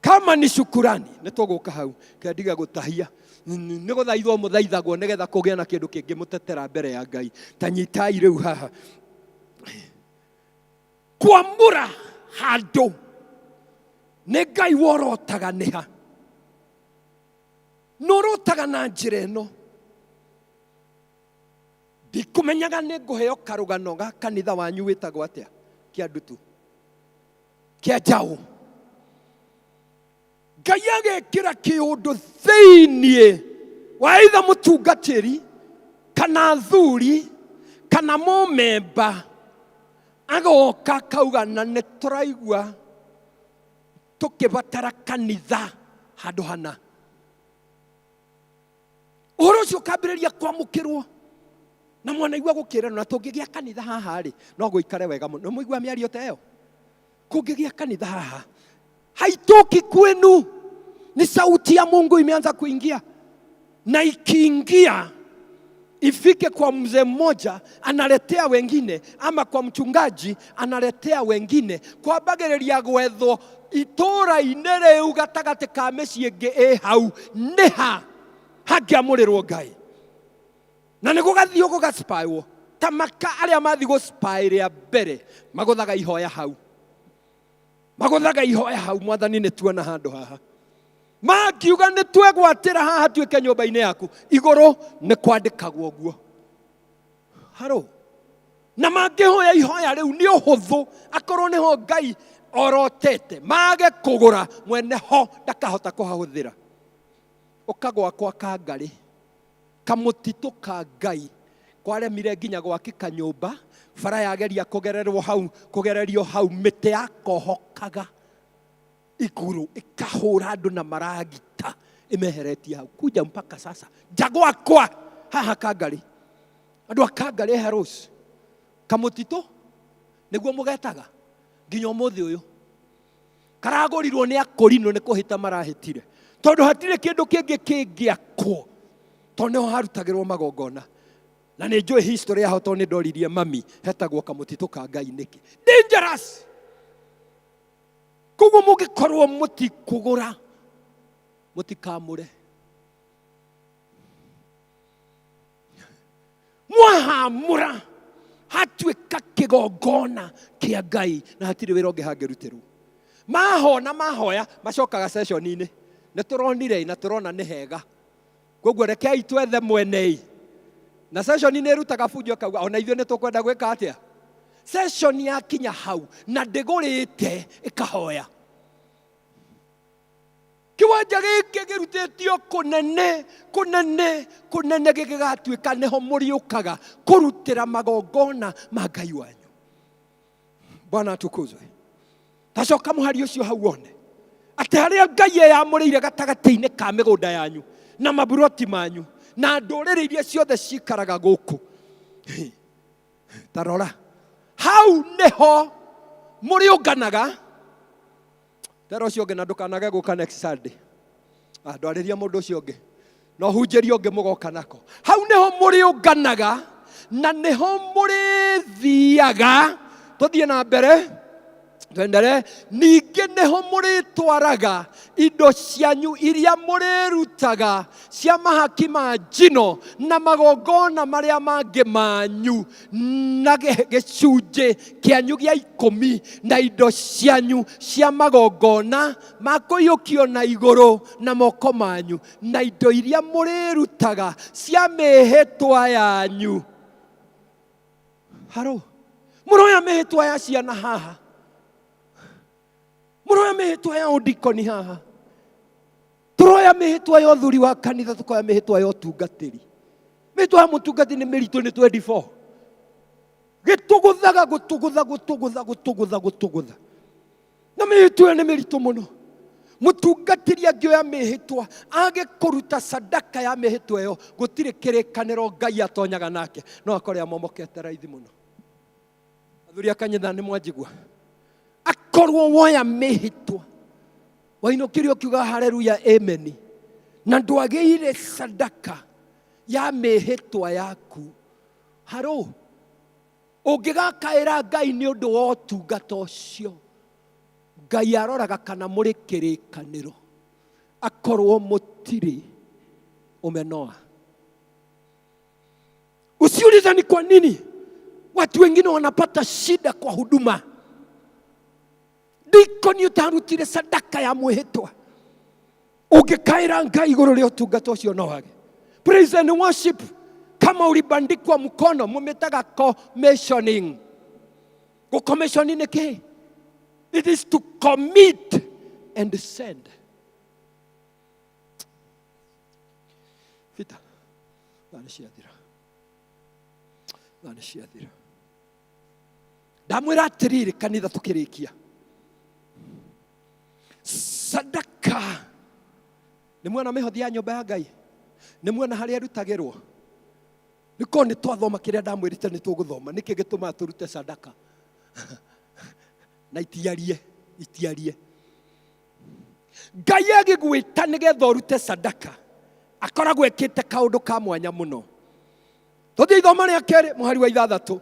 kama ni shukurani, nĩ tũgũka hau kendiga gũtahia. Nĩ gũthaithwo mũthaithagwo nĩgetha kũgĩe na kĩndũ kĩngĩmũtetera mbere ya Ngai. Ta nyitai rĩu haha. Kwamũra handũ nĩ Ngai worotaga nĩha, na ũrotaga na njĩra ĩno. Ndikũmenyaga nĩ ngũheo karũgano ga kanitha wanyu wĩtagwo atĩa, kĩa ndutu, kĩa njaũ. Ngai agekĩra kĩũndũ thĩiniĩ wa itha mũtungatĩri kana thuri kana mũmemba, agoka akauga na nĩ tũraigua tũkĩbatara kanitha handũ hana. Ũhoro ũcio ũkambĩrĩria kwamũkĩrwo na mwanaigua gũkĩrano, na tũngĩgĩa kanitha haha rĩ, no gũikare wega mũno. Nĩ mũigua mĩario ta ĩyo? Kũngĩgĩa kanitha haha haitoki kwenu, ni sauti ya Mungu imeanza kuingia, na ikiingia ifike kwa mzee mmoja analetea wengine, ama kwa mchungaji analetea wengine, kwambagĩrĩria gwethwo itũũra-inĩ rĩu gatagatĩ ka mĩciĩ ĩngĩ ĩ hau nĩha hangĩamũrĩrwo Ngai, na nĩ gũgathiĩ gũgacipaĩwo ta maka arĩa mathiĩ gũcipaĩ rĩa mbere magũthaga ihoya hau, magũthaga ihoya hau, Mwathani nĩ tuona handũ haha. Mangiuga nĩ twegwatĩra haha tuĩke nyũmba-inĩ yaku, igũrũ nĩ kwandĩkagwo ũguo. Haro. Na mangĩhoya ihoya rĩu nĩ ũhũthũ, akorwo nĩho Ngai orotete, mage kũgũra mwene ho ndakahota kũhahũthĩra. Ũkagwakwa kangarĩ, kamũtitũ ka Ngai, kwaremire nginya gwakĩka nyũmba, bara yageria kũgererwo hau, kũgererio hau, mĩtĩ yakohokaga igũrũ ĩkahũra andũ na maragita ĩmeheretie hau kuja mpaka sasa. Njagwakwa haha kangarĩ, andũ a kangarĩ heros kamũtitũ nĩguo mũgetaga nginya ũmũthĩ ũyũ. Karagũrirwo nĩ akũrinũ nĩ kũhĩta marahĩtire, tondũ hatirĩ kĩndũ kĩngĩ kĩngĩakwo, tondũ nĩho harutagĩrwo magongona. Na nĩ njũĩ history yaho, tondũ nĩ ndoririe mami hetagwo kamũtitũ ka Ngai nĩkĩ. Dangerous. Koguo mũngĩkorwo mũtikũgũra, mũtikamũre. Mwahamũra hatuĩka kĩgongona kĩa Ngai na hatirĩ wĩra ũngĩ hangĩrutĩrwo. Mahona mahoya macokaga session-inĩ, nĩ tũronire na tũrona nĩ hega, koguo rekei twethe mwenei. Na session nĩ ĩrutaga bunjo ĩkauga ona ithuĩ nĩ tũkwenda gwĩka atĩa. Session yakinya hau na ndĩgũrĩte ĩkahoya. Kĩwanja gĩkĩ kĩrutĩtio kũnene kũnene kũnene gĩgĩgatuĩka nĩho mũrĩũkaga kũrutĩra magongona ma Ngai wanyu. Bwana atukuzwe. Tacoka mũhari ũcio hau wone atĩ harĩa Ngai eyamũrĩire gatagatĩ-inĩ ka mĩgũnda yanyu na maburoti manyu na ndũrĩrĩ iria ciothe cikaraga gũkũ. Ta rora hau nĩho mũrĩũnganaga. Tera ũcio ũngĩ na ndũkanage gũka next Sunday. Ah, ndwarĩria mũndũ ũcio ũngĩ na ũhunjĩrie ũngĩ mũgoka nako. Hau nĩho mũrĩũnganaga na nĩho mũrĩthiaga. Tũthiĩ na mbere twenderee. Ningĩ nĩho mũrĩtwaraga indo cianyu iria mũrĩrutaga cia mahaki ma njino na magongona marĩa mangĩ manyu na gĩcunjĩ kĩanyu gĩa ikũmi na indo cianyu cia magongona ma kũiyũkio na igũrũ na moko manyu na indo iria mũrĩrutaga cia mĩhĩtwa yanyu. Haro, mũroya mĩhĩtwa ya ciana haha, mũroya mĩhĩtwa ya ũndikoni haha, tũroya mĩhĩtwa ya ũthuri wa kanitha, tũkoya mĩhĩtwa ya ũtungatĩri. Mĩhĩtwa ya mũtungatĩri nĩ mĩritũ, nĩ 24. Gĩtũgũthaga gũtũgũtha gũtũgũtha gũtũgũtha gũtũgũtha, na mĩhĩtwa ĩyo nĩ mĩritũ mũno. Mũtungatĩri angĩoya mĩhĩtwa age kũruta sadaka ya mĩhĩtwa ĩyo, gũtirĩ kĩrĩkanĩro Ngai atonyaga nake, no akore amomokete raithi mũno. Athuri a kanitha nĩ mwanjigua, akorwo woya mĩhĩtwa wainũkire ũkiuga haleluya amen, na ndwagĩire sadaka ya mĩhĩtwa yaku, haro ũngĩgakaĩra Ngai nĩ ũndũ wa ũtungata ũcio, Ngai aroraga kana mũrĩ kĩrĩkanĩro. Akorwo mũtirĩ, ũmenoa. Usiulize ni kwa nini watu wengine wanapata shida kwa huduma. Dikoni utarutire sadaka ya mwĩhĩtwa, ũngĩkaĩra Ngai igũrũ rĩa ũtungata ũcio no wage. Praise and worship, kama ulibandikwa mkono, mumetaga commissioning. Gũcommissioni nĩ kĩ? It is to commit and send. Peter, thaa nĩ ciathira, thaa nĩ ciathira. Ndamwĩra atĩrĩrĩ kanitha, tũkĩrĩkia sadaka nĩ mwena mĩhothi ya nyũmba ya Ngai, nĩ mwena harĩa ĩrutagĩrwo. Nĩkorwo nĩ twathoma kĩrĩa ndamwĩrĩte nĩ tũgũthoma, nĩkĩ gĩtũmaga tũrute sadaka na itiarie itiarie. Ngai agĩgwĩta nĩgetha ũrute sadaka, akoragwo ekĩte kaũndũ ka mwanya mũno. Tũthiĩ ithoma rĩa kerĩ mũhari wa ithathatũ,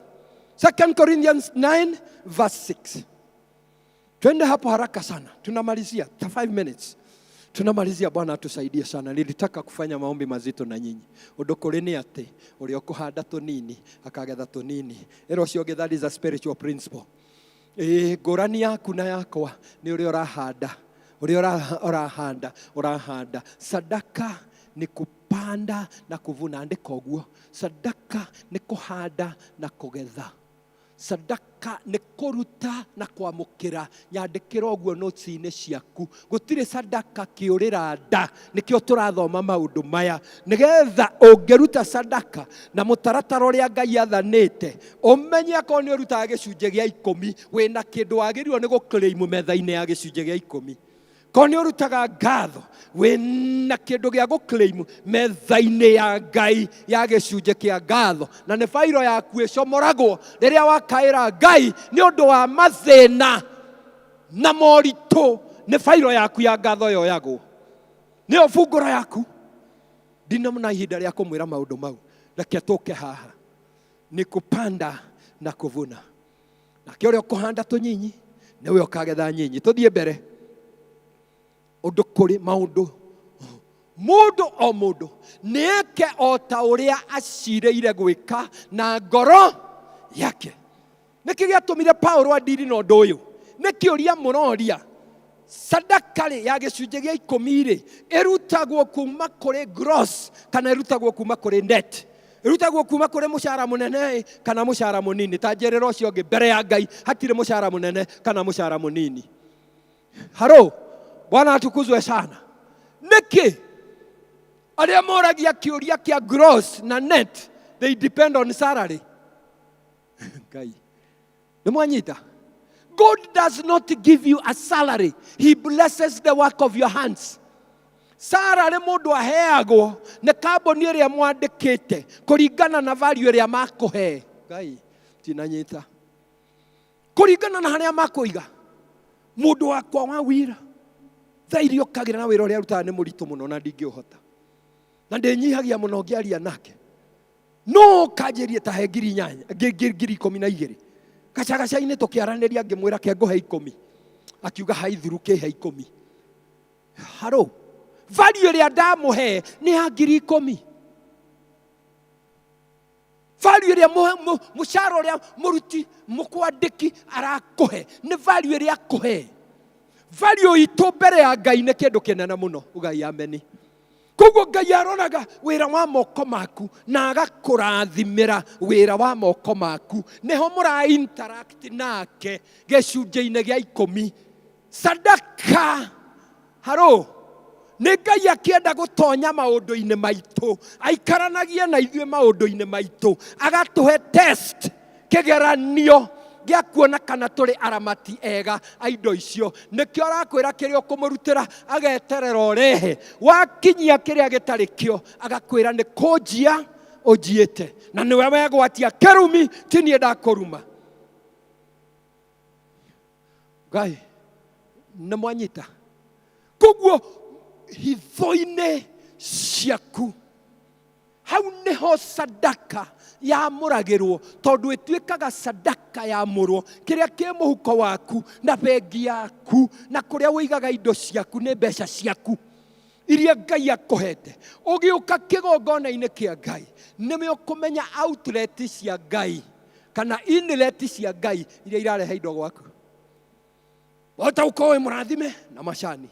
2 Corinthians 9 verse 6. Twende hapo haraka sana, tunamalizia ta 5 minutes, tunamalizia. Bwana atusaidie sana. Nilitaka kufanya maombi mazito na nyinyi. Ũndũ kũrĩ nĩ atĩ ũrĩa ũkũhanda tũnini akagetha tũnini. Ĩra ũcio ũngĩ, that is a spiritual principle. Ĩĩ, ngũrani yaku na yakwa nĩ ũrĩa ũrahanda, ũrĩa ũrahanda ũrahanda. Sadaka ni kupanda na kuvuna. Andĩka ũguo, sadaka nĩ kũhanda na kũgetha. Sadaka nĩ kũruta na kwamũkĩra. Nyandĩkĩra ũguo notes-inĩ ciaku. Gũtirĩ sadaka kĩũrĩra nda, nĩkĩo tũrathoma maũndũ maya, nĩgetha ũngĩruta sadaka na mũtaratara ũrĩa Ngai athanĩte, ũmenye akorwo nĩ ũrutaga gĩcunjĩ gĩa ikũmi, wĩna kĩndũ wagĩrĩirwo nĩ gũclaim metha-inĩ ya gĩcunjĩ gĩa ikũmi. Korwo nĩ ũrutaga ngatho, wĩna kĩndũ gĩa gũclaim metha-inĩ ya Ngai ya gĩcunjĩ kĩa ngatho, na nĩ bairo yaku ĩcomoragwo rĩrĩa wakaĩra Ngai nĩ ũndũ wa mathĩna na moritũ. Nĩ bairo yaku ya ngatho yoyagwo, nĩyo bungũro yaku. Ndinamna ihinda rĩa kũmwĩra maũndũ mau, reke tũke haha. Nĩ kupanda na kuvuna, nake ũrĩa ũkũhanda tũnyinyi nĩwe ũkagetha nyinyi. Tũthiĩ mbere. Ũndũ kũrĩ maũndũ Mũndũ o mũndũ nĩ eke o ta ũrĩa acirĩire gwĩka na ngoro yake. Nĩkĩ gĩatũmire Paulo andiri na ũndũ ũyũ? Nĩ kĩũria mũroria. Sadaka rĩ ya gĩcunjĩ gĩa ikũmi rĩ ĩrutagwo kuma kũrĩ gross kana ĩrutagwo kuma kũrĩ net? Ĩrutagwo kuma kũrĩ mũcara mũnene kana mũcara mũnini? Ta njĩrĩra ũcio ũngĩ, mbere ya Ngai hatirĩ mũcara mũnene kana mũcara mũnini. Haro, Bwana atukuzwe sana. Nĩkĩ arĩa moragia kĩũria kĩa gross na net, they depend on salary? Ngai nĩ mwanyita. God does not give you a salary. He blesses the work of your hands. Salary mũndũ aheagwo nĩ kambuni ĩrĩa mwandĩkĩte kũringana na value ĩrĩa makũhe. Ngai tinanyita. Kũringana na harĩa makũiga. Mũndũ wakwa wa wĩra thaa iria ũkagĩra na wĩra ũrĩa arutaga nĩ mũritũ mũno na ndingĩũhota. Na ndĩnyihagia mũno ngĩaria nake. No kanjĩrie ta he ngiri inyanya, ngiri ikũmi na igĩrĩ. Gacagaca-inĩ tũkĩaranĩria ngĩmwĩra ke ngũhe ikũmi. Akiuga haithuru kĩhe ikũmi. Haro, value ĩrĩa ndamũhe nĩ ya ngiri ikũmi. Value ĩrĩa mũcara ũrĩa mũruti mũkwandĩki arakũhe nĩ value ĩrĩa akũhe. Value itũ mbere ya Ngai nĩ kĩndũ kĩnene mũno. Ugai ameni. Koguo Ngai aroraga wĩra wa moko maku na agakũrathimĩra wĩra wa moko maku. Nĩho mũra interact nake gĩcunjĩ-inĩ gĩa ikũmi. Sadaka, haro, nĩ Ngai akĩenda gũtonya maũndũ-inĩ maitũ, aikaranagie na ithuĩ maũndũ-inĩ maitũ, agatũhe test, kĩgeranio gĩa kuona kana tũrĩ aramati ega a indo icio. Nĩkĩo arakwĩra kĩrĩa ũkũmũrutĩra ageterera ũrehe, wakinyia kĩrĩa gĩtarĩ kĩo agakwĩra nĩ kũnjia ũnjiĩte, na nĩwe wegwatia kĩrumi, ti niĩ ndakũruma. Ngai nĩ mwanyita. Koguo hitho-inĩ ciaku hau nĩho sadaka yamũragĩrwo, tondũ ĩtuĩkaga sadaka yamũrwo. Kĩrĩa kĩ mũhuko waku na bengi yaku na kũrĩa ũigaga indo ciaku nĩ mbeca ciaku iria Ngai akũhete. Ũgĩũka kĩgongona-inĩ kĩa Ngai nĩwe ũkũmenya outlet cia Ngai kana inlet cia Ngai iria irarehe indo gwaku. Wahota gũkorwo wĩ mũrathime na macani,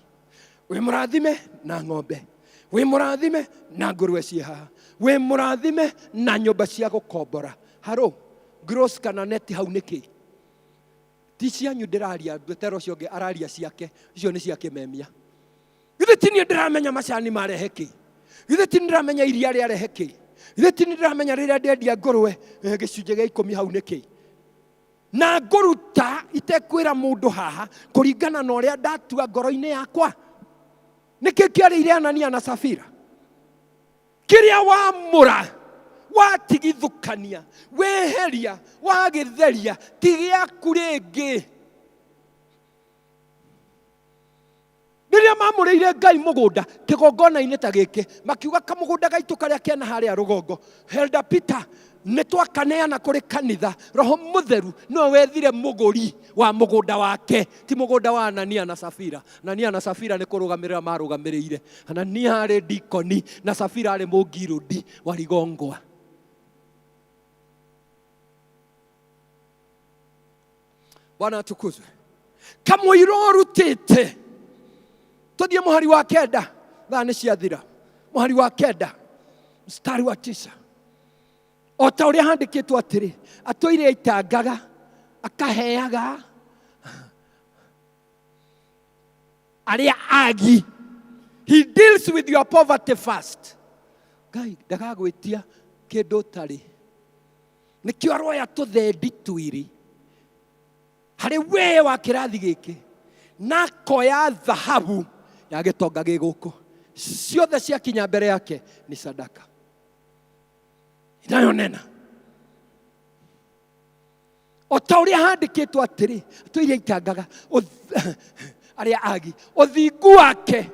wĩ mũrathime na ng'ombe, wĩ mũrathime na ngũrwe ciĩ haha, wĩ mũrathime na nyũmba cia gũkombora. Haro, gross kana net hau nĩkĩ? Ti cianyu ndĩraria, ndwetera ũcio ũngĩ araria ciake, icio nĩ cia kĩmemia. Githĩ ti niĩ ndĩramenya macani marehe kĩ? Githĩ ti niĩ ndĩramenya iria rĩarehe kĩ? Githĩ ti niĩ ndĩramenya rĩrĩa ndendia ngũrwe gĩcunjĩ gĩa ikũmi hau nĩkĩ? Na ngũruta itekwĩra mũndũ haha kũringana na ũrĩa ndatua ngoro-inĩ yakwa. Nĩkĩ kĩarĩire Anania na Safira? Kĩrĩa wamũra, watigithũkania, weheria, wagĩtheria, ti gĩaku rĩngĩ. Rĩrĩa mamũrĩire Ngai mũgũnda kĩgongona-inĩ ta gĩkĩ, makiuga kamũgũnda gaitũ karĩa kena harĩa rũgongo, Elder Peter, nĩ twakaneana kũrĩ kanitha. Roho Mũtheru nĩwe wethire mũgũri wa mũgũnda wake, ti mũgũnda wa Anania na Safira. Anania na Safira nĩ kũrũgamĩrĩra marũgamĩrĩire. Anania arĩ dikoni na Safira arĩ mũngirũndi wa rigongwa. Bwana atukuzwe. Kamũira ũrutĩte, tũthiĩ mũhari wa kenda, thaa nĩ ciathira. Mũhari wa kenda, mstari wa 9. O ta ũrĩa handĩkĩtwo atĩrĩ, atũire aitangaga, akaheaga arĩa agi. He deals with your poverty first. Ngai ndagagwĩtia kĩndũ ũtarĩ. Nĩkĩo aroya tũthendi twĩrĩ harĩ we wa kĩrathi gĩkĩ, na akoya thahabu ya gĩtonga gĩ gũkũ, ciothe ciakinya mbere yake ni sadaka inayonena. O ta ũrĩa handĩkĩtwo atĩrĩ, atũire aitangaga arĩa agi, ũthingu wake,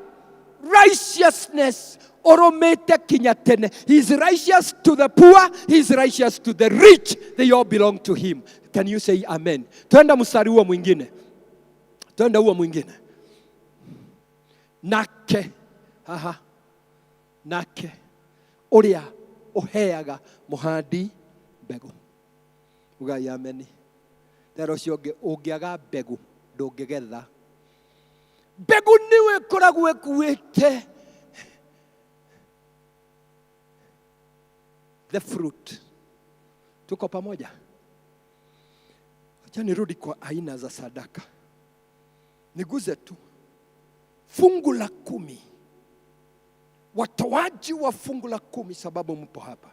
righteousness, ũrũmĩte kinya tene. He is righteous to the poor, he is righteous to the rich, they all belong to him. Can you say amen? Twenda mstari huo mwingine, twenda huo mwingine. Nake haha Nake ũrĩa ũheaga mũhandi mbegũ. Ugai ameni. Tera ũcio ũngĩ, ũngĩaga mbegũ ndũngĩgetha. Mbegũ nĩwe ĩkoragwo ĩkuĩte the fruit. Tuko pamoja? Acha nirudi kwa aina za sadaka, niguze tu fungu la kumi. Watoaji wa fungu la kumi, sababu mpo hapa,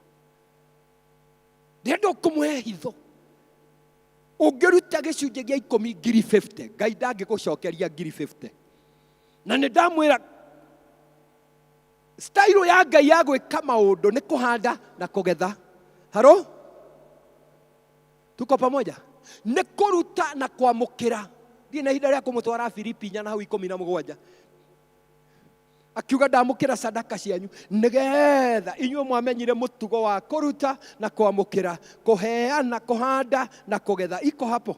ndĩrenda kũmũhe hitho. Ũngĩruta gĩcunjĩ gĩa ikũmi ngiri 50, Ngai ndangĩgũcokeria ngiri 50. Na nĩ ndamwĩra style ya Ngai ya gwĩka maũndũ nĩ kũhanda na kũgetha. Haro, tuko pamoja? Nĩ kũruta na kwamũkĩra. Ndirĩ na ihinda rĩa kũmũtwara Filipi 4 na hau 17. Akiuga ndamũkĩra sadaka cianyu nĩgetha inyuĩ mwamenyire mũtugo wa kũruta na kwamũkĩra, kũheana, kũhanda na kũgetha. Iko hapo,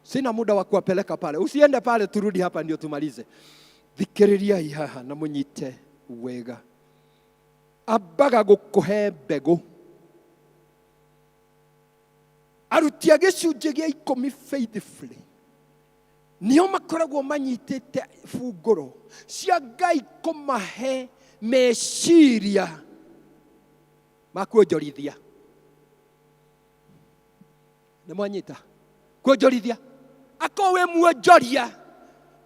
sina muda wa kuwapeleka pale, usiende pale, turudi hapa ndio tumalize. Thikĩrĩriai haha na mũnyite wega. Ambaga gũkũhe mbegũ. Aruti a gĩcunjĩ gĩa ikũmi faithfully nĩo makoragwo manyitĩte bungũro cia Ngai kũmahe meciria ma kuonjorithia. Nĩ mwanyita? Kuonjorithia. Akorwo wĩ muonjoria,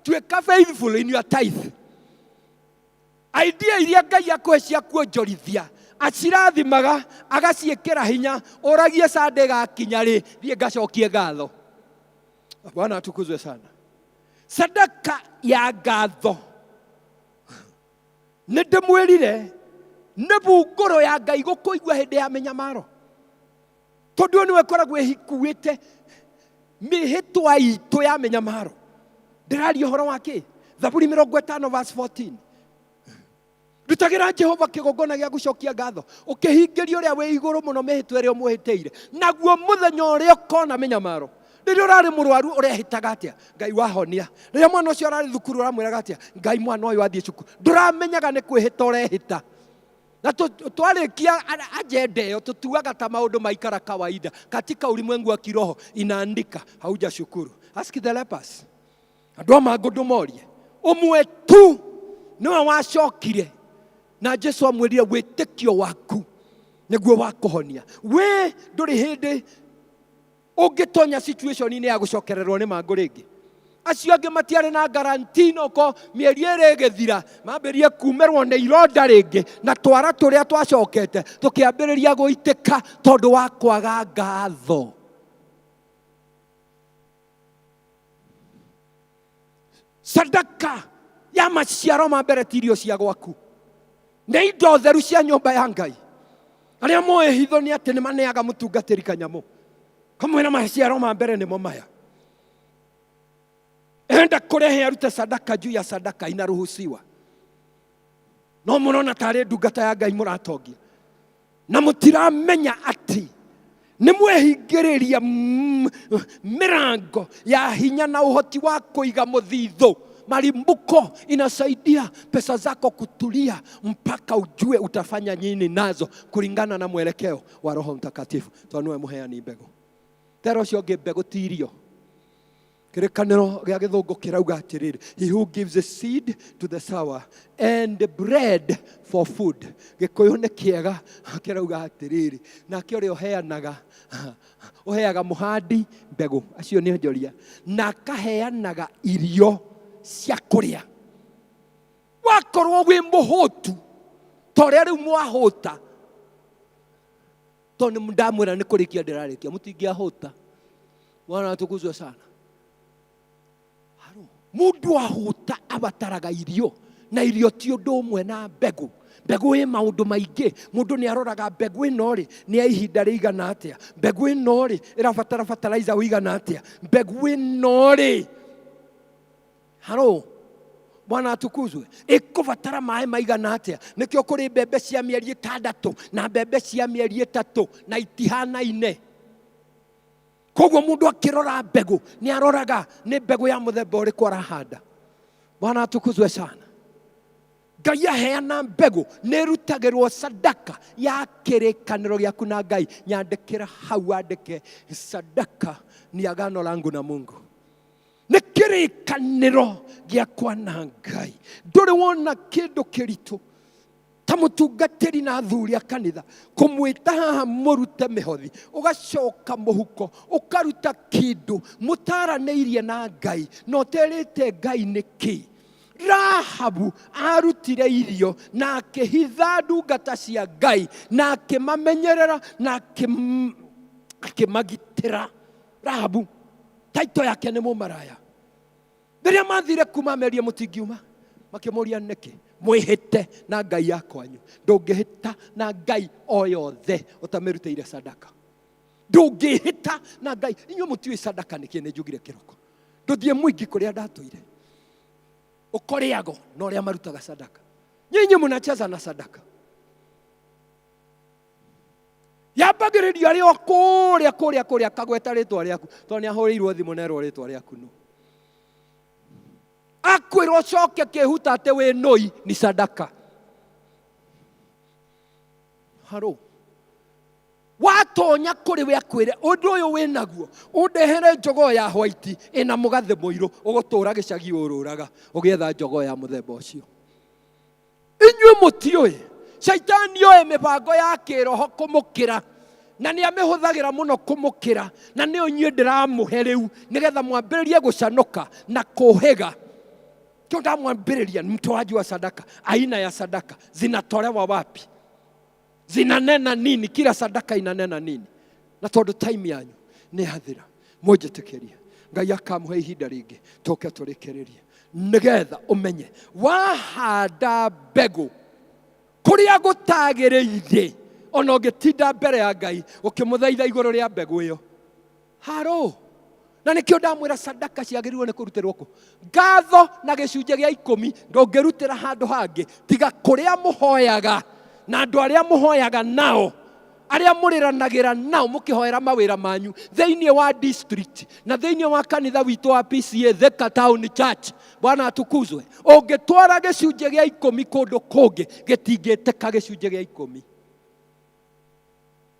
tuĩka faithful in your tithe. Idea iria Ngai akũhe cia kuonjorithia acirathimaga agaciĩkĩra hinya, ũragie Sunday gakinya rĩ, thiĩ ngacokie ngatho. Bwana atukuzwe sana. Sadaka ya ngatho nĩ ndĩmwĩrire nĩ bungũro ya Ngai gũkũigua hĩndĩ ya mĩnyamaro, tondũ ũyũ nĩwe ĩkoragwo ĩhikuĩte mĩhĩtwa itũ ya mĩnyamaro. Ndĩraria ũhoro wa kĩ? Thaburi 50 verse 14. Rutagĩra Jehova kĩgongona gĩa gũcokia ngatho, ũkĩhingĩria ũrĩa wĩ igũrũ mũno mĩhĩtwa ĩrĩa ũmwĩhĩtĩire. Naguo mũthenya ũrĩa ũkona mĩnyamaro, rĩrĩa ũrarĩ mũrwaru ũrehĩtaga atĩa? Ngai wahonia. Rĩrĩa mwana ũcio ararĩ thukuru ũramwĩraga atĩa? Ngai mwana ũyũ athiĩ cukuru. Ndũramenyaga nĩ kwĩhĩta ũrehĩta. Na twarĩkia agenda ĩyo tũtuaga ta maũndũ maikara kawaida. Katika ulimwengu wa kiroho inaandika haujashukuru. Ask the lepers. Andũ a mangũ ndũmorie. Ũmwe tu nĩwe wacokire na Jesu amwĩrire wĩtĩkio waku nĩguo wakũhonia. We ndũrĩ hĩndĩ ũngĩtonya situation-inĩ ya gũcokererwo nĩ mangũ rĩngĩ. Acio angĩ matiarĩ na guarantee, noko mĩeri ĩrĩ ĩgĩthira mambĩrĩrie kumerwo nĩ ironda rĩngĩ, na twara tũrĩa twacokete tũkĩambĩrĩria gũitĩka tondũ wa kwaga ngatho. Sadaka ya maciaro ma mbere ti irio cia gwaku, nĩ indo theru cia nyũmba ya Ngai. Arĩa moĩ hitho nĩ atĩ nĩ maneaga mũtungatĩri kanyamũ kamwĩra maciaro ma mbere nĩmo maya. Enda kũrehe arute sadaka juu ya sadaka, inaruhusiwa. No mũrona tarĩ ndungata ya Ngai mũratongia, na mũtiramenya atĩ nĩ mwehingĩrĩria mĩrango ya hinya na ũhoti wa kũiga mũthithũ. Malimbuko inasaidia pesa zako kutulia mpaka ujue utafanya nini nazo kulingana na mwelekeo wa Roho Mtakatifu. Tondũ nĩwe mũheani mbegũ. Tera ũcio ũngĩ mbegũ ti irio. Kĩrĩkanĩro gĩa gĩthũngũ kĩrauga atĩrĩrĩ, he who gives a seed to the sower and bread for food. Gĩkũyũ nĩ kĩega kĩrauga atĩrĩrĩ, nake ũrĩa ũheaga mũhandi mbegũ, acio nĩ onjoria, na akaheanaga irio cia kũrĩa. Wakorwo wĩ mũhũtu ta ũrĩa rĩu mwahũta, tondũ nĩ ndamwĩra nĩ kũrĩkia ndĩrarĩkia, mũtingĩahũta. Bwana atukuzwe sana. Haro, mũndũ ahũta abataraga irio, na irio ti ũndũ ũmwe na mbegũ. Mbegũ ĩ maũndũ maingĩ. Mũndũ nĩ aroraga mbegũ ĩno rĩ, nĩ ya ihinda rĩigana atĩa, mbegũ ĩno rĩ, ĩrabatara fertilizer ũigana atĩa, mbegũ ĩno rĩ, haro, Bwana atukuzwe, ĩkũbatara maĩ maigana atĩa. Nĩkĩo kũrĩ mbembe cia mĩeri 6 na mbembe cia mĩeri 3 na itihanaine. Koguo mũndũ akĩrora mbegũ nĩ aroraga nĩ mbegũ ya mũthemba ũrĩkũ arahanda. Bwana atukuzwe sana. Ngai aheana mbegũ nĩ ĩrutagĩrwo sadaka ya kĩrĩkanĩro gĩaku na Ngai. Nyandĩkĩra hau wandĩke sadaka ni agano langu na Mungu. Nĩ kĩrĩkanĩro gĩakwa na Ngai. Ndũrĩ wona kĩndũ kĩritũ ta mũtungatĩri na athuri a kanitha kũmwĩta haha mũrute mĩhothi, ũgacoka mũhuko ũkaruta kĩndũ mũtaranĩirie na Ngai na ũterĩte Ngai nĩkĩ. Rahabu arutire irio na akĩhitha ndungata cia Ngai na akĩmamenyerera na akĩmagitĩra. Rahabu taito yake nĩ mũmaraya. Rĩrĩa mathire kuma merie mũtingiuma, makĩmũria nĩkĩ mwĩhĩte na Ngai ya kwanyu. Ndũngĩhĩta na Ngai o yothe ũtamĩrutĩire sadaka. Ndũngĩhĩta na Ngai. Inyuĩ mũtiũĩ sadaka nĩkĩ? Nĩ njugire kĩroko ndũthiĩ mũingĩ kũrĩa ndatũire ũkorĩago na ũrĩa marutaga sadaka. Nyinyi mnacheza na sadaka. Yambagĩrĩrio arĩ o kũrĩa kũrĩa kũrĩa akagweta rĩtwa rĩaku, tondũ nĩ ahũrĩirwo thimũ na erwo rĩtwa rĩaku nũ. Akwĩrwo ũcoke kĩhuta atĩ wĩ nũi ni sadaka. Haro watonya kũrĩ we akwĩre ũndũ ũyũ wĩ naguo, ũndehere njogoo ya white ĩna mũgathĩ mũirũ, ũgũtũra gĩcagi ũrũraga ũgĩetha njogoo ya mũthemba ũcio. Inyuĩ mũtiũĩ caitani oĩ mĩbango ya kĩroho kũmũkĩra, na nĩ amĩhũthagĩra mũno kũmũkĩra, na nĩyo inyuĩ ndĩramũhe rĩu nĩgetha mwambĩrĩrie gũcanũka na kũhĩga. Kĩo ndamwambĩrĩria mtoaji wa sadaka, aina ya sadaka zinatolewa wapi, zinanena nini, kila sadaka inanena nini. Na tondũ time yanyu nĩ yathira, mũnjĩtĩkĩrie Ngai akamũhe ihinda rĩngĩ tũke tũrĩkĩrĩrie, nĩgetha ũmenye wahanda mbegũ kũrĩa gũtagĩrĩire, ona ũngĩtinda mbere ya Ngai ũkĩmũthaitha igũrũ rĩa mbegũ ĩyo. Haro na nĩkĩo ndamwĩra sadaka ciagĩrĩirwo nĩ kũrutĩrwo kũ? Ngatho na gĩcunjĩ gĩa ikũmi ndũngĩrutĩra handũ hangĩ tiga kũrĩa mũhoyaga na andũ arĩa mũhoyaga nao, arĩa mũrĩranagĩra nao mũkĩhoera mawĩra manyu thĩinĩ wa district na thĩinĩ wa kanitha witũ wa PCA Thika Town Church. Bwana atukuzwe. Ũngĩtwara gĩcunjĩ gĩa ikũmi kũndũ kũngĩ gĩtingĩtĩka gĩcunjĩ gĩa ikũmi,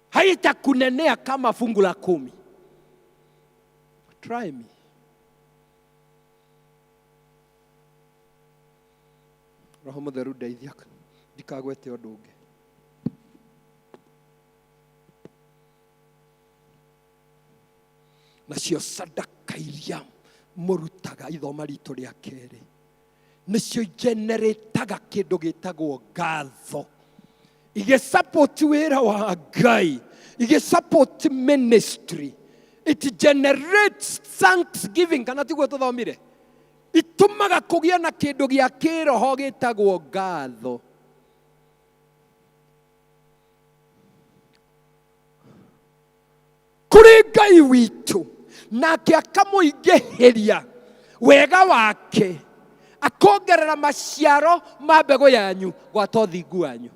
haitakunenea kama fungu la kumi. Try me. Roho Mũtheru ndeithia ndikagwete ũndũ ũngĩ. Nacio sadaka iria mũrutaga ithoma ritũ rĩa kerĩ nĩcio igenerataga kĩndũ gĩtagwo ngatho, igĩsupport wĩra wa Ngai, igĩsupport ministry. It generates thanksgiving, kana tiguo tũthomire? Itũmaga kũgĩa na kĩndũ gĩa kĩroho gĩtagwo ngatho. Kũrĩ Ngai witũ, nake akamũingĩhĩria wega wake, akongerera maciaro ma mbegũ yanyu gwata ũthingu wanyu.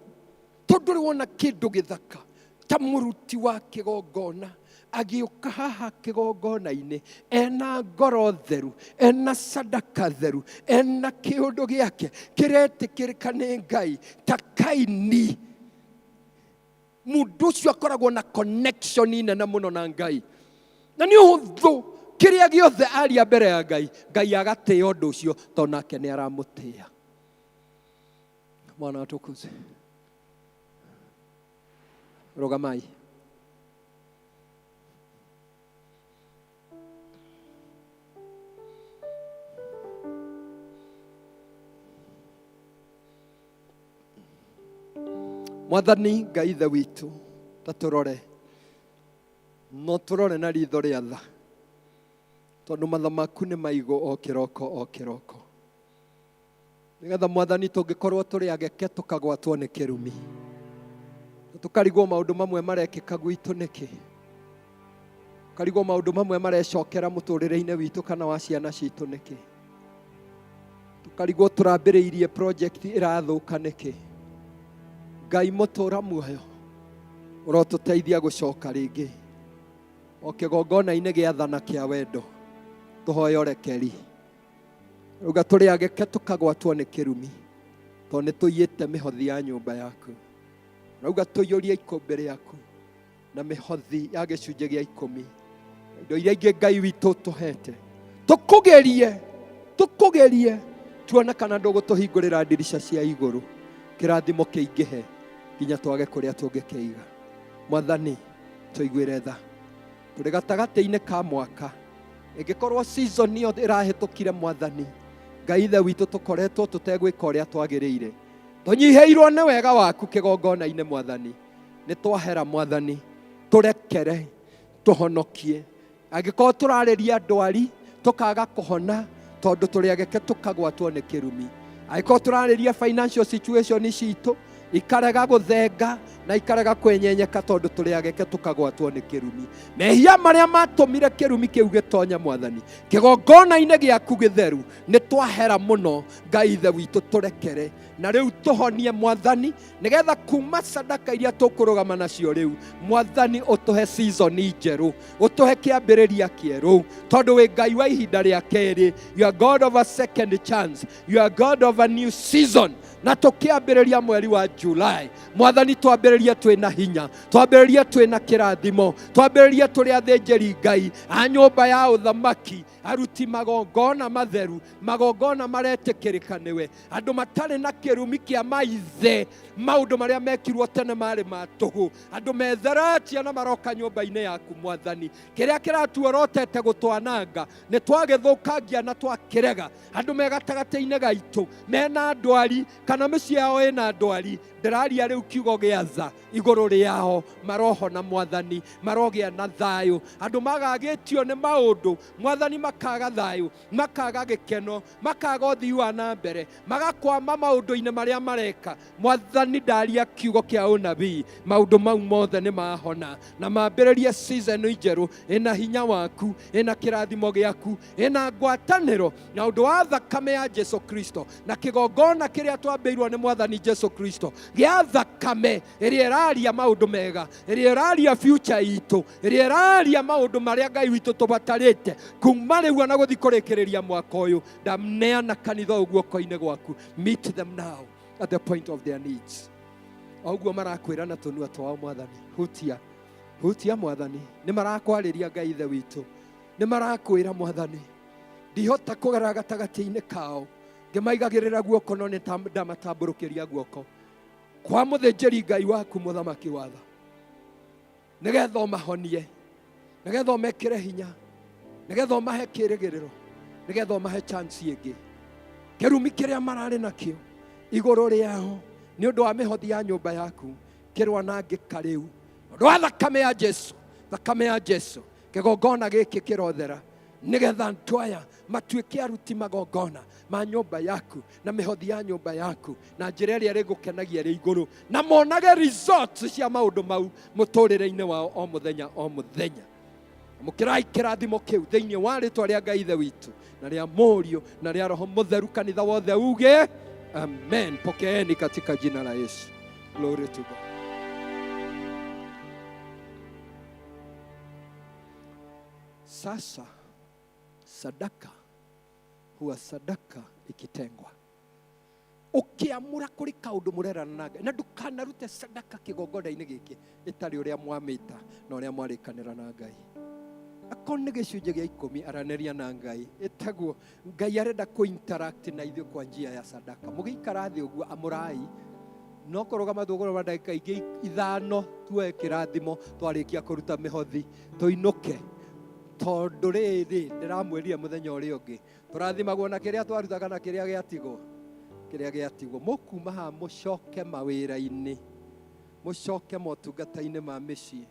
Tondũ rĩ wona kĩndũ gĩthaka ta mũruti wa kĩgongona agĩũka haha kĩgongona-inĩ ena ngoro theru, ena sadaka theru, ena kĩũndũ gĩake kĩretĩkĩrĩka nĩ Ngai ta Kaini. Mũndũ ũcio akoragwo na connection nene mũno na Ngai, na nĩ ũhũthũ kĩrĩa gĩothe aria mbere ya Ngai, Ngai agatĩĩa ũndũ ũcio tondũ nake nĩ aramũtĩĩa. Mwana atukuzwe. Rũgamai. Mwathani Ngai Ithe witũ, ta tũrore, no tũrore na ritho rĩa tha, tondũ matha maku nĩ maigũ o kĩroko o kĩroko, nĩgetha Mwathani tũngĩkorwo tũrĩ ageke tũkagwatwo nĩ kĩrumi, na tũkarigwo maũndũ mamwe marekĩka gwitũ nĩkĩ, tũkarigwo maũndũ mamwe marecokera mũtũrĩre-inĩ witũ kana wa ciana citũ nĩkĩ, tũkarigwo tũrambĩrĩirie project ĩrathũka nĩkĩ. Ngai mũtũra muoyo, ũrotũteithia gũcoka rĩngĩ o kĩgongona-inĩ gĩa tha na kĩa wendo, tũhoe ũrekeri. Ruga tũrĩ ageke tũkagwatwo nĩ kĩrumi, Tondũ nĩ tũiyĩte mĩhothi ya nyũmba yaku. Ũrauga tũiyũrie ikũmbĩ rĩaku na mĩhothi ya gĩcunjĩ gĩa ikũmi. Indo iria ingĩ Ngai witũ ũtũhete. Tũkũgerie, tũkũgerie tuone kana ndũgũtũhingũrĩra ndirica cia igũrũ kĩrathimo kĩingĩhe nginya twage kũrĩa tũngĩkĩiga. Mwathani, tũiguĩre tha. Tũrĩ gatagatĩ-inĩ ka mwaka. Ĩngĩkorwo season ĩyo ĩrahĩtũkire Mwathani, Ngai Ithe witũ tũkoretwo tũtegwĩka ũrĩa twagĩrĩire. Tũnyihĩirwo nĩ wega waku kĩgongona-inĩ Mwathani. Nĩ twahera Mwathani, tũrekere, tũhonokie. Angĩkorwo tũrarĩria ndwari, tũkaga kũhona, tondũ tũrĩ ageke tũkagwatwo nĩ kĩrumi. Angĩkorwo tũrarĩria financial situation citũ, ikarega gũthenga na ikarega kwenyenyeka tondũ tũrĩ ageke tũkagwatwo nĩ kĩrumi. Mehia marĩa matũmire kĩrumi kĩu gĩtonye Mwathani, kĩgongona-inĩ gĩaku gĩtheru, nĩ twahera mũno Ngai Ithe witũ, tũrekere. Na rĩu tũhonie Mwathani, nĩgetha kuma sadaka iria tũkũrũgama nacio rĩu, Mwathani ũtũhe season njerũ, ũtũhe kĩambĩrĩria kĩerũ, tondũ wĩ Ngai wa ihinda rĩa kerĩ. You are God of a second chance, you are God of a new season. Na tũkĩambĩrĩria mweri wa July, Mwathani twambĩrĩrie twĩna hinya, twambĩrĩrie twĩna kĩrathimo, twambĩrĩrie tũrĩ athĩnjĩri Ngai a nyũmba ya ũthamaki, aruti magongona matheru, magongona maretĩkĩrĩka nĩwe, andũ matarĩ na kĩrumi kĩa maithe, maũndũ marĩa mekirwo tene marĩ ma tũhũ, andũ metheretie na maroka nyũmba-inĩ yaku Mwathani. Kĩrĩa kĩratuorotete gũtwananga nĩ twagĩthũkangia na twakĩrega. Andũ me gatagatĩ-inĩ gaitũ mena ndwari kana mĩciĩ yao ĩna ndwari, ndĩraria rĩu kiugo gĩa tha igũrũ rĩao, marohona Mwathani, marogĩa na thayũ. Andũ magagĩtio nĩ maũndũ Mwathani, makaga thayũ, makaga gĩkeno, makaga ũthii wa na mbere, magakwama maũndũ-inĩ marĩa mareka. Mwathani, ndaria kiugo kĩa ũnabii, maũndũ mau mothe nĩ mahona na mambĩrĩrie season njerũ ĩna hinya waku, ĩna kĩrathimo gĩaku, ĩna ngwatanĩro na ũndũ wa thakame ya Jesu Kristo na kĩgongona kĩrĩa twambĩirwo nĩ Mwathani Jesu Kristo gĩa thakame ĩrĩa ĩraria maũndũ mega, ĩrĩa ĩraria future itũ, ĩrĩa ĩraria maũndũ marĩa Ngai witũ tũbatarĩte kuma rĩu ona gũthiĩ kũrĩkĩrĩria mwaka ũyũ. Ndaneana kanitha ũyũ guoko-inĩ gwaku. Meet them now at the point of their needs. O ũguo marakwĩra na tũnua twao Mwathani, hutia, hutia Mwathani. Nĩ marakwarĩria Ngai Ithe witũ, nĩ marakwĩra Mwathani, ndihota kũgera gatagatĩ-inĩ kao ngĩmaigagĩrĩra guoko, no nĩ ndamatambũrũkĩria guoko kwa mũthĩnjĩri Ngai waku mũthamaki wa tha, nĩgetha ũmahonie, nĩgetha ũmekĩre hinya, nĩgetha ũmahe kĩĩrĩgĩrĩro, nĩgetha ũmahe chance ĩngĩ. Kĩrumi kĩrĩa mararĩ nakĩo igũrũ rĩao nĩ ũndũ wa mĩhothi ya nyũmba yaku kĩrwanangĩka rĩu ũndũ wa thakame ya Jesu, thakame ya Jesu. Kĩgongona gĩkĩ kĩrothera nĩgetha andũ aya matuĩke aruti magongona ma nyũmba yaku na mĩhothi ya nyũmba yaku na njĩra ĩrĩa ĩrĩgũkenagia ĩrĩ igũrũ, na monage results cia maũndũ mau mũtũrĩre-inĩ wao o mũthenya o mũthenya. Amũkĩrai kĩrathimo kĩu thĩinĩ wa rĩtwa rĩa Ngai Ithe witũ na rĩa Mũriũ na rĩa Roho Mũtheru. Kanitha wothe uge amen. Pokeeni katika jina la Yesu. Glory to God. Sasa sadaka huwa sadaka ikitengwa, ukiamura kuri kaundu murerana na Ngai, na ndukanarute sadaka kigongona-inĩ gĩkĩ ĩtarĩ ũrĩa mwamĩta na ũrĩa mwarĩkanĩra na Ngai. Akorwo nĩ gĩcunjĩ gĩa ikũmi, aranĩria na Ngai. Ĩtagwo Ngai arenda kũ interact na ithuĩ kwa njia ya sadaka. Mũgĩikara thĩ ũguo, amũrai no kũrũgama tũkũrũgama ndagĩka ingĩ ithano tuoe kĩrathimo, twarĩkia kũruta mĩhothi tũinũke, tondũ rĩrĩ ndĩramwĩrire mũthenya ũrĩa ũngĩ tũrathimagwo na kĩrĩa twaruta kana kĩrĩa gĩatigwo, kĩrĩa gĩatigwo. Mũkuma haha mũcoke mawĩra-inĩ, mũcoke motungata-inĩ ma mĩciĩ,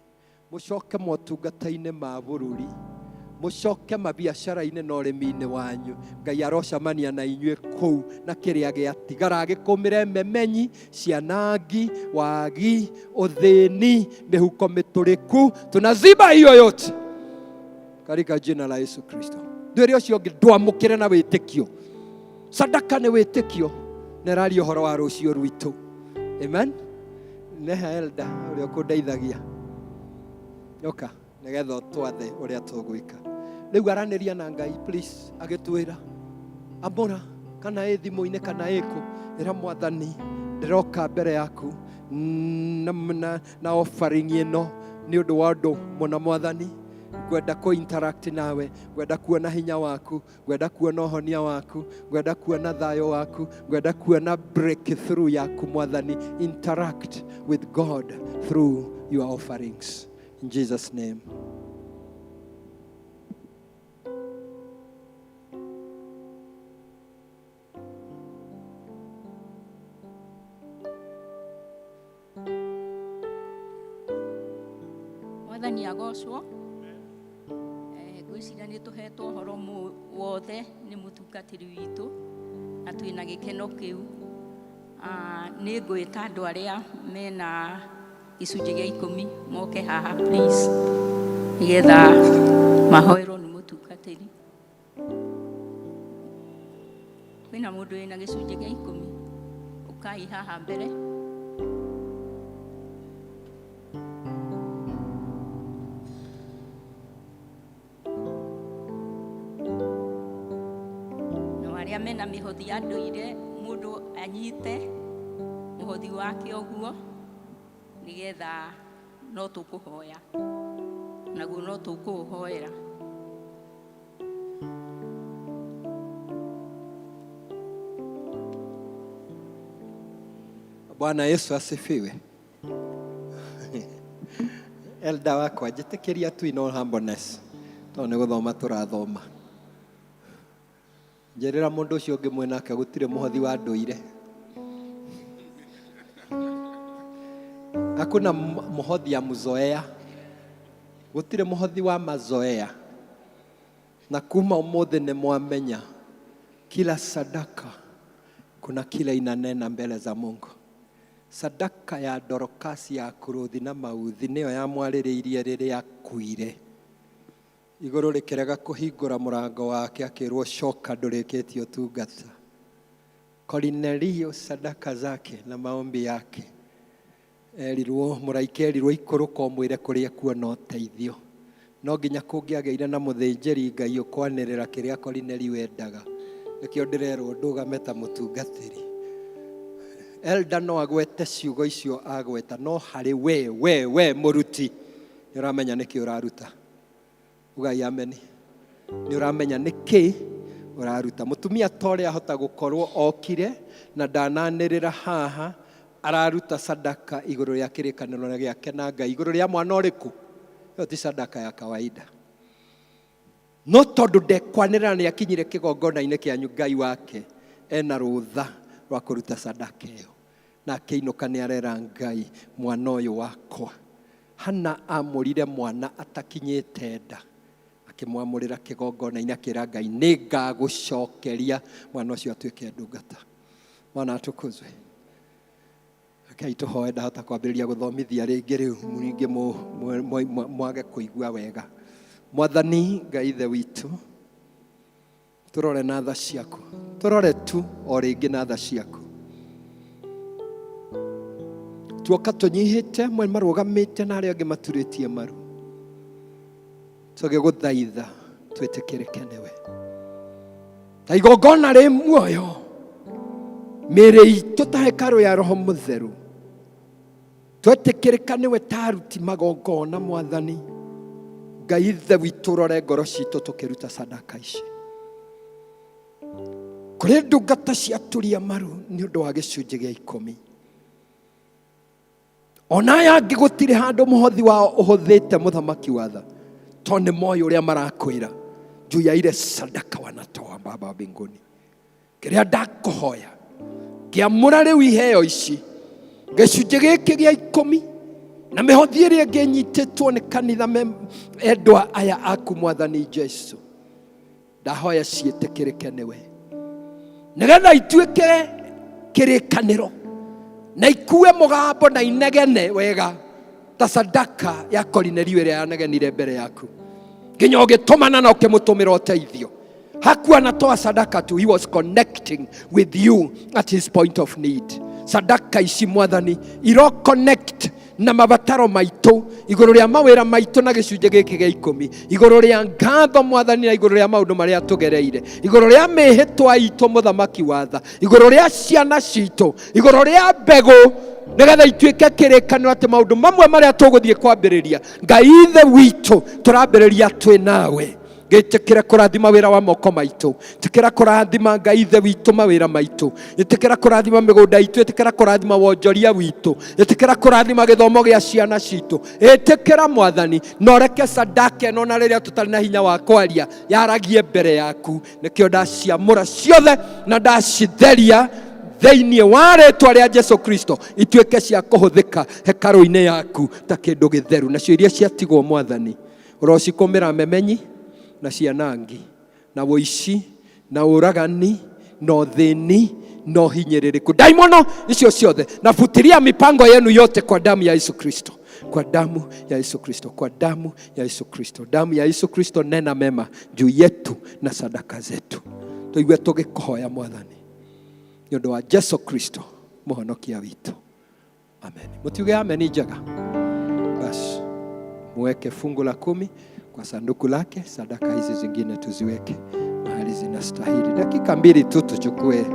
mũcoke motungata-inĩ ma bũrũri, mũcoke mabiacara-inĩ na ũrĩmi-inĩ wanyu. Ngai arocemania na inyuĩ kũu na kĩrĩa gĩatigara, agĩkũmĩre memenyi, cianangi, wagi, ũthĩni, mĩhuko mĩtũrĩku. Tunaziba hiyo yote katika jina la Yesu Kristo. Ndwĩre ũcio ũngĩ ndwamũkĩre na wĩtĩkio. Sadaka nĩ wĩtĩkio na ĩraria ũhoro wa rũciũ rwitũ. Amen. Neha elda ũrĩa ũkũndeithagia, oka nĩgetha ũtwathe ũrĩa tũgwĩka rĩu. Aranĩria na Ngai please, agĩtwĩra amũra. Kana ĩ thimũ-inĩ kana ĩ kũ, ĩra Mwathani ndĩroka mbere yaku na, na, na offering ĩno nĩ ũndũ wa ũndũ mũna. Mwathani, ngwenda kũ interact nawe, ngwenda kuona hinya waku, ngwenda kuona ũhonia waku, ngwenda kuona thayũ waku, ngwenda kuona breakthrough yaku. Mwathani, interact with God through your offerings in Jesus name. Mwathani agocwo. Ngwĩciria nĩ tũhetwo ũhoro wothe nĩ mũtungatĩri witũ na twĩna gĩkeno kĩu. Nĩ ngwĩta andũ arĩa mena gĩcunjĩ gĩa 10 moke haha please, nĩgetha mahoerwo nĩ mũtungatĩri. Kwĩna mũndũ wĩna gĩcunjĩ gĩa 10? Ũkai haha mbere. No arĩa mena mĩhothi ya ndũire, mũndũ anyite mũhothi wake ũguo, nĩgetha no tũkũhoya naguo, no tũkũũhoera. Bwana Yesu asifiwe. Elda wakwa, njĩtĩkĩria tu in all humbleness, tondũ nĩ gũthoma tũrathoma. Njĩrĩra mũndũ ũcio ũngĩ mwĩnake gũtirĩ mũhothi wa ndũire. Hakuna mũhothi ya mzoea, gũtirĩ mũhothi wa mazoea. Na kuma ũmũthĩ nĩ mwamenya kila sadaka kuna kile inanena mbele za Mungu. Sadaka ya Dorokasi ya kũrũthi na mauthi nĩyo yamwarĩrĩirie rĩrĩa akuire. Igũrũ rĩkĩrega kũhingũra mũrango wake, akĩrwo coka, ndũrĩkĩtie ũtungata. Korinelio, sadaka zake na maombi yake, erirwo mũraika, erirwo ikũrũka ũmwĩre kũrĩa kuona ũteithio. No nginya kũngĩagĩire na mũthĩnjĩri Ngai ũkwanĩrĩra kĩrĩa Korinelio endaga. Nĩkĩo ndĩrerwo ndũgame ta mũtungatĩri. Elda no agwete ciugo icio agweta, no harĩ we we we mũruti nĩ ũramenya nĩkĩ ũraruta. Ugai ameni. Nĩ ũramenya nĩkĩ ũraruta. Mũtumia ta ũrĩa ahota gũkorwo okire na ndananĩrĩra haha, araruta sadaka igũrũ rĩa kĩrĩkanĩro gĩake na Ngai igũrũ rĩa mwana ũrĩkũ. Ĩyo ti sadaka ya kawaida. No tondũ ndekwanĩrĩra, nĩ akinyire kĩgongona-inĩ kĩanyu, Ngai wake ena rũtha rwa kũruta sadaka ĩyo. Na akĩinũka nĩ arera Ngai, mwana ũyũ wakwa. Hana amũrire mwana atakinyĩte nda, akĩmwamũrĩra kĩgongona-inĩ, akĩra Ngai nĩ ngagũcokeria mwana ũcio atuĩke ndungata. Mwana atukuzwe. Rekei tũhoe. Ndahota kwambĩrĩria gũthomithia rĩngĩ rĩu ningĩ mwage kũigua wega. Mwathani Ngai Ithe witũ, tũrore na tha ciaku, tũrore tu o rĩngĩ na tha ciaku. Tuoka tũnyihĩte, mwe marũgamĩte na arĩa angĩ maturĩtie maru, tũgĩgũthaitha twĩtĩkĩrĩke nĩwe ta igongona rĩ muoyo, mĩĩrĩ itũ ta hekarũ ya Roho Mũtheru, twetĩkĩrĩka nĩwe ta aruti magongona. Mwathani Ngai Ithe witũ, rore ngoro citũ tũkĩruta sadaka ici kũrĩ ndungata cia turia maru nĩ ũndũ wa gĩcunjĩ gĩa 10. Ona aya angĩ gũtirĩ handũ mũhothi wao ũhũthĩte, mũthamaki wa tha, tondũ nĩ moĩ ũrĩa marakwĩra juu ya ile sadaka wanatoa. Baba wa mbinguni, kĩrĩa ndakũhoya ngĩamũra rĩu iheo ici, gĩcunjĩ gĩkĩ gĩa 10 na mĩhothi ĩrĩa ĩngĩ ĩnyitĩtwo nĩ kanitha, endwa aya aku, Mwathani Jesu, ndahoya ciĩtĩkĩrĩke nĩwe, nĩgetha ituĩke kĩrĩkanĩro na ikue mũgambo na inegene wega ta sadaka ya Korinelio ĩrĩa yanegenire mbere yaku nginya ũgĩtũmana na ũkĩmũtũmĩra ũteithio. Hakuwa anatoa sadaka tu, he was connecting with you at his point of need. Sadaka ici, Mwathani, iro connect. Na mabataro maitũ, igũrũ rĩa mawĩra maitũ na gĩcunjĩ gĩkĩ gĩa ikũmi, igũrũ rĩa ngatho mwathani na igũrũ rĩa maũndũ marĩa tũgereire, igũrũ rĩa mĩhĩtwa itũ mũthamaki wa tha, igũrũ rĩa ciana citũ, igũrũ rĩa mbegũ, nĩgetha ituĩke kĩrĩkanĩro atĩ maũndũ mamwe marĩa tũgũthiĩ kwambĩrĩria, Ngai ithe witũ, tũrambĩrĩria twĩ nawe. Gĩtĩkĩra kũrathima wĩra wa moko maitũ, ĩtĩkĩra kũrathima Ngai ithe witũ mawĩra maitũ, ĩtĩkĩra kũrathima mĩgũnda itũ, ĩtĩkĩra kũrathima wonjoria witũ, ĩtĩkĩra kũrathima gĩthomo gĩa ciana citũ, ĩtĩkĩra mwathani, na ũreke sadaka ĩno na rĩrĩa tũtarĩ na hinya wa kwaria yaragie mbere yaku. Nĩkĩo ndaciamũra ciothe na ndacitheria thĩinĩ wa rĩtwa rĩa Jesu Kristo, ituĩke cia kũhũthĩka hekarũ-inĩ yaku ta kĩndũ gĩtheru. Nacio iria ciatigwo mwathani, ũrocikũmĩra memenyi na cianangi na ũici na ũragani na ũthĩni na ũhinyĩrĩrĩku, ndaimono icio ciothe, na futilia mipango yenu yote kwa damu ya Yesu Kristo, kwa damu ya Yesu Kristo, kwa damu ya Yesu Kristo. Damu ya Yesu Kristo, nena mema juu yetu na sadaka zetu. Tuigue tũgĩkũhoya mwathani nĩ ũndũ wa Jesu Kristo mũhonokia witũ, amen. Mũtiuge amen njega. Basi muweke fungu la kumi kwa sanduku lake, sadaka hizi zingine tuziweke mahali zinastahili. Dakika mbili tu tuchukue.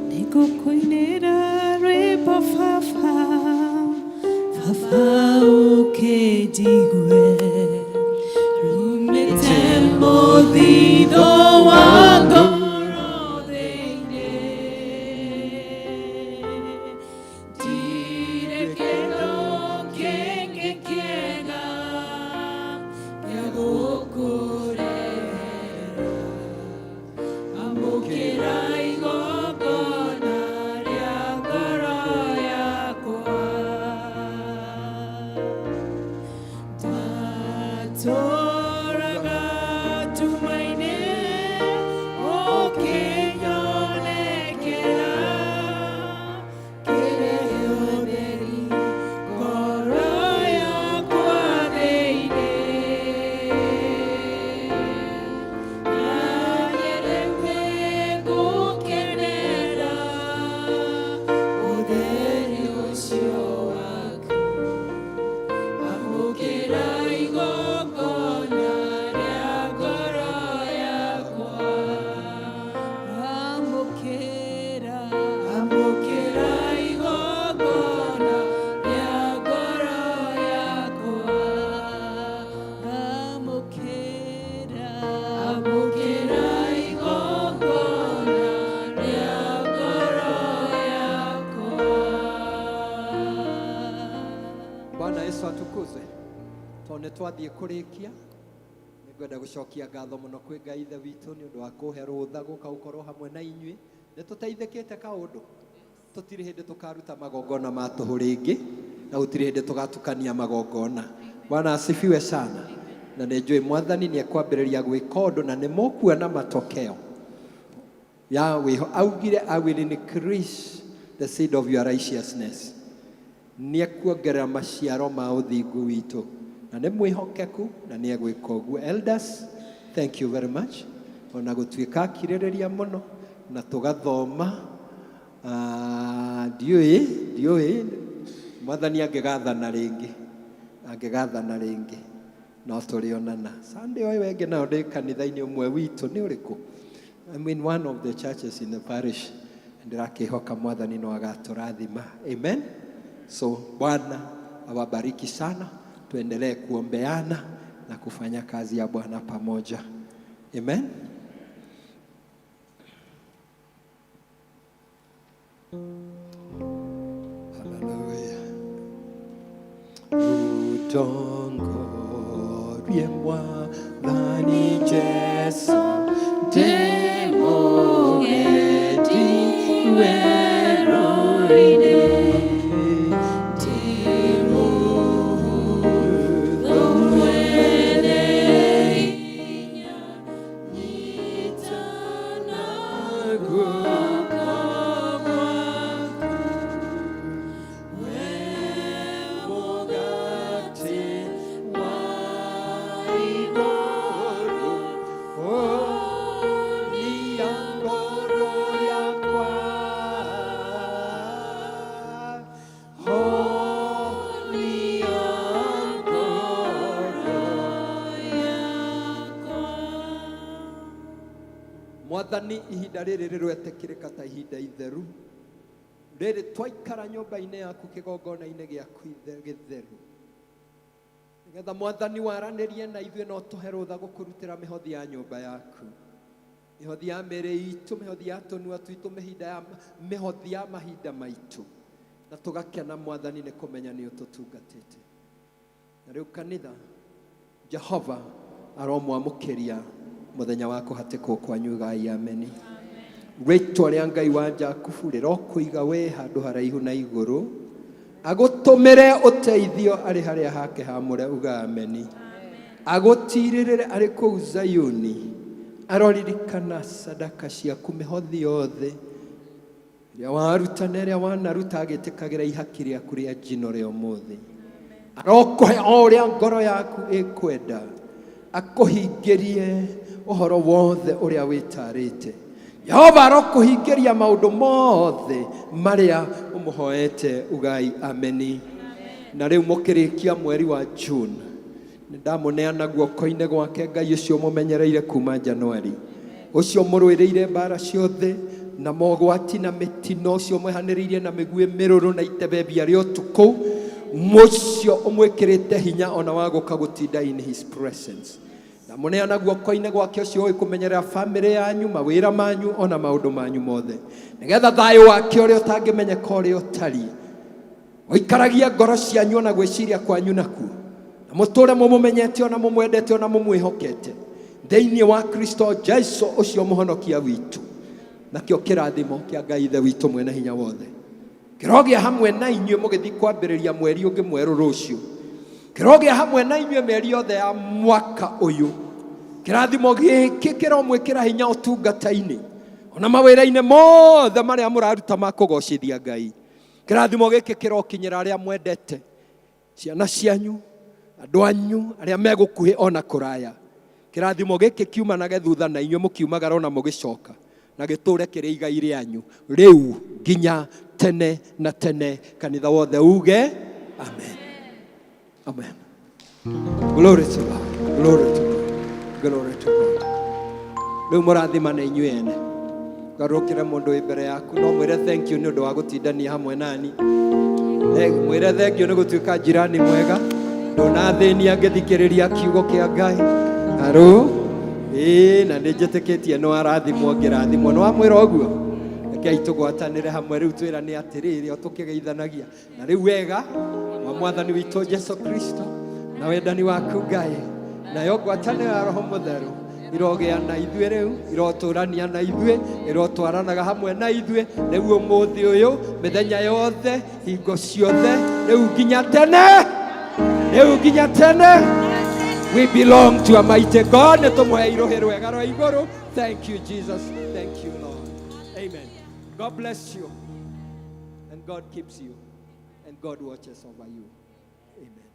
Nĩngũkũinĩra rwĩmbo baba, baba ũkĩnjigue, rumĩte mũthithũ wa ngoro thĩinĩ. Ndirĩ kĩndũ kĩngĩ kĩega gĩa gũkũrehera, amũkĩra igongona rĩa ngoro yakwa. Ndatũraga nduma-inĩ ũkĩnyonekera, kĩrehe ũtheri ngoro yakwa thĩinĩ. Na rĩu nĩngũkenera ũtheri ũcio waku, amũkĩra igongona rĩa ngoro yakwa. Amũkĩra, amũkĩra igongona rĩa ngoro yakwa. Amũkĩra, amũkĩra igongona rĩa ngoro yakwa. Bwana Yesu atukuzwe. Tondũ nĩ twathiĩ kũrĩkia, nĩngwenda gũcokia ngatho mũno kwĩ Ngai ithe witũ nĩ ũndũ wa kũhe rũtha gũka gũkorwo hamwe na inyuĩ. Nĩ tũteithĩkĩte kaũndũ, tũtirĩ hĩndĩ tũkaruta magongona ma tũhũ rĩngĩ, na gũtirĩ hĩndĩ tũgatukania magongona. Bwana asifiwe sana. Na nĩ njũĩ mwathani nĩ ekwambĩrĩria gwĩka ũndũ na nĩ mũkuona matokeo ya wĩho. Augire, "I will increase the seed of your righteousness." Nĩ ekuongerera maciaro ma ũthingu witũ, na nĩ mwĩhokeku na nĩ egwĩka ũguo. Elders, thank you very much. Ona gũtuĩka akirĩrĩria mũno na tũgathoma, ndiũĩ mwathani angĩgathana rĩngĩ, angĩgathana rĩngĩ no tũrĩonana Sunday ũyũ ĩngĩ. Nayo ndĩ kanitha-inĩ ũmwe witũ. Nĩ ũrĩkũ? I'm in one of the churches in the parish. Ndĩrakĩhoka mwathani no agatũrathima. Amen. So Bwana awabariki sana, tuendelee kuombeana na kufanya kazi ya Bwana pamoja. Amen. Hallelujah. Utongorie mwathani Jesu, ndĩmũgendi werũ-inĩ, ndĩmũhũthũ mwene hinya, nyitana guoko gwaku, we mũgate wa igũrũ. Mwathani, ihinda rĩrĩ rĩroetĩkĩrĩka ta ihinda itheru rĩrĩ twaikara nyũmba-inĩ yaku kĩgongona-inĩ gĩaku gĩtheru, nĩgetha Mwathani waranĩrie na ithuĩ na ũtũhe rũtha gũkũrutĩra mĩhothi ya nyũmba yaku, mĩhothi ya mĩĩrĩ itũ, mĩhothi ya tũnua twitũ, mĩhinda ya mĩhothi ya mahinda maitũ, na tũgakena Mwathani nĩ kũmenya nĩ ũtũtungatĩte. Na rĩu kanitha, Jehova aromwamũkĩria mũthenya wa kũhatĩkwo kwanyu. Gai ameni. Rĩtwa rĩa Ngai wa Jakubu rĩrokũiga we handũ haraihu na igũrũ, agũtũmĩre ũteithio arĩ harĩa hake hamũre. Uga ameni. Agũtirĩrĩre arĩ kũu Zayuni, aroririkana sadaka ciaku, mĩhothi yothe ĩrĩa waruta na ĩrĩa wanaruta, agĩtĩkagĩra ihaki rĩaku rĩa njino rĩa ũmũthĩ. Arokũhe o ũrĩa ngoro yaku ĩkwenda, akũhingĩrie ũhoro wothe ũrĩa wĩtarĩte. Jehova arokũhingĩria maũndũ mothe marĩa ũmũhoete. Ugai ameni. Na rĩu mũkĩrĩkia mweri wa June, nĩndamũneana guoko-inĩ gwake Ngai ũcio mũmenyereire kuma Januari, ũcio mũrũĩrĩire mbara ciothe na mogwati na mĩtino, ũcio mwehanĩrĩirie na mĩguĩ mĩrũrũ na itebebia rĩa ũtukũ, mũcio ũmwĩkĩrĩte hinya ona wa gũka gũtinda in his presence. Na mũneana guoko-inĩ gwake ũcio ũĩ kũmenyerera bamĩrĩ yanyu, mawĩra manyu, ona maũndũ manyu mothe, nĩgetha thayũ wake ũrĩa ũtangĩmenyeka ũrĩa ũtariĩ ũikaragie ngoro cianyu ona gwĩciria kwanyu nakuo, na mũtũre mũmũmenyete ona mũmwendete ona mũmwĩhokete thĩinĩ wa Kristo Jesu ũcio mũhonokia witũ. Nakĩo kĩrathimo kĩa Ngai Ithe witũ mwene hinya wothe kĩrogĩa hamwe na inyuĩ mũgĩthiĩ kwambĩrĩria mweri ũngĩ mwerũ rũciũ, kĩrogĩa hamwe na inyuĩ mĩeri yothe ya mwaka ũyũ. Kĩrathimo gĩkĩ kĩromwĩkĩra hinya ũtungata-inĩ ona mawĩra-inĩ mothe marĩa mũraruta ma kũgocithia Ngai. Kĩrathimo gĩkĩ kĩrokinyĩra arĩa mwendete, ciana cianyu, andũ anyu arĩa megũkuhĩ ona kũraya. Kĩrathimo gĩkĩ kiumanage thutha na inyuĩ mũkiumagara ona mũgĩcoka, na gĩtũre kĩrĩ igai rĩanyu rĩu nginya tene na tene. Kanitha wothe uge amen. Amen. Glory to God, glory to God, glory to God. Rĩu mũrathimana inyuĩ ene. Garũkĩre mũndũ wĩ mbere yaku no mwĩre thank you nĩ ũndũ wa gũtindania hamwe nani. Mwĩre thank you nĩ gũtuĩka njirani mwega, ndũnathĩnia ngĩthikĩrĩria kiugo kĩa Ngai arũ ĩĩ, na nĩ njĩtĩkĩtie nĩ warathimwo ngĩrathimwo. Nĩ wamwĩra ũguo? Rekei tũgwatanĩre hamwe rĩu twĩrane atĩrĩrĩ, o tũkĩgeithanagia na rĩu, wega wa Mwathani witũ Jesu Kristo na wendani waku Ngai nayo ngwatanĩro ya Roho Mũtheru irogĩa na ithuĩ rĩu, irotũrania na ithuĩ, irotwaranaga hamwe na ithuĩ rĩu ũmũthĩ ũyũ, mĩthenya yothe, hingo ciothe, rĩu nginya tene, rĩu nginya tene. We belong to a mighty God. Nĩ tũmũhe irũhĩ rwega rwa igũrũ. Thank you, Jesus. Thank you, Lord. Amen. God bless you and God keeps you and God watches over you. Amen.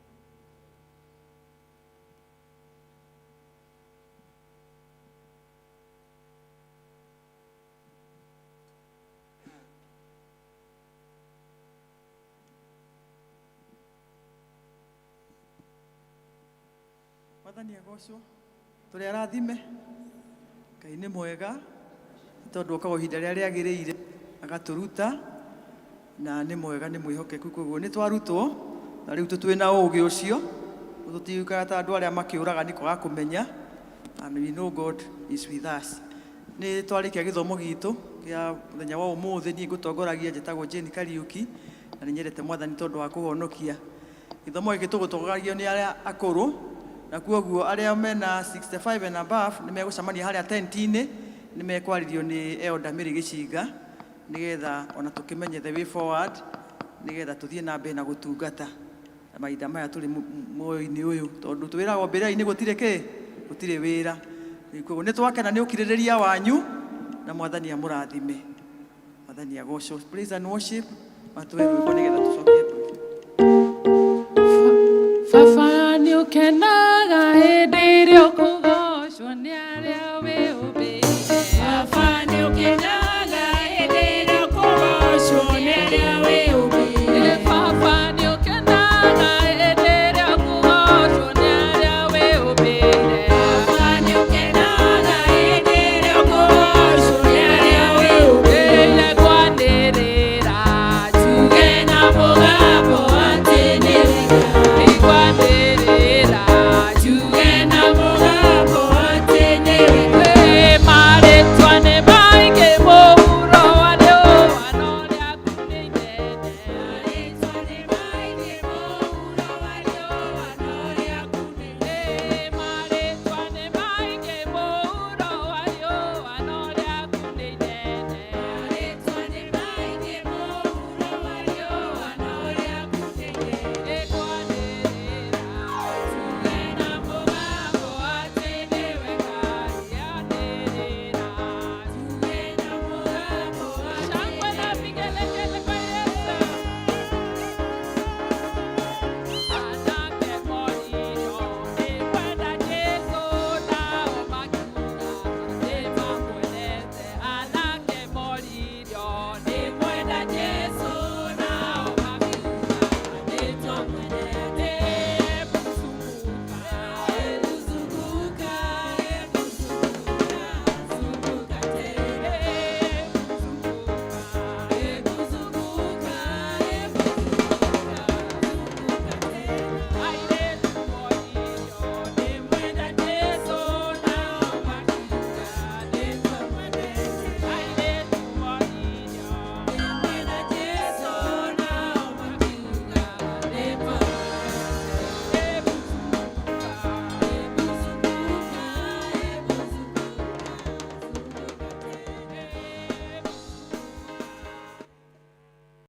Mwathani agocwo. Tũrĩ arathime. Ngai nĩ mwega nĩ tondũ okaga ihinda rĩrĩa rĩagĩrĩire agatũruta, na nĩ mwega, nĩ mwĩhokeku. Koguo nĩ twarutwo na rĩu twĩ na ũũgĩ ũcio, tũtigũikara ta andũ arĩa makĩũraga nĩ kwaga kũmenya, and we know God is with us. Nĩ twarĩkia gĩthomo gitũ kĩa mũthenya wa ũmũthĩ. Niĩ ngũtongoragia njĩtagwo Jane Kariuki, na nĩ nyendete Mwathani tondũ wa kũhonokia. Gĩthomo gĩkĩ tũgũtongoragio nĩ arĩa akũrũ, na kwoguo arĩa mena 65 and above nĩ megũcemania harĩa tent-inĩ, nĩ mekwarĩrio nĩ Elder Mary Gĩcinga, nĩgetha ona tũkĩmenye the way forward, nĩgetha tũthiĩ na mbere na gũtungata mahinda maya tũrĩ muoyo-inĩ ũyũ, tondũ twĩragwo mbĩrĩra-inĩ gũtirĩ kĩ, gũtirĩ wĩra. Koguo nĩ twakena nĩ ũkirĩrĩria wanyu, na Mwathani amũrathime. Mwathani agocwo. Praise and worship matũhe rwĩmbo nĩgetha tũcokie praise. Baba nĩ ũkenaga hĩndĩ ĩrĩa ũkũgocwo nĩ arĩa wĩ